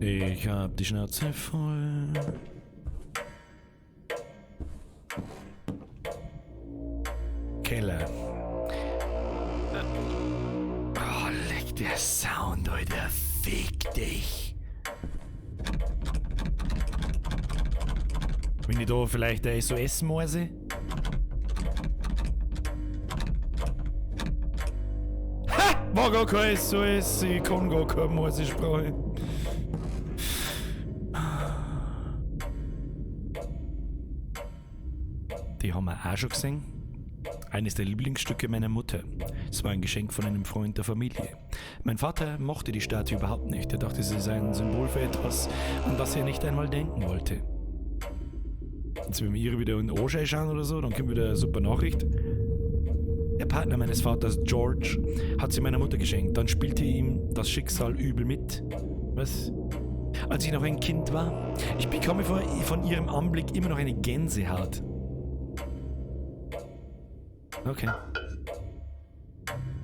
Ich hab die Schnauze voll. Keller. Oh, leck der Sound, Alter. Fick dich. Bin ich da vielleicht der SOS-Morse? Ha! War gar kein SOS. Ich kann gar keine Morsesprache. Die haben wir auch schon gesehen. Eines der Lieblingsstücke meiner Mutter. Es war ein Geschenk von einem Freund der Familie. Mein Vater mochte die Statue überhaupt nicht. Er dachte, sie sei ein Symbol für etwas, an das er nicht einmal denken wollte. Jetzt, wenn wir ihr wieder in den Ohr schauen oder so, dann kommt wieder eine super Nachricht. Der Partner meines Vaters, George, hat sie meiner Mutter geschenkt. Dann spielte ihm das Schicksal übel mit. Was? Als ich noch ein Kind war? Ich bekomme von ihrem Anblick immer noch eine Gänsehaut. Okay.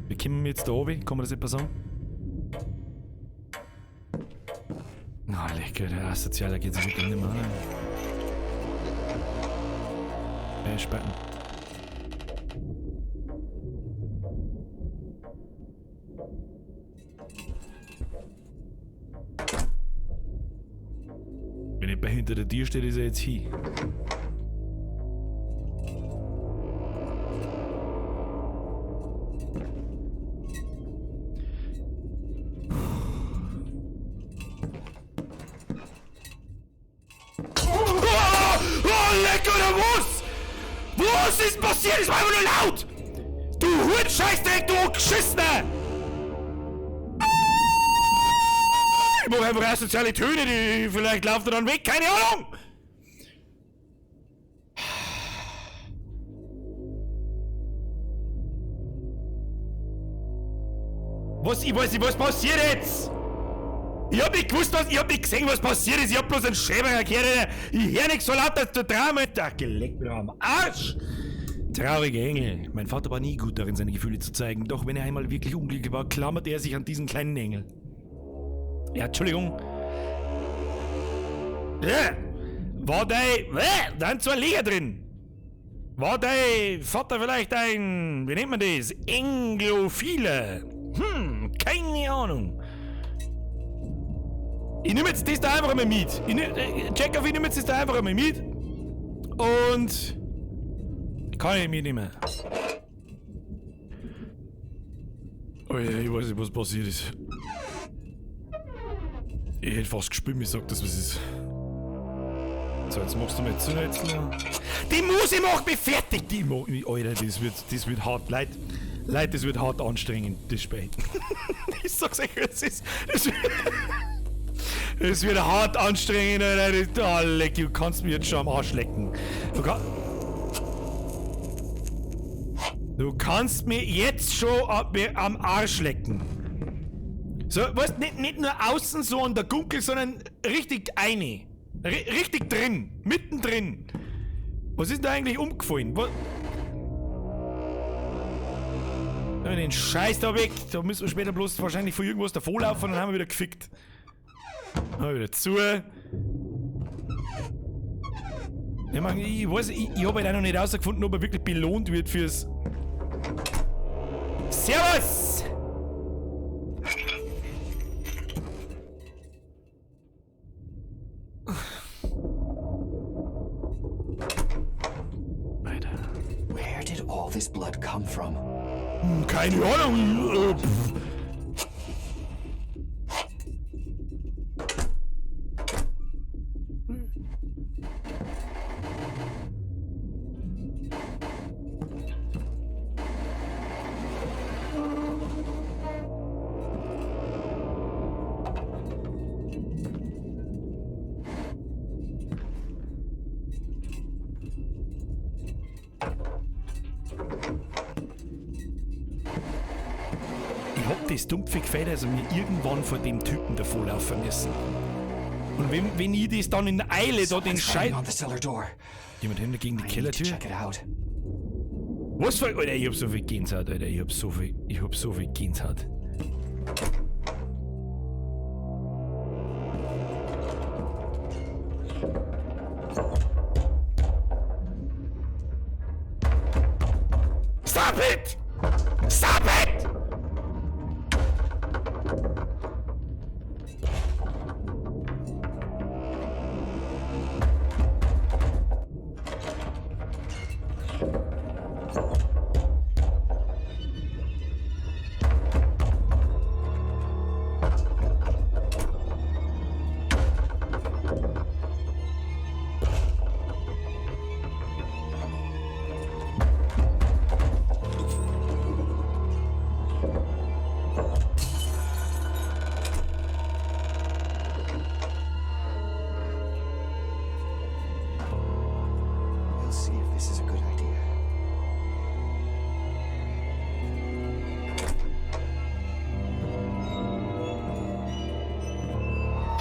Wir kommen jetzt da oben, kann man das etwa sagen? Na, lecker, der Asozialer geht sich wirklich nicht mehr an. Spacken. Wenn jemand hinter der Tür steht, ist er jetzt hin. Was ist passiert? Es war einfach nur laut! Du Hurenscheißdreck, du Geschissener! Ich mach einfach asoziale Töne, die vielleicht laufen dann weg, keine Ahnung! Was? Ich weiß nicht, was passiert jetzt? Ich hab nicht gewusst, was. Ich hab nicht gesehen, was passiert ist. Ich hab bloß einen Schäber gehört. Ich hör nicht so laut, dass du Drama. Da geleckt mir am Arsch! Trauriger Engel. Mein Vater war nie gut darin, seine Gefühle zu zeigen. Doch wenn er einmal wirklich unglücklich war, klammerte er sich an diesen kleinen Engel. Ja, Entschuldigung. Ja, war dein. Da sind zwei Leger drin. War dein Vater vielleicht ein. Wie nennt man das? Anglophile. Keine Ahnung. Ich nehme jetzt das da einfach einmal mit. Check auf, ich nehme jetzt das da einfach einmal mit. Und. Kann ich mitnehmen. Oh ja, ich weiß nicht, was passiert ist. Ich hätte fast gespielt, ich sag das, was ist. So, jetzt machst du mir zu jetzt. Die Musik macht mich fertig! Die Alter, das wird hart. Leute, das wird hart anstrengend, das Spiel. Ich sag's euch, es ist. Es wird hart anstrengend, Alter. Oh, leck, du kannst mir jetzt schon am Arsch lecken. Du kannst mir jetzt schon am Arsch lecken. So, weißt du, nicht nur außen so an der Gunkel, sondern richtig eine. Richtig drin. Mittendrin. Was ist denn da eigentlich umgefallen? Was? Den Scheiß da weg. Da müssen wir später bloß wahrscheinlich vor irgendwas davor laufen und dann haben wir wieder gefickt. Dann wieder zu. Ich mein, ich weiß, ich hab halt auch noch nicht rausgefunden, ob er wirklich belohnt wird fürs. Servus! Alter. Where did all this blood come from? Keine Ahnung. Pff. Ich hab das dumpfe Gefühl, dass wir irgendwann vor dem Typen davonlaufen müssen. Und wenn ich das dann in Eile da den Scheiß... Jemand hämmert gegen die Kellertür? Was für... Alter, ich hab so viel Gänsehaut, Alter. Ich hab so viel Gänsehaut. Stop it! Stop it! We'll see if this is a good idea.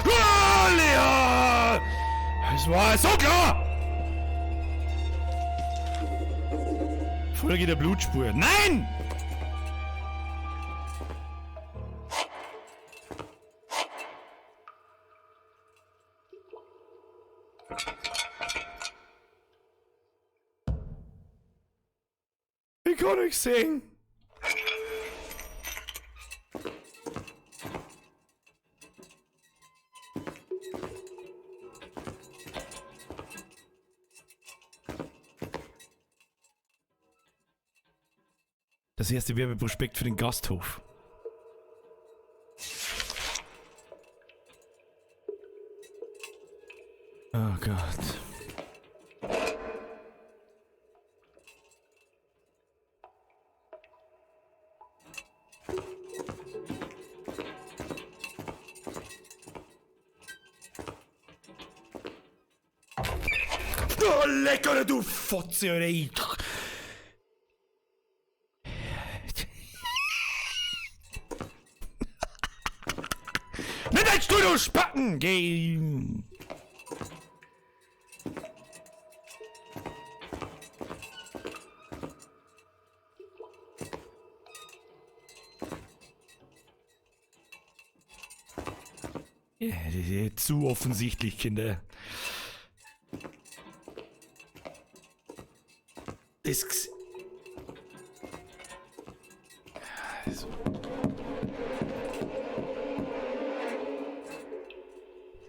Ah, Lea! Es war so klar! Folge der Blutspur. Nein! Ich kann nicht sehen. Das erste Werbeprospekt für den Gasthof. Oh Gott. Oh, lecker, du Fotze, Alter. Nimm deinen Stuhl, du Spacken! Geh! Ja, das ist zu offensichtlich, Kinder. Das... Also.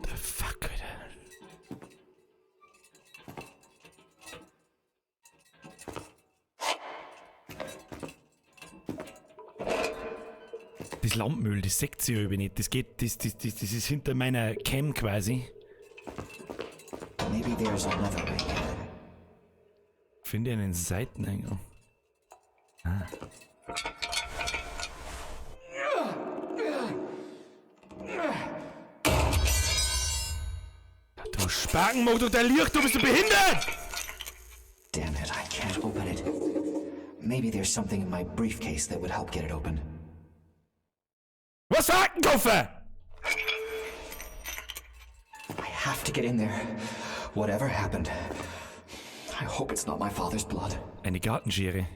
The fuck, Alter. Das Lampenöl, das seht ihr ja nicht. Das geht, das ist hinter meiner Cam quasi. Maybe there's another way. Finde einen Seiteneingang. Ah. Du Spacken, mach doch dein Licht, du bist du behindert! Damn it, I can't open it. Maybe there's something in my briefcase that would help get it open. Was für Aktenkoffer? I have to get in there. Whatever happened. I hope it's not my father's blood. Eine Gartenschere.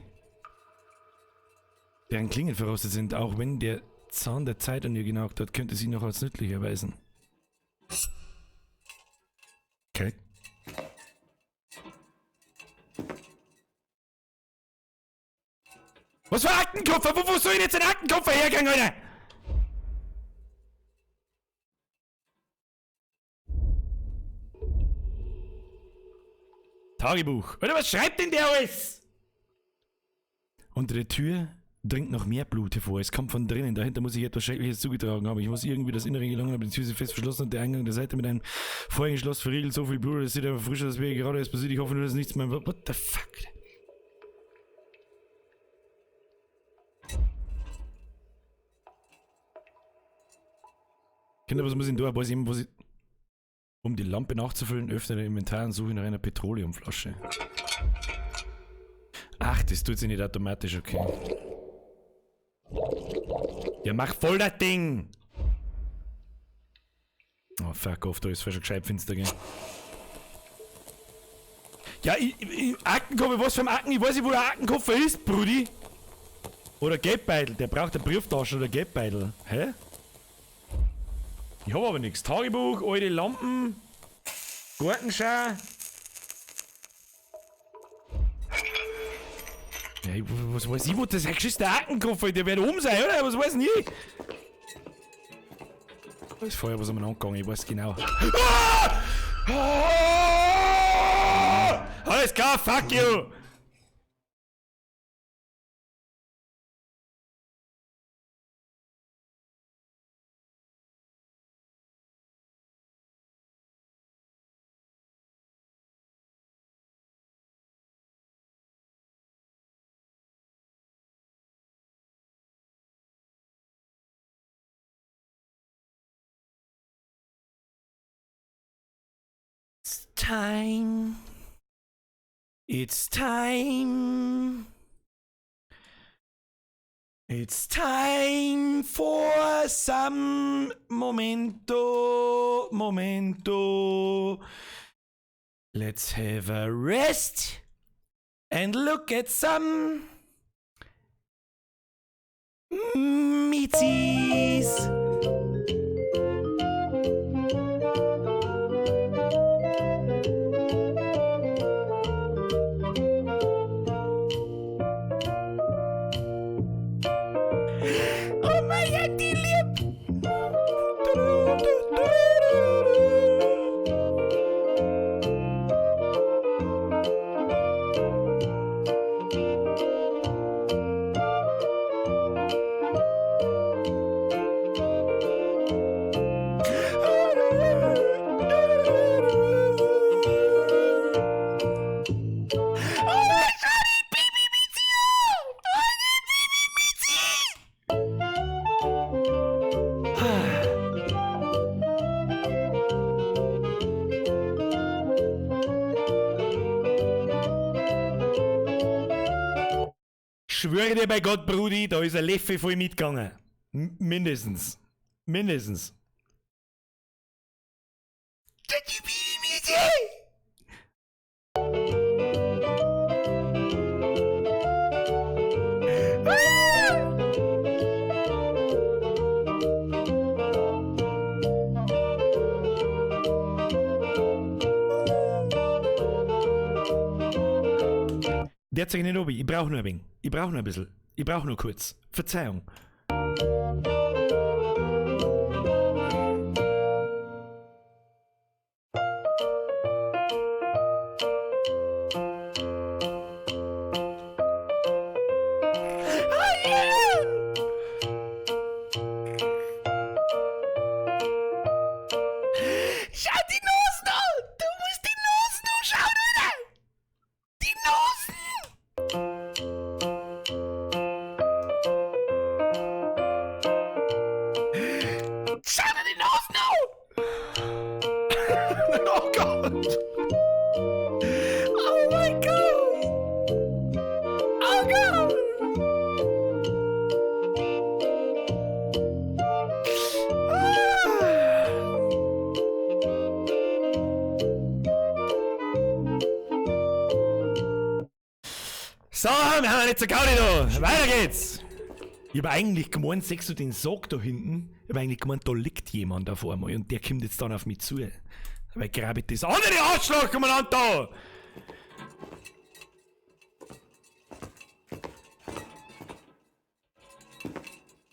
Deren Klingen verrostet sind, auch wenn der Zahn der Zeit an ihr genagt hat, könnte sie noch als nützlich erweisen. Okay. Was für Aktenkoffer? Wo soll ich jetzt einen Aktenkoffer hergehen, Alter? Tagebuch. Alter, was schreibt denn der alles? Unter der Tür dringt noch mehr Blut hervor. Es kommt von drinnen. Dahinter muss ich etwas Schreckliches zugetragen haben. Ich muss irgendwie das Innere gelangen, aber die Tür ist fest verschlossen und der Eingang der Seite mit einem Vorhängeschloss verriegelt. So viel Blut, das sieht einfach frisch aus, als wäre gerade erst passiert. Ich hoffe nur, dass nichts mehr. What the fuck? Kinder, was muss ich denn da? Weiß ich, was ich, um die Lampe nachzufüllen, öffne dein Inventar und suche nach einer Petroleumflasche. Ach, das tut sich nicht automatisch, okay. Ja, mach voll das Ding! Oh, fuck off, da ist fast schon gescheit finster, gell? Ja, ich, Aktenkoffer, was für ein Akten? Ich weiß nicht, wo der Aktenkoffer ist, Brudi! Oder Geldbeutel, der braucht eine Brieftasche oder Geldbeutel. Hä? Ich hab aber nichts. Tagebuch, alte Lampen, Gartenschau. Ja, ich, was weiß ich, wo das ist? Der Aktenkoffer, der wird oben sein, oder? Was weiß ich nicht? Da ist vorher was umeinander gegangen, ich weiß genau. Ah! Ah! Alles klar, fuck you! It's time. It's time. It's time for some momento, momento. Let's have a rest and look at some meaties. Oh mein Gott, die lieb. Oh mein Gott, die Baby Mizi! Oh, die Baby Mizi! Schwöre dir bei Gott, Brudi, da ist ein Leffe voll mitgegangen. Mindestens. Mindestens. Der zeigt nicht obi. Ich brauch nur ein wenig. Ich brauch nur ein bisschen. Ich brauch nur kurz. Verzeihung. Schau die Nosen an! Du musst die Nosen anschauen, oder? Die Nosen! Schau dir die Nosen an! Oh Gott! Oh mein Gott! Oh Gott! So, wir haben nicht zur Gaudi da. Weiter geht's. Ich hab eigentlich gemeint, siehst du den Sack da hinten? Ich hab eigentlich gemeint, da liegt jemand auf einmal und der kommt jetzt dann auf mich zu. Aber ich grabe das andere Arschloch umeinander da!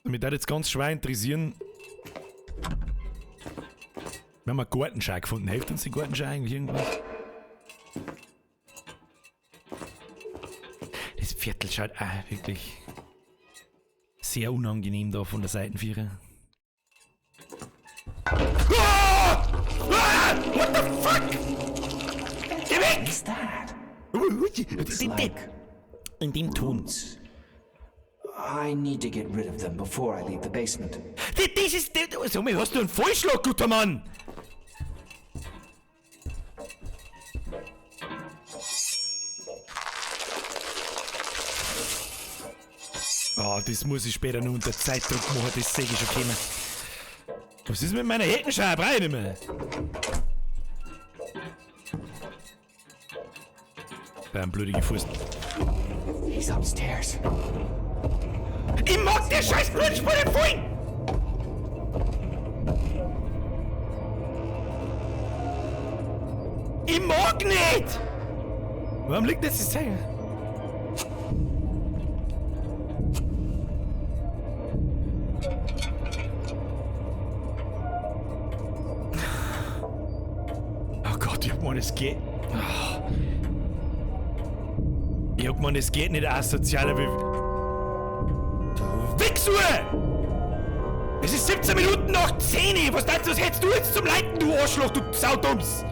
Mich würde jetzt ganz schwer interessieren. Wir haben einen Gartenschau gefunden. Hilft uns die Gartenschau eigentlich irgendwas? Das Viertel schaut auch wirklich sehr unangenehm da von der Seitenvierer. Ah! Ah! What the fuck? Geh weg! What is that? Looks like In dem Ton. boots. I need to get rid of them before I leave the basement. Das ist. Sag mal, hast du einen Vollschlag, guter Mann? Ah, das muss ich später noch unter Zeitdruck machen, das sehe ich schon kommen. Was ist mit meiner Heckenscheibe? Brauch ich nicht mehr. Beim blödigen Fuß. He's upstairs. Ich mag den scheiß Blutspur nicht voll! Ich mag nicht! Warum liegt das jetzt hier? Oh Gott, ich hab gemeint, es geht. Oh. Ich hab gemeint, es geht nicht asozialer wie. Du Wichsuhr! Es ist 17 Minuten nach 10! Was denkst du, was hättest du jetzt zum Leiten, du Arschloch, du Saudums?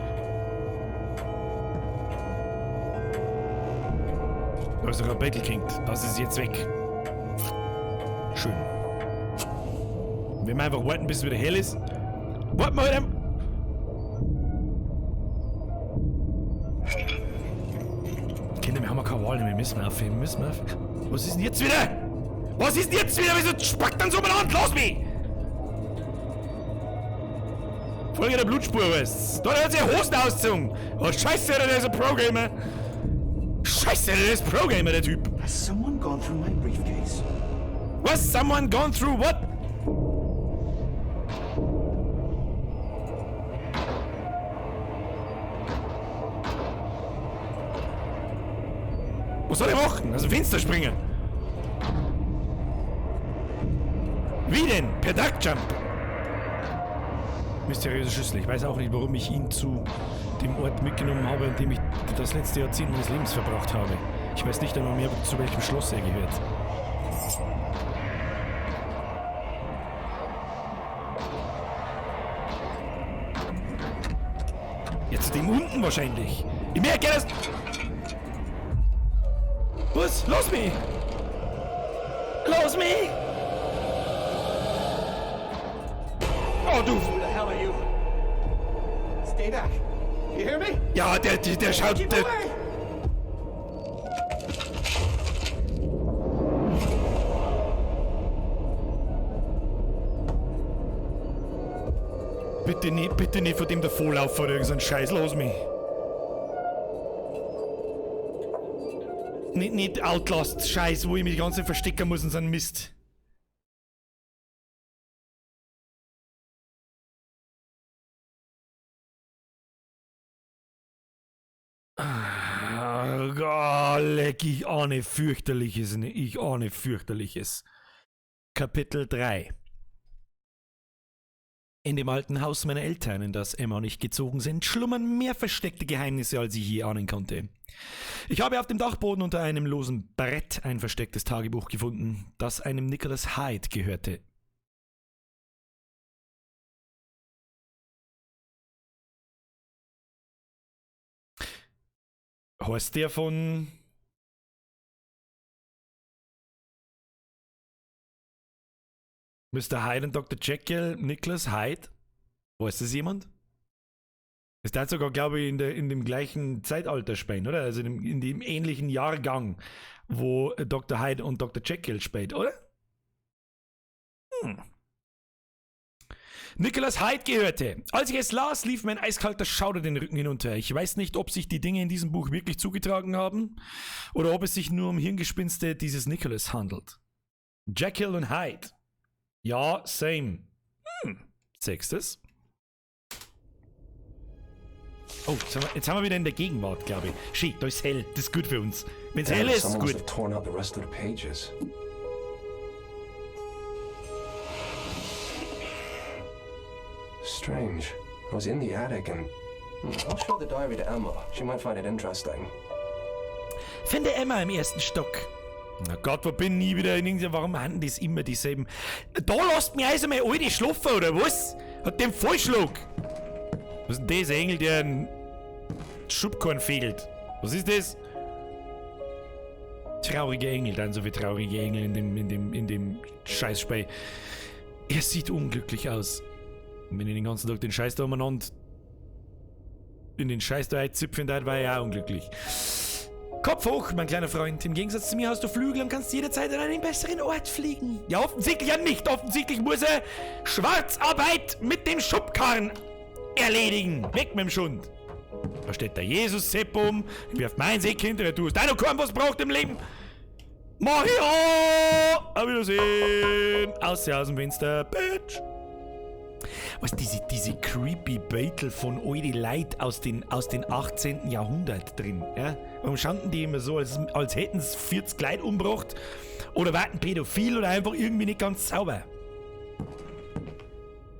Da ist doch ein Bettel King. Das ist jetzt weg. Schön. Wenn wir einfach warten, bis es wieder hell ist. Warten wir halt Kinder, wir haben ja keine Wahl mehr. Wir müssen aufhören. Wir müssen aufhören. Was ist denn jetzt wieder? Was ist denn jetzt wieder? Wieso spackt dann so umeinander? Lass mich! Folge der Blutspur, was? Da hat sich Hosen ausgezogen. Oh, scheiße, der ist ein Pro-Gamer. Scheiße, der ist Pro-Gamer, der Typ. Has someone gone through my briefcase? Was? Someone gone through what? Was soll ich machen? Aus dem Fenster springen? Wie denn? Per Duck Jump? Mysteriöse Schüssel. Ich weiß auch nicht, warum ich ihn zu dem Ort mitgenommen habe, an dem ich das letzte Jahrzehnt meines Lebens verbracht habe. Ich weiß nicht einmal mehr, zu welchem Schloss er gehört. Ja, zu dem unten wahrscheinlich. Ich merke das. Was? Lass mich! Lass mich! Oh, du! Who the hell are you? Stay back. You hear me? Ja, der schaut. Keep Der, away! Bitte nicht von dem davonlaufen oder irgend so ein Scheiß. Lass mich. Nicht Outlast-Scheiß, wo ich mich die ganze Zeit verstecken muss und so ein Mist. Ah, oh, leck, ich ahne fürchterliches, ich ahne fürchterliches. Kapitel 3. In dem alten Haus meiner Eltern, in das Emma und ich gezogen sind, schlummern mehr versteckte Geheimnisse, als ich je ahnen konnte. Ich habe auf dem Dachboden unter einem losen Brett ein verstecktes Tagebuch gefunden, das einem Nicholas Hyde gehörte. Heißt der von Mr. Hyde und Dr. Jekyll, Nicholas Hyde? Weiß das jemand? Ist der sogar, glaube ich, in dem gleichen Zeitalter spielen, oder? Also in dem ähnlichen Jahrgang, wo Dr. Hyde und Dr. Jekyll spielt, oder? Nicholas Hyde gehörte. Als ich es las, lief mir ein eiskalter Schauder den Rücken hinunter. Ich weiß nicht, ob sich die Dinge in diesem Buch wirklich zugetragen haben oder ob es sich nur um Hirngespinste dieses Nicholas handelt. Jekyll und Hyde. Ja, same. Sechstes. Oh, jetzt haben wir wieder in der Gegenwart, glaube ich. Shit, da ist hell. Das ist gut für uns. Wenn's hell ist, ist gut. Have torn out the rest of the pages. Strange. I was in the attic and I'll show the diary to Emma. She might find it interesting. Finde Emma im ersten Stock. Na Gott, wo bin ich wieder in irgendeinem... Warum haben das immer dieselben? Da lasst mich also meine Alte schlafen, oder was? Hat den Vollschlag! Was ist denn das? Ein Engel, der einen Schubkorn fegelt. Was ist das? Traurige Engel, dann so wie traurige Engel in dem Scheißspiel. Er sieht unglücklich aus. Und wenn ich den ganzen Tag den Scheiß da umeinander in den Scheiß da einzipfen, dann war ich auch unglücklich. Kopf hoch, mein kleiner Freund. Im Gegensatz zu mir hast du Flügel und kannst jederzeit an einen besseren Ort fliegen. Ja, offensichtlich ja nicht. Offensichtlich muss er Schwarzarbeit mit dem Schubkarren erledigen. Weg mit dem Schund. Da steht der Jesus-Sepp um. Ich werf mein Seekind, du hast auch noch keinen, was braucht im Leben. Mario! Auf Wiedersehen! Aus dem Fenster, Bitch! Was, diese creepy Beutel von alte Leuten aus den 18. Jahrhundert drin, ja? Warum schauen die immer so, als hätten sie 40 Leute umgebracht oder warten pädophil oder einfach irgendwie nicht ganz sauber?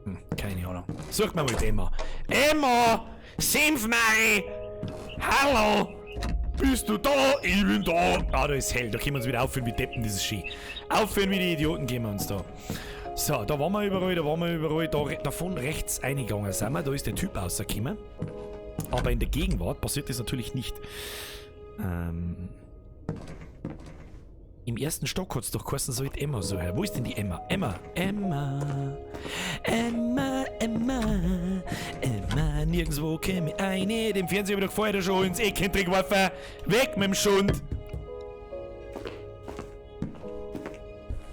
Hm, keine Ahnung. Such mal die Emma. Emma! Senfmari! Hallo! Bist du da? Ich bin da! Ah, da ist hell. Da können wir uns wieder aufführen wie Deppen, dieses Ski. Aufführen wie die Idioten gehen wir uns da. So, da waren wir überall, da waren wir überall. Da, davon rechts eingegangen sind wir. Da ist der Typ rausgekommen. Aber in der Gegenwart passiert das natürlich nicht. Im ersten Stock hat es doch geheißen, soll ich Emma so her. Wo ist denn die Emma? Emma! Emma! Emma, Emma! Emma! Nirgendwo käme ich eine. Den Fernseher habe ich doch vorher schon ins Eck geworfen. Weg mit dem Schund!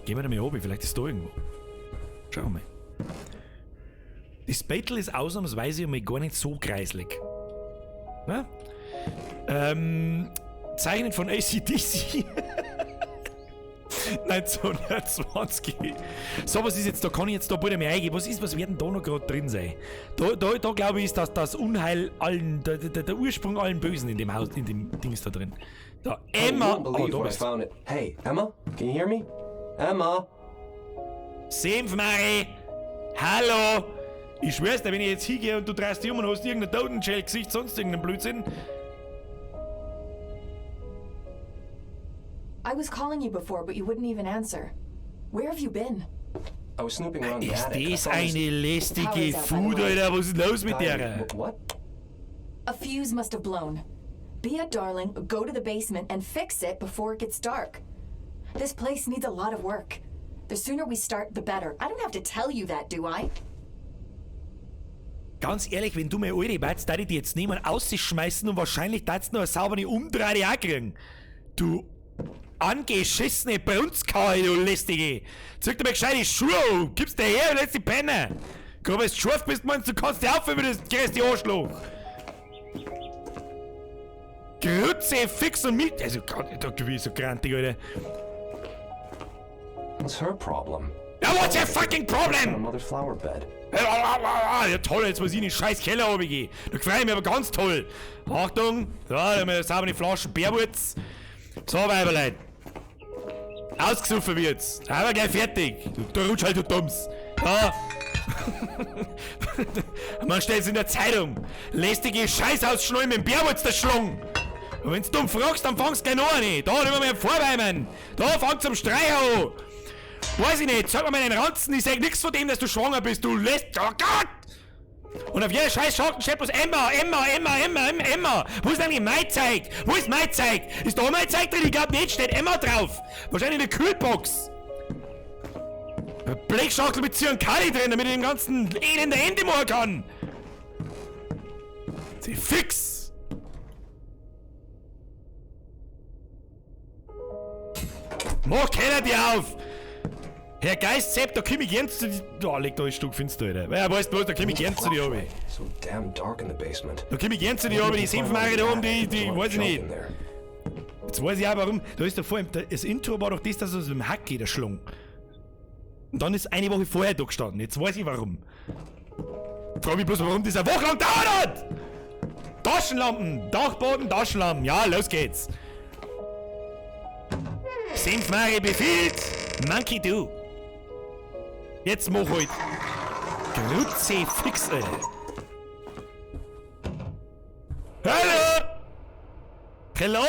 Gehen wir da mal oben, vielleicht ist da irgendwo. Schauen wir mal. Das Battle ist ausnahmsweise mal gar nicht so kreislig. Na? Zeichnet von AC/DC. 1920. So, was ist jetzt da? Kann ich jetzt da bald einmal eingehen? Was ist, was wird denn da noch gerade drin sein? Da glaube ich, ist das Unheil allen, der Ursprung allen Bösen in dem Haus, in dem Dings da drin. Da, Emma! Oh, da bist du. Hey, Emma? Can you hear me? Emma? Senfmari! Hallo! Ich schwör's dir, wenn ich jetzt hingehe und du drehst dich um und hast irgendein Totenschell-Gesicht, sonst irgendeinen Blödsinn. I was calling you before, but you wouldn't even answer. Where have you been? I was snooping around the attic. Ist das eine lästige Food, Alter? Was ist los mit der? What? A fuse must have blown. Be a darling, go to the basement and fix it before it gets dark. This place needs a lot of work. The sooner we start, the better. I don't have to tell you that, do I? Ganz ehrlich, wenn du mir alte warst, da ich die jetzt nehmen, ausschmeißen und wahrscheinlich darfst du noch eine saubere Umdrehung auch kriegen. Du angeschissene Brunzkaue, du lästige! Zieh dir mal gescheite Schuhe an, gibst dir her und lässt die Penner! Gerade weil du scharf bist, meinst du, kannst dir aufhören, wie das größte Arschloch! Grütze, fix und mit! Also, da bin ich so grantig, Alter. What's her problem? Ja, what's your fucking problem? Mother flower bed. Ja, toll, jetzt muss ich in den scheiß Keller runtergehen. Da freue ich mich aber ganz toll. Achtung, da haben wir saubere Flaschen Bärwurz. So, Weiberlein. Ausgesoffen wird's. Da haben wir gleich fertig. Du rutsch halt, du Dumms. Da. Man stellt's in der Zeitung. Lästige Scheißausschnallen mit dem Bärwurz der Schlung. Und wenn's dumm fragst, dann fangst du gleich noch eine. Da, nehmen wir mal vorbei, Da, fang zum Streich an. Weiß ich nicht, sag mir mal den Ranzen, ich sag nix von dem, dass du schwanger bist, du lässt. Oh Gott! Und auf jeder scheiß Schachtel steht bloß Emma, Emma, Emma, Emma, Emma, Emma. Wo ist eigentlich mein Zeug? Wo ist mein Zeug? Ist da mein Zeug drin? Ich glaub nicht, steht Emma drauf. Wahrscheinlich in der Kühlbox. Eine Blechschachtel mit Zyankali drin, damit ich den ganzen elenden Ende machen kann. Sie fix! Mach keiner die auf! Herr Geist, Sepp, da komm ich gern zu dir. Da leg da ein Stück finster, Alter. Ja, weißt du was, da komm ich gern zu dir, oben. So damn dark in the basement. Da komm ich gern zu dir, oben. Die Senfmare da oben, die, weiß ich nicht. Jetzt weiß ich auch warum. Da ist da vor, das Intro war doch das, dass es mit dem Hack geht, der Schlung. Und dann ist eine Woche vorher da gestanden. Jetzt weiß ich warum. Frag mich bloß, warum das eine Woche lang dauert hat! Taschenlampen! Dachboden, Taschenlampen. Ja, los geht's. Senfmare befiehlt! Monkey do! Jetzt mach halt! Grütze fix, Alter! Hallo! Hello?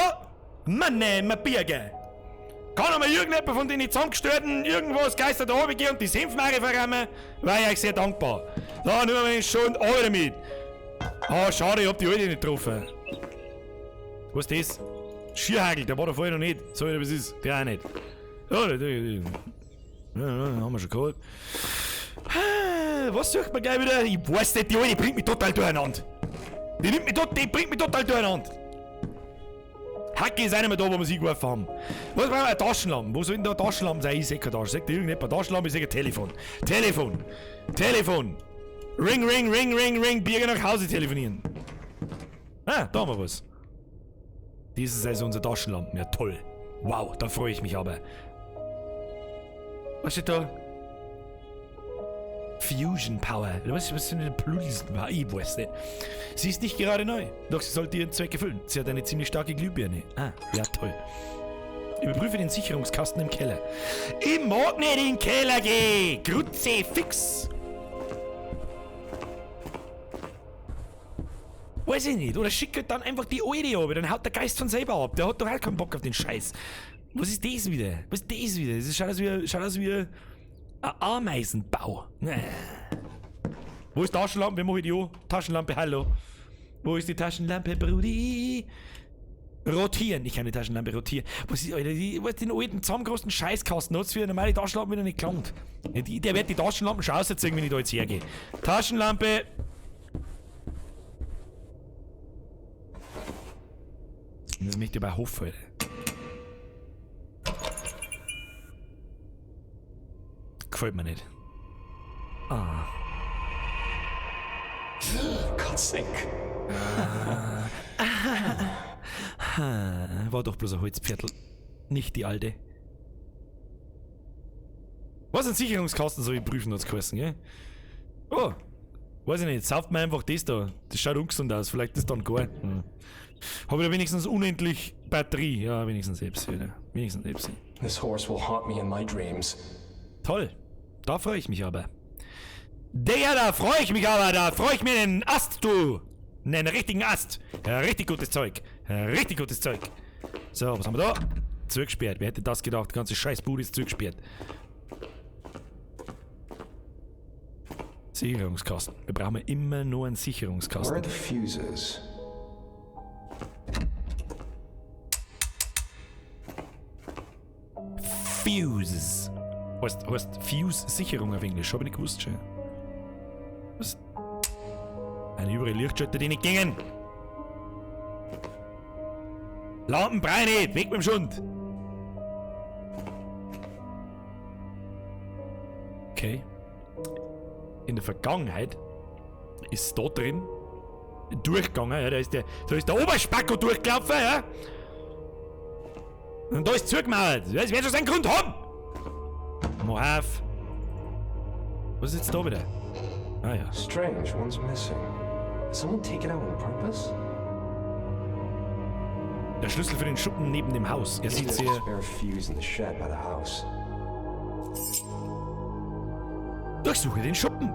Mann, mein Birger! Kann einmal irgendjemand von den zusammengestörten irgendwas Geister da runtergehen und die Senfmare verrammen? Wäre ich euch sehr dankbar. Da, nehmen wir den schon alle mit. Ah, schade, ich hab die alte nicht getroffen. Was ist das? Schierhagel, der war da vorher noch nicht. So, was ist? Der auch nicht. Ja, der, ja, haben wir schon geholt. Was sucht man gleich wieder? Ich weiß nicht, die alte bringt mich total durcheinander. Die nimmt mich tot, die bringt mich total durcheinander. Hacke ist auch nicht mehr da, wo wir sie geworfen haben. Was brauchen wir? Eine Taschenlampe. Wo soll denn da eine Taschenlampe sein? Ich seh keine Taschenlampe. Sagt irgendjemand eine Taschenlampe? Ich seh ein Telefon. Telefon. Telefon. Ring, ring, ring, ring, ring. Birger nach Hause telefonieren. Ah, da haben wir was. Das ist also unsere Taschenlampe. Ja, toll. Wow, da freue ich mich aber. Was steht da? Fusion Power. Was ist denn Plus? Ich weiß nicht. Sie ist nicht gerade neu, doch sie sollte ihren Zweck erfüllen. Sie hat eine ziemlich starke Glühbirne. Ah, ja toll. Überprüfe den Sicherungskasten im Keller. Ich mag nicht in den Keller gehen! Kruzifix! Weiß ich nicht. Oder schick halt dann einfach die alte ab, dann haut der Geist von selber ab. Der hat doch auch keinen Bock auf den Scheiß. Was ist das wieder? Was ist das wieder? Das schaut aus wie ein Ameisenbau. Nee. Wo ist die Taschenlampe? Wie mache ich die an? Taschenlampe, hallo. Wo ist die Taschenlampe, Brudi? Rotieren. Ich kann die Taschenlampe rotieren. Was ist, Alter, was den alten zusammengerosten Scheißkasten hat's für eine normale Taschenlampe wieder nicht gelangt. Der wird die Taschenlampen schon ausziehen, wenn ich da jetzt hergehe. Taschenlampe. Das möchte ich aber hoffen, Alter. Gefällt mir nicht. Ah. God's sake. War doch bloß ein Holzpferdl. Nicht die alte. Was ein Sicherungskasten soll ich prüfen, hat's geheißen, gell? Oh. Weiß ich nicht, sauft mir einfach das da. Das schaut ungesund aus, vielleicht ist dann gar. Hm. Hab ich da wenigstens unendlich Batterie? Ja, wenigstens selbst wieder. Wenigstens selbst. This horse will haunt me in my dreams. Toll. Da freue ich mich aber. Digga, da freue ich mich aber. Da freue ich mir einen Ast, du. Einen richtigen Ast. Ja, richtig gutes Zeug. Ja, richtig gutes Zeug. So, was haben wir da? Zugesperrt. Wer hätte das gedacht? Die ganze Scheißbude ist zugesperrt. Sicherungskasten. Wir brauchen immer nur einen Sicherungskasten. Where are the fuses? Fuses. Heißt Fuse-Sicherung auf Englisch. Hab ich nicht gewusst schon. Was? Eine überall Lichtschalter, die nicht gingen. Lampen brei nicht! Weg mit dem Schund! Okay. In der Vergangenheit ist da drin durchgegangen, ja, da ist der Oberspacko durchgelaufen, ja. Und da ist zugemauert. Das wird schon seinen Grund haben! Mach auf! Was ist jetzt da wieder? Ah ja. Strange, one's missing. Did someone take it out on purpose? Der Schlüssel für den Schuppen neben dem Haus. Er sieht sehr. Spare fuse in the shed by the house. Durchsuche den Schuppen.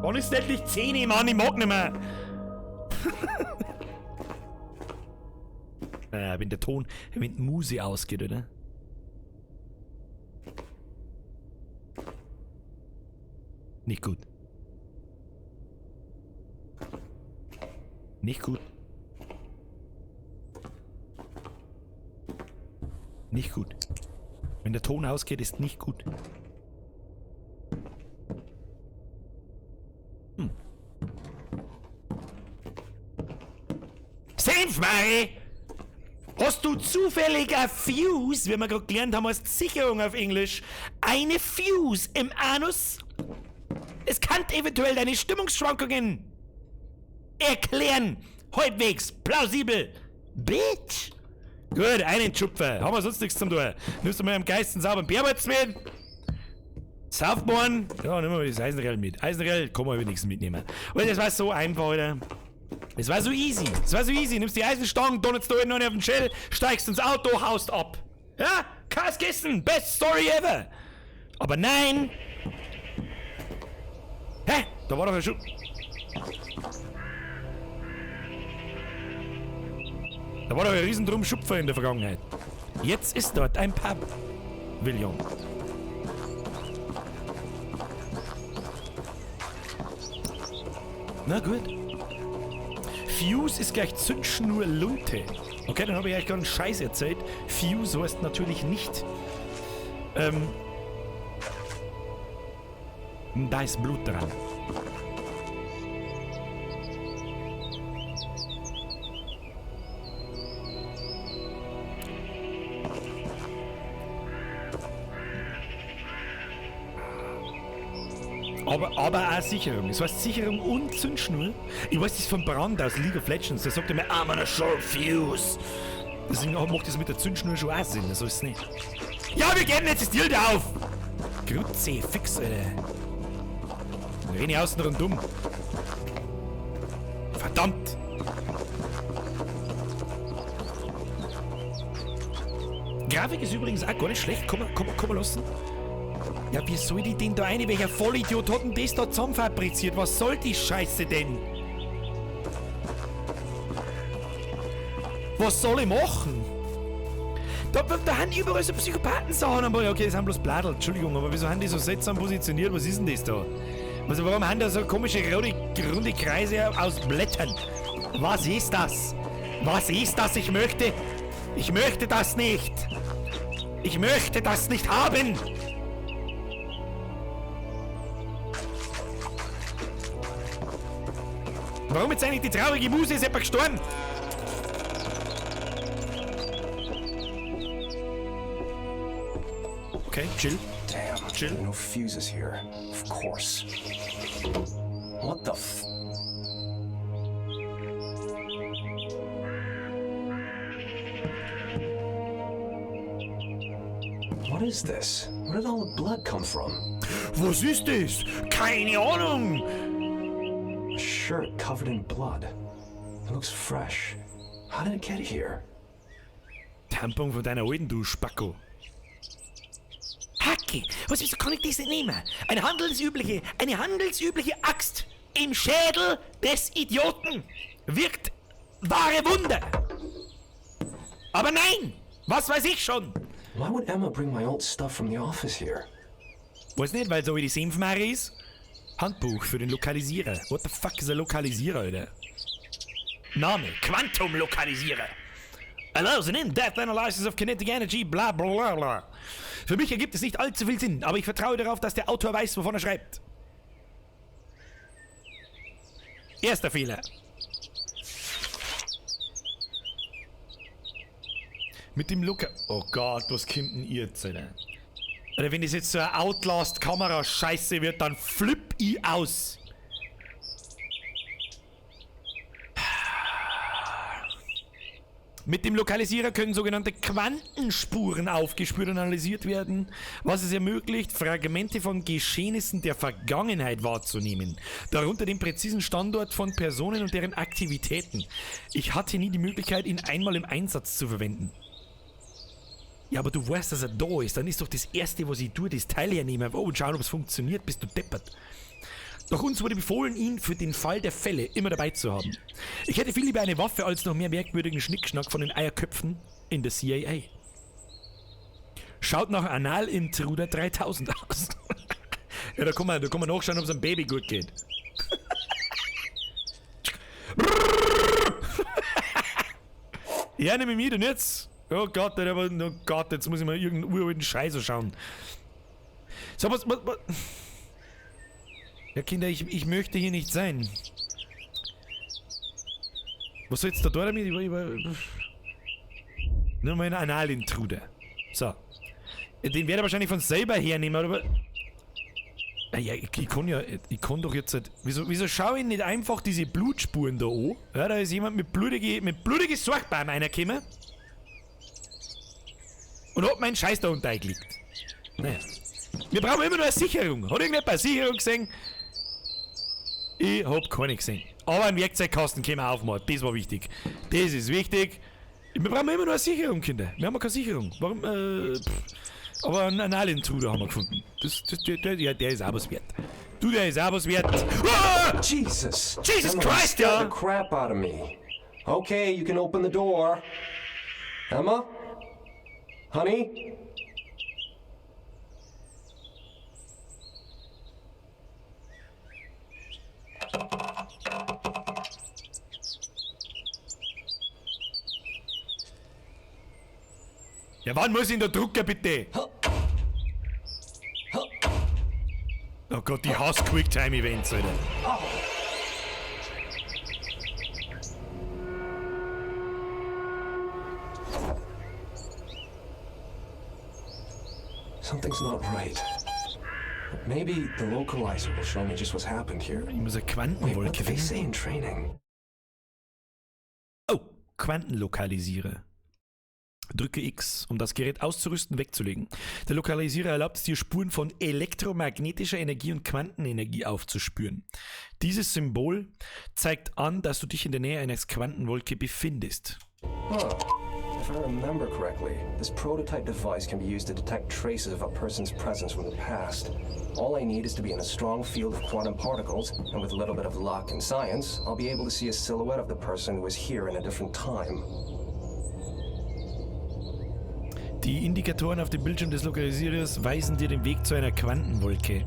Wann ist endlich 10, Mann? Ich mag nicht mehr. Wenn der Ton, wenn die Muse ausgeht, oder? Nicht gut. Nicht gut. Nicht gut. Wenn der Ton ausgeht, ist nicht gut. Hm. Senfmari! Hast du zufällig ein Fuse, wie wir gerade gelernt haben, als Sicherung auf Englisch, eine Fuse im Anus? Es kann eventuell deine Stimmungsschwankungen erklären. Halbwegs, plausibel. Bitch! Gut, einen Schupfer. Haben wir sonst nichts zum tun. Nimmst du mal am Geist einen sauberen Bärwurz mit? Saufborn? Ja, nehmen wir das Eisenrell mit. Eisenrell kann man wenigstens mitnehmen. Und das war so einfach, oder? Es war so easy. Es war so easy. Nimmst die Eisenstangen, donnerst du hinten auf den Shell, steigst ins Auto, haust ab. Ja? Kass gegessen. Best Story ever. Aber nein. Hä? Da war doch ein Schuh. Da war doch ein riesen Schupfer in der Vergangenheit. Jetzt ist dort ein Pavillon. Na gut. Fuse ist gleich Zündschnur Lunte. Okay, dann habe ich eigentlich gerade einen Scheiß erzählt. Fuse heißt natürlich nicht. Da ist Blut dran. Aber auch Sicherung. Das heißt Sicherung und Zündschnur. Ich weiß das von Brand aus League of Legends. Der sagt immer, I'm on a short fuse. Deswegen macht das mit der Zündschnur schon auch Sinn. So ist es nicht. Ja, wir geben jetzt das Dildo auf! Grütze, fix, Alter. Dann renn ich außen rundum. Verdammt! Grafik ist übrigens auch gar nicht schlecht. Komm mal lassen. Ja, wie soll die denn da rein? Welcher Vollidiot hat denn das da zusammenfabriziert? Was soll die Scheiße denn? Was soll ich machen? Da haben überall so Psychopathen-Sachen. Aber okay, das sind bloß Bladel, Entschuldigung, aber wieso haben die so seltsam positioniert? Was ist denn das da? Also warum haben da so komische runde Kreise aus Blättern? Was ist das? Was ist das? Ich möchte das nicht! Ich möchte das nicht haben! Warum jetzt eigentlich die traurige Muse? Ist jemand gestorben? Okay, chill. Damn, chill. There are no fuses here. Of course. What the f... What is this? Where did all the blood come from? Was ist das? Keine Ahnung! A shirt covered in blood. It looks fresh. How did it get here? Tampon von deiner alten, du Spacko. Hacke! Was, wieso kann ich das nicht nehmen? Eine handelsübliche Axt im Schädel des Idioten wirkt wahre Wunder. Aber nein! Was weiß ich schon? Why would Emma bring my old stuff from the office here? Weiß nicht, weil so wie die Senfmare ist. Handbuch für den Lokalisierer. What the fuck ist ein Lokalisierer, Alter? Name: Quantum-Lokalisierer. Allows an in-depth analysis of kinetic energy, bla bla bla. Für mich ergibt es nicht allzu viel Sinn, aber ich vertraue darauf, dass der Autor weiß, wovon er schreibt. Erster Fehler. Mit dem Loka... Oh Gott, was kommt denn ihr jetzt, Alter? Alter, wenn das jetzt so eine Outlast-Kamera-Scheiße wird, dann flipp ich aus. Mit dem Lokalisierer können sogenannte Quantenspuren aufgespürt und analysiert werden, was es ermöglicht, Fragmente von Geschehnissen der Vergangenheit wahrzunehmen, darunter den präzisen Standort von Personen und deren Aktivitäten. Ich hatte nie die Möglichkeit, ihn einmal im Einsatz zu verwenden. Ja, aber du weißt, dass er da ist. Dann ist doch das Erste, was ich tue, das Teil hernehmen. Oh, und schauen, ob es funktioniert, bist du deppert. Doch uns wurde befohlen, ihn für den Fall der Fälle immer dabei zu haben. Ich hätte viel lieber eine Waffe als noch mehr merkwürdigen Schnickschnack von den Eierköpfen in der CIA. Schaut nach Analintruder 3000 aus. Ja, da kann man nachschauen, ob es einem Baby gut geht. Ja, nehme ich mit und jetzt. Oh Gott, oh Gott, jetzt muss ich mal irgendeinen uralten Scheiß schauen. So, was... Ja, Kinder, ich möchte hier nicht sein. Was soll jetzt da damit? Nur mal einen Analintruder. So. Den werde ich wahrscheinlich von selber hernehmen, aber... Ja, ich kann doch jetzt halt... Wieso schaue ich nicht einfach diese Blutspuren da an? Ja, da ist jemand mit blutige Sorgbaum reingekommen. Und hat meinen Scheiß da unten eingelegt. Naja. Wir brauchen immer nur eine Sicherung. Hat irgendjemand eine Sicherung gesehen? Ich hab keine gesehen. Aber einen Werkzeugkasten können wir aufmachen. Das war wichtig. Das ist wichtig. Wir brauchen immer nur eine Sicherung, Kinder. Wir haben keine Sicherung. Warum? Aber einen Analintruder haben wir gefunden. Ja, der ist auch was wert. Du, der ist auch was wert. Ah! Jesus! Jesus Christ, ja! The crap out of me. Okay, you can open the door. Emma? Honey? Ja, wann muss ich denn da drucken, bitte? Oh Gott, ich hasse Quicktime-Events, Alter. Something's not right. Maybe the localizer will show me just what's happened here. Ich muss eine Wait, what Quantenwolke did they finden. say in training? Oh, Quantenlokalisierer. Drücke X, um das Gerät auszurüsten, wegzulegen. Der Lokalisierer erlaubt es dir, Spuren von elektromagnetischer Energie und Quantenenergie aufzuspüren. Dieses Symbol zeigt an, dass du dich in der Nähe einer Quantenwolke befindest. Huh. If I remember correctly, this prototype device can be used to detect traces of a person's presence from the past. All I need is to be in a strong field of quantum particles, and with a little bit of luck and science, I'll be able to see a silhouette of the person who was here in a different time. Die Indikatoren auf dem Bildschirm des Lokalisierers weisen dir den Weg zu einer Quantenwolke.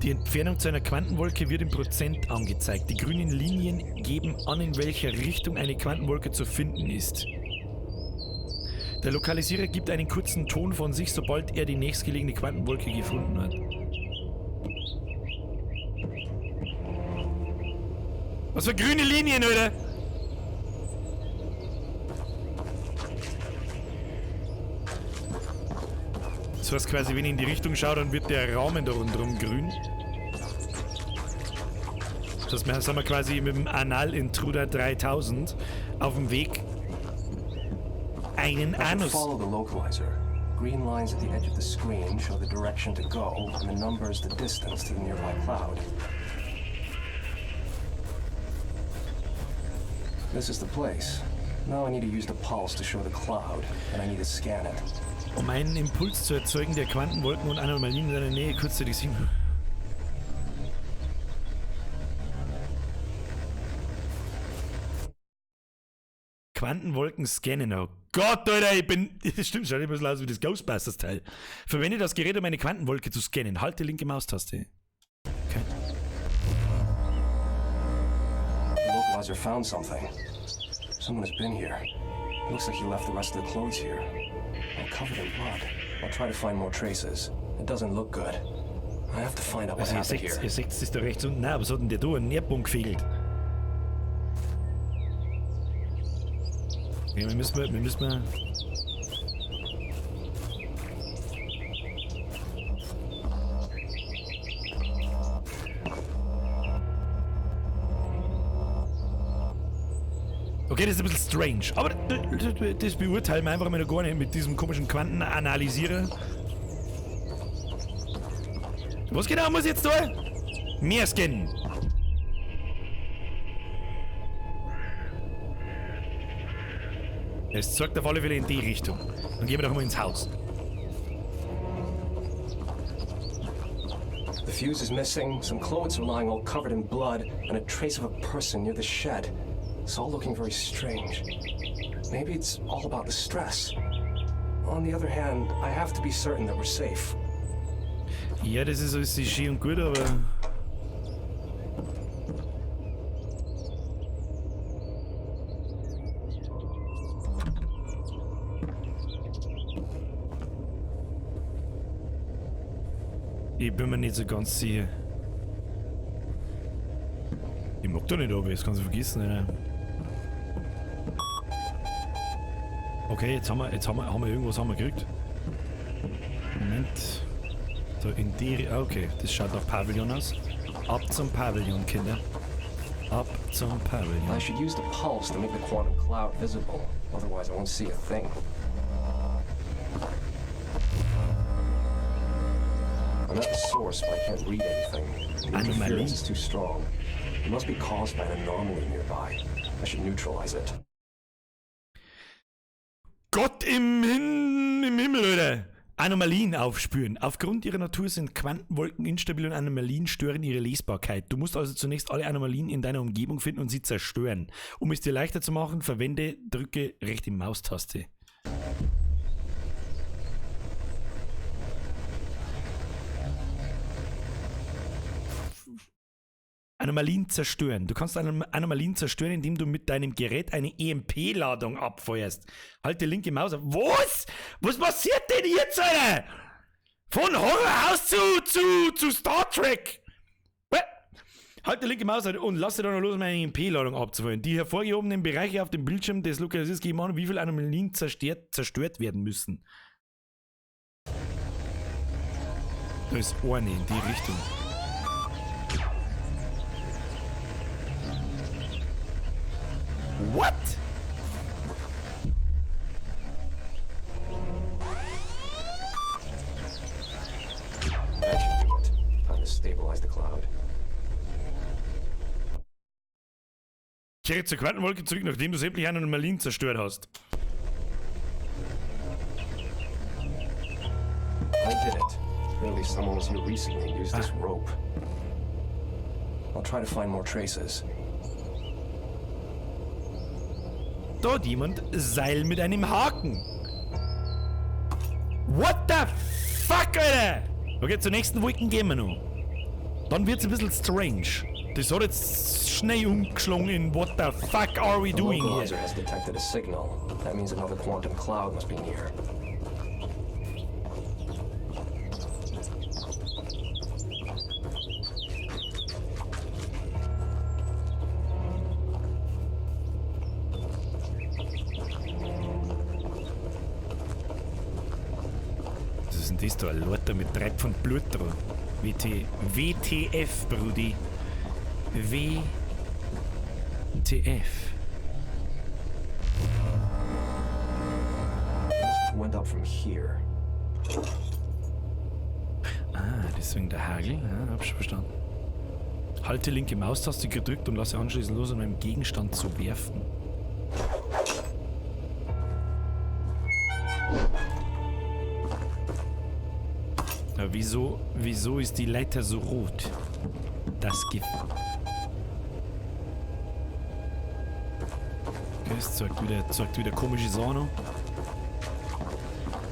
Die Entfernung zu einer Quantenwolke wird in Prozent angezeigt. Die grünen Linien geben an, in welcher Richtung eine Quantenwolke zu finden ist. Der Lokalisierer gibt einen kurzen Ton von sich, sobald er die nächstgelegene Quantenwolke gefunden hat. Was für grüne Linien, oder? Das heißt quasi, wenn ich in die Richtung schaue, dann wird der Rahmen da rundherum grün. Das heißt, wir sind wir quasi mit dem Anal Intruder 3000 auf dem Weg, einen I should Anus. follow the localizer. Green lines at the edge of the screen show the direction to go, and the numbers the distance to the nearby cloud. This is the place. Now I need to use the pulse to show the cloud, and I need to scan it. Um einen Impuls zu erzeugen, der Quantenwolken und Anomalien in deiner Nähe kurzzeitig sehen. Quantenwolken scannen. Oh Gott, Alter, ich bin. Das stimmt, schaut immer so aus wie das Ghostbusters-Teil. Verwende das Gerät, um eine Quantenwolke zu scannen. Halte linke Maustaste. Okay. The localizer found something. Someone has been here. Looks like he left the rest of the clothes here. All covered in blood. I'll try to find more traces. It doesn't look good. I have to find out what Also, ihr happened seht, here. ihr seht, es ist da rechts unten. Nein, was hat denn der da? Ein Erdboden gefehlt. Ja, wir müssen mal, wir müssen mal. Okay, das ist ein bisschen strange. Aber das beurteilen wir einfach mal noch gar nicht mit diesem komischen Quantenanalysierer. Was genau muss ich jetzt da? Mehr scannen. Es zeigt auf alle Fälle in die Richtung. Dann gehen wir doch mal ins Haus. The fuse is missing, some clothes are lying all covered in blood, and a trace of a person near the shed. It's all looking very strange. Maybe it's all about the stress. On the other hand, I have to be certain that we're safe. Ja, das ist alles schön und gut, aber. Ich bin mir nicht so ganz sicher. Ich mag da nicht runter, das kannst du vergessen, Alter. Okay, jetzt haben wir irgendwas haben wir gekriegt. Moment. So, in die. Okay, das schaut nach Pavillon aus. Ab zum Pavillon, Kinder. Ab zum I Pavillon. should use the pulse to make the quantum cloud visible. Otherwise, I won't see a thing. I'm at the source, but I can't read anything. The Anomalie. interference is too strong. It must be caused by an anomaly nearby. I should neutralize it. Gott im Himmel, Alter! Anomalien aufspüren. Aufgrund ihrer Natur sind Quantenwolken instabil und Anomalien stören ihre Lesbarkeit. Du musst also zunächst alle Anomalien in deiner Umgebung finden und sie zerstören. Um es dir leichter zu machen, verwende, drücke rechte Maustaste. Anomalien zerstören. Du kannst Anomalien zerstören, indem du mit deinem Gerät eine EMP-Ladung abfeuerst. Halte linke Maus auf. Was? Was passiert denn jetzt, Alter? Von Horrorhaus zu Star Trek! Halte linke Maus auf und lasse dann los, um eine EMP-Ladung abzufeuern. Die hervorgehobenen Bereiche auf dem Bildschirm des Lokalisierers geben an, wie viele Anomalien zerstört werden müssen. Da ist eine in die Richtung. What? That should do it. Time to stabilize the cloud. Kehre zur Quantenwolke zurück, nachdem du sämtliche Anomalien zerstört hast. I did it. Apparently someone was here recently and used this rope. I'll try to find more traces. Da hat jemand Seil mit einem Haken. What the fuck, Alter? Okay, zur nächsten Wolken gehen wir noch. Dann wird's ein bisschen strange. Das hat jetzt schnell umgeschlagen in what the fuck are we The doing here? localizer has detected a signal. That means another quantum cloud must be near. Was ist denn das da? Ein Leiter mit 3 Pfund Blut dran. WTF, Brudi. WTF. Went up from here. Ah, deswegen der Hagel. Ja, hab schon verstanden. Halte linke Maustaste gedrückt und lasse anschließend los, um einen Gegenstand zu werfen. Ja, wieso ist die Leiter so rot? Das Gift. Okay, es zeigt wieder komische Sachen.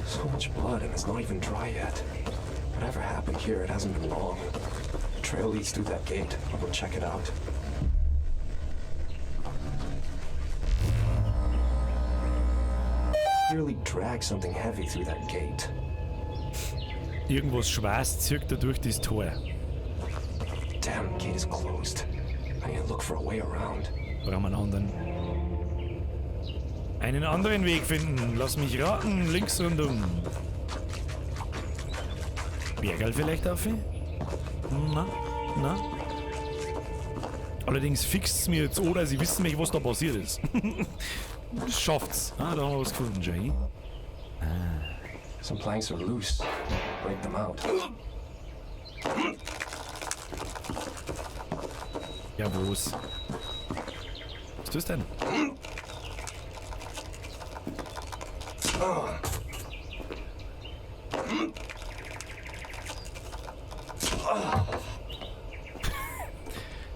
So much blood and it's not even dry yet. Whatever happened here, it hasn't been long. The trail leads through that gate. I'll go check it out. Clearly dragged something heavy through that gate. Irgendwas Schwarz zirkt da durch das Tor. Damn, the gate is closed. I need to look for a way around. Brauchen wir einen anderen. Einen anderen Weg finden. Lass mich raten. Links rundum. Bergerl vielleicht auf? Na, na. Allerdings fixt's mir jetzt oder sie wissen nicht, was da passiert ist. Schafft's. Ah, da haben wir was gefunden, Jay. Ah. Some planks are loose. Break them out. Ja, wo's? Was tust du denn?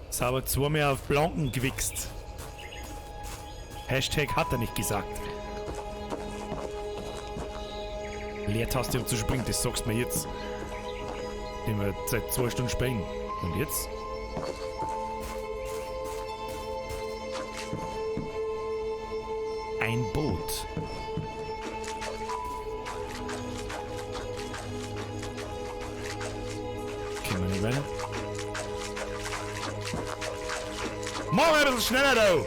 Sauber zweimal auf Blanken gewichst. Hashtag hat er nicht gesagt. Leertaste, um zu springen, das sagst du mir jetzt. Den wir seit 2 Stunden springen. Und jetzt? Ein Boot. Können wir nicht weiter? Mach mal ein bisschen schneller, du!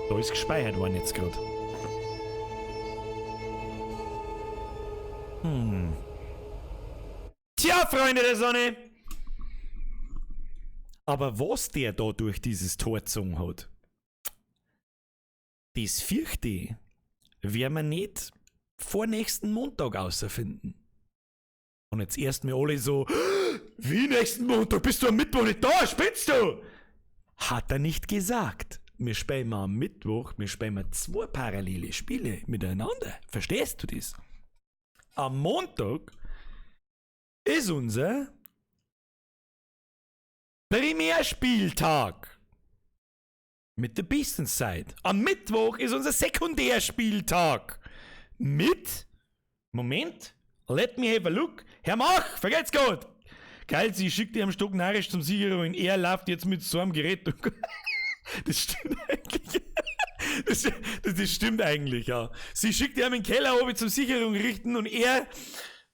Da ist gespeichert worden jetzt grad. Tja, Freunde der Sonne! Aber was der da durch dieses Tor gezogen hat, das fürchte ich, werden wir nicht vor nächsten Montag außerfinden. Und jetzt erstmal alle so, wie nächsten Montag? Bist du am Mittwoch nicht da? Spinnst du? Hat er nicht gesagt. Wir spielen am Mittwoch, wir spielen zwei parallele Spiele miteinander. Verstehst du das? Am Montag ist unser Primärspieltag mit The Beast Inside. Am Mittwoch ist unser Sekundärspieltag mit. Moment, let me have a look. Herr Mach, vergelt's Gott! Geil, sie schickt ihr am Stock narrisch zum Sicherung. Er läuft jetzt mit so einem Gerät. Das stimmt eigentlich. Das stimmt eigentlich, ja. Sie schickt ihm in den Keller oben zum Sicherung richten und er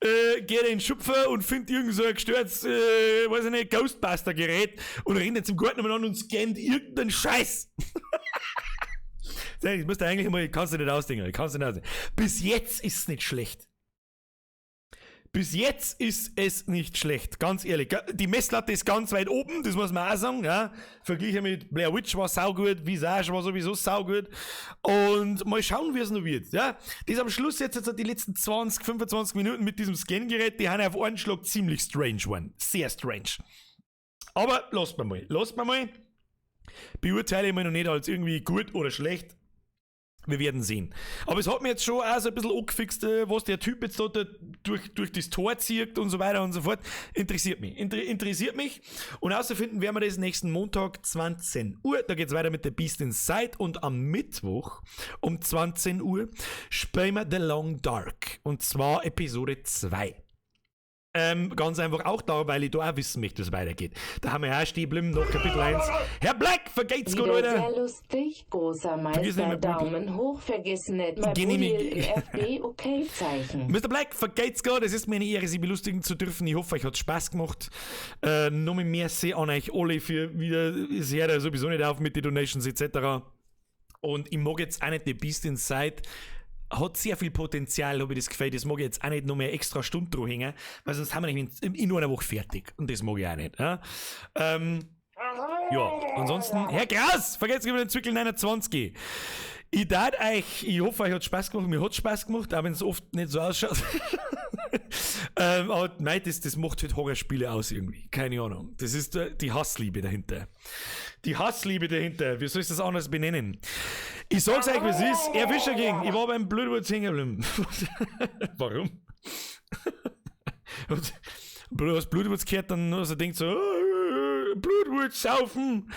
geht in den Schupfer und findet irgend so ein gestörtes, weiß ich nicht, Ghostbuster-Gerät und rennt jetzt im Garten umeinander und scannt irgendeinen Scheiß. Ich muss da eigentlich mal, kannst du nicht ausdenken, kannst du nicht ausdenken. Bis jetzt ist es nicht schlecht. Bis jetzt ist es nicht schlecht, ganz ehrlich. Die Messlatte ist ganz weit oben, das muss man auch sagen. Ja. Verglichen mit Blair Witch war saugut, Visage war sowieso saugut. Und mal schauen, wie es noch wird. Ja. Das am Schluss jetzt die letzten 20, 25 Minuten mit diesem Scan-Gerät, die haben auf einen Schlag ziemlich strange geworden. Sehr strange. Aber lasst mal mal. Lasst mal mal. Beurteile ich mal noch nicht als irgendwie gut oder schlecht. Wir werden sehen. Aber es hat mir jetzt schon auch so ein bisschen angefixt, was der Typ jetzt da durch das Tor zieht und so weiter und so fort. Interessiert mich. Interessiert mich. Und außerfinden werden wir das nächsten Montag 20 Uhr. Da geht's weiter mit The Beast Inside. Und am Mittwoch um 20 Uhr spielen wir The Long Dark. Und zwar Episode 2. Ganz einfach auch da, weil ich da auch wissen möchte, wie es weitergeht. Da haben wir ja auch stehen geblieben, nach Kapitel 1. Herr Black, vergeht's gut, Alter! Sehr lustig, großer Meister, Daumen hoch, vergiss nicht mal Genehmig FB, okay Zeichen. Mr. Black, vergeht's gut, es ist mir eine Ehre, Sie belustigen zu dürfen. Ich hoffe, euch hat's Spaß gemacht. Nochmal merci an euch alle für wieder, es hört ja sowieso nicht auf mit den Donations etc. Und ich mag jetzt auch nicht The Beast Inside. Hat sehr viel Potenzial, habe ich das Gefühl. Das mag ich jetzt auch nicht noch mehr extra Stunden dran hängen, weil sonst haben wir nämlich in einer Woche fertig. Und das mag ich auch nicht. Ja, ja, ansonsten, Herr Kraus, vergesst nicht den Zwickel 29. Ich darf euch, ich hoffe, euch hat Spaß gemacht. Mir hat Spaß gemacht, auch wenn es oft nicht so ausschaut. Aber mei, das macht halt Horrorspiele aus irgendwie. Keine Ahnung. Das ist die Hassliebe dahinter. Die Hassliebe dahinter. Wie soll ich das anders benennen? Ich sag's euch, wie es ist. Er Fischer ging. Ich war beim Blödwurz hängen geblieben. Warum? Du hast Blutwurz gehört, dann hast du gedacht so, Blutwurz saufen.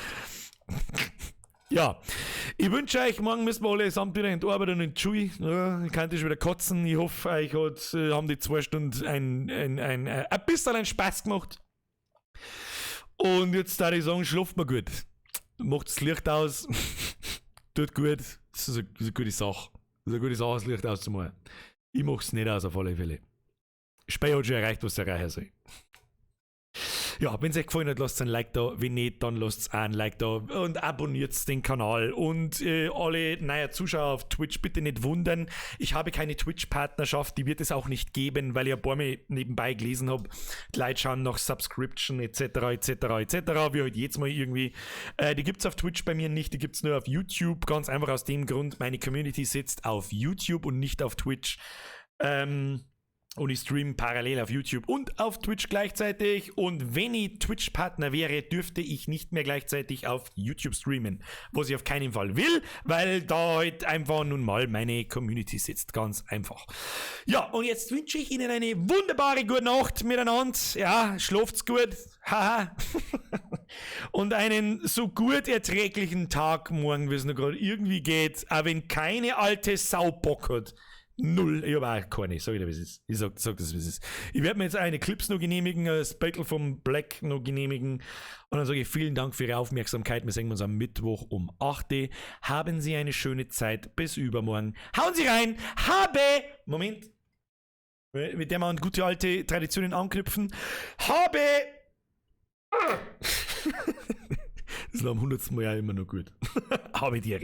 Ja, ich wünsche euch, morgen müssen wir alle samt wieder in die Arbeit und in die Schule. Ja, ich kann schon wieder kotzen. Ich hoffe, euch haben die 2 Stunden ein bisschen einen Spaß gemacht. Und jetzt darf ich sagen, schlaft mal gut. Macht das Licht aus. Tut gut. Das ist eine gute Sache. Das ist eine gute Sache, das Licht auszumachen. Ich mach's nicht aus, auf alle Fälle. Spey hat schon erreicht, was er erreichen soll. Ja, wenn's euch gefallen hat, lasst ein Like da. Wenn nicht, dann lasst auch ein Like da und abonniert den Kanal. Und alle neuen Zuschauer auf Twitch, bitte nicht wundern. Ich habe keine Twitch-Partnerschaft, die wird es auch nicht geben, weil ich ein paar Mal nebenbei gelesen hab. Die Leute schauen nach Subscription et cetera, et cetera, et cetera, wie halt jedes Mal irgendwie. Die gibt's auf Twitch bei mir nicht, die gibt's nur auf YouTube. Ganz einfach aus dem Grund, meine Community sitzt auf YouTube und nicht auf Twitch. Und ich streame parallel auf YouTube und auf Twitch gleichzeitig. Und wenn ich Twitch-Partner wäre, dürfte ich nicht mehr gleichzeitig auf YouTube streamen. Was ich auf keinen Fall will, weil da halt einfach nun mal meine Community sitzt. Ganz einfach. Ja, und jetzt wünsche ich Ihnen eine wunderbare gute Nacht miteinander. Ja, schlaft's gut. Haha. Und einen so gut erträglichen Tag morgen, wie es noch gerade irgendwie geht. Auch wenn keine alte Sau Bock hat. Null, ich hab auch keine, sag ich dir, wie es ist. Ich sag das, wie es ist. Ich werd mir jetzt eine Clips noch genehmigen, das Battle vom Black noch genehmigen. Und dann sage ich vielen Dank für Ihre Aufmerksamkeit. Wir sehen uns am Mittwoch um 8 Uhr. Haben Sie eine schöne Zeit. Bis übermorgen. Hauen Sie rein! Habe! Moment. Mit der wir an gute alte Traditionen anknüpfen. Habe! Das ist am 100. Mal ja immer noch gut. Habe die Ehre.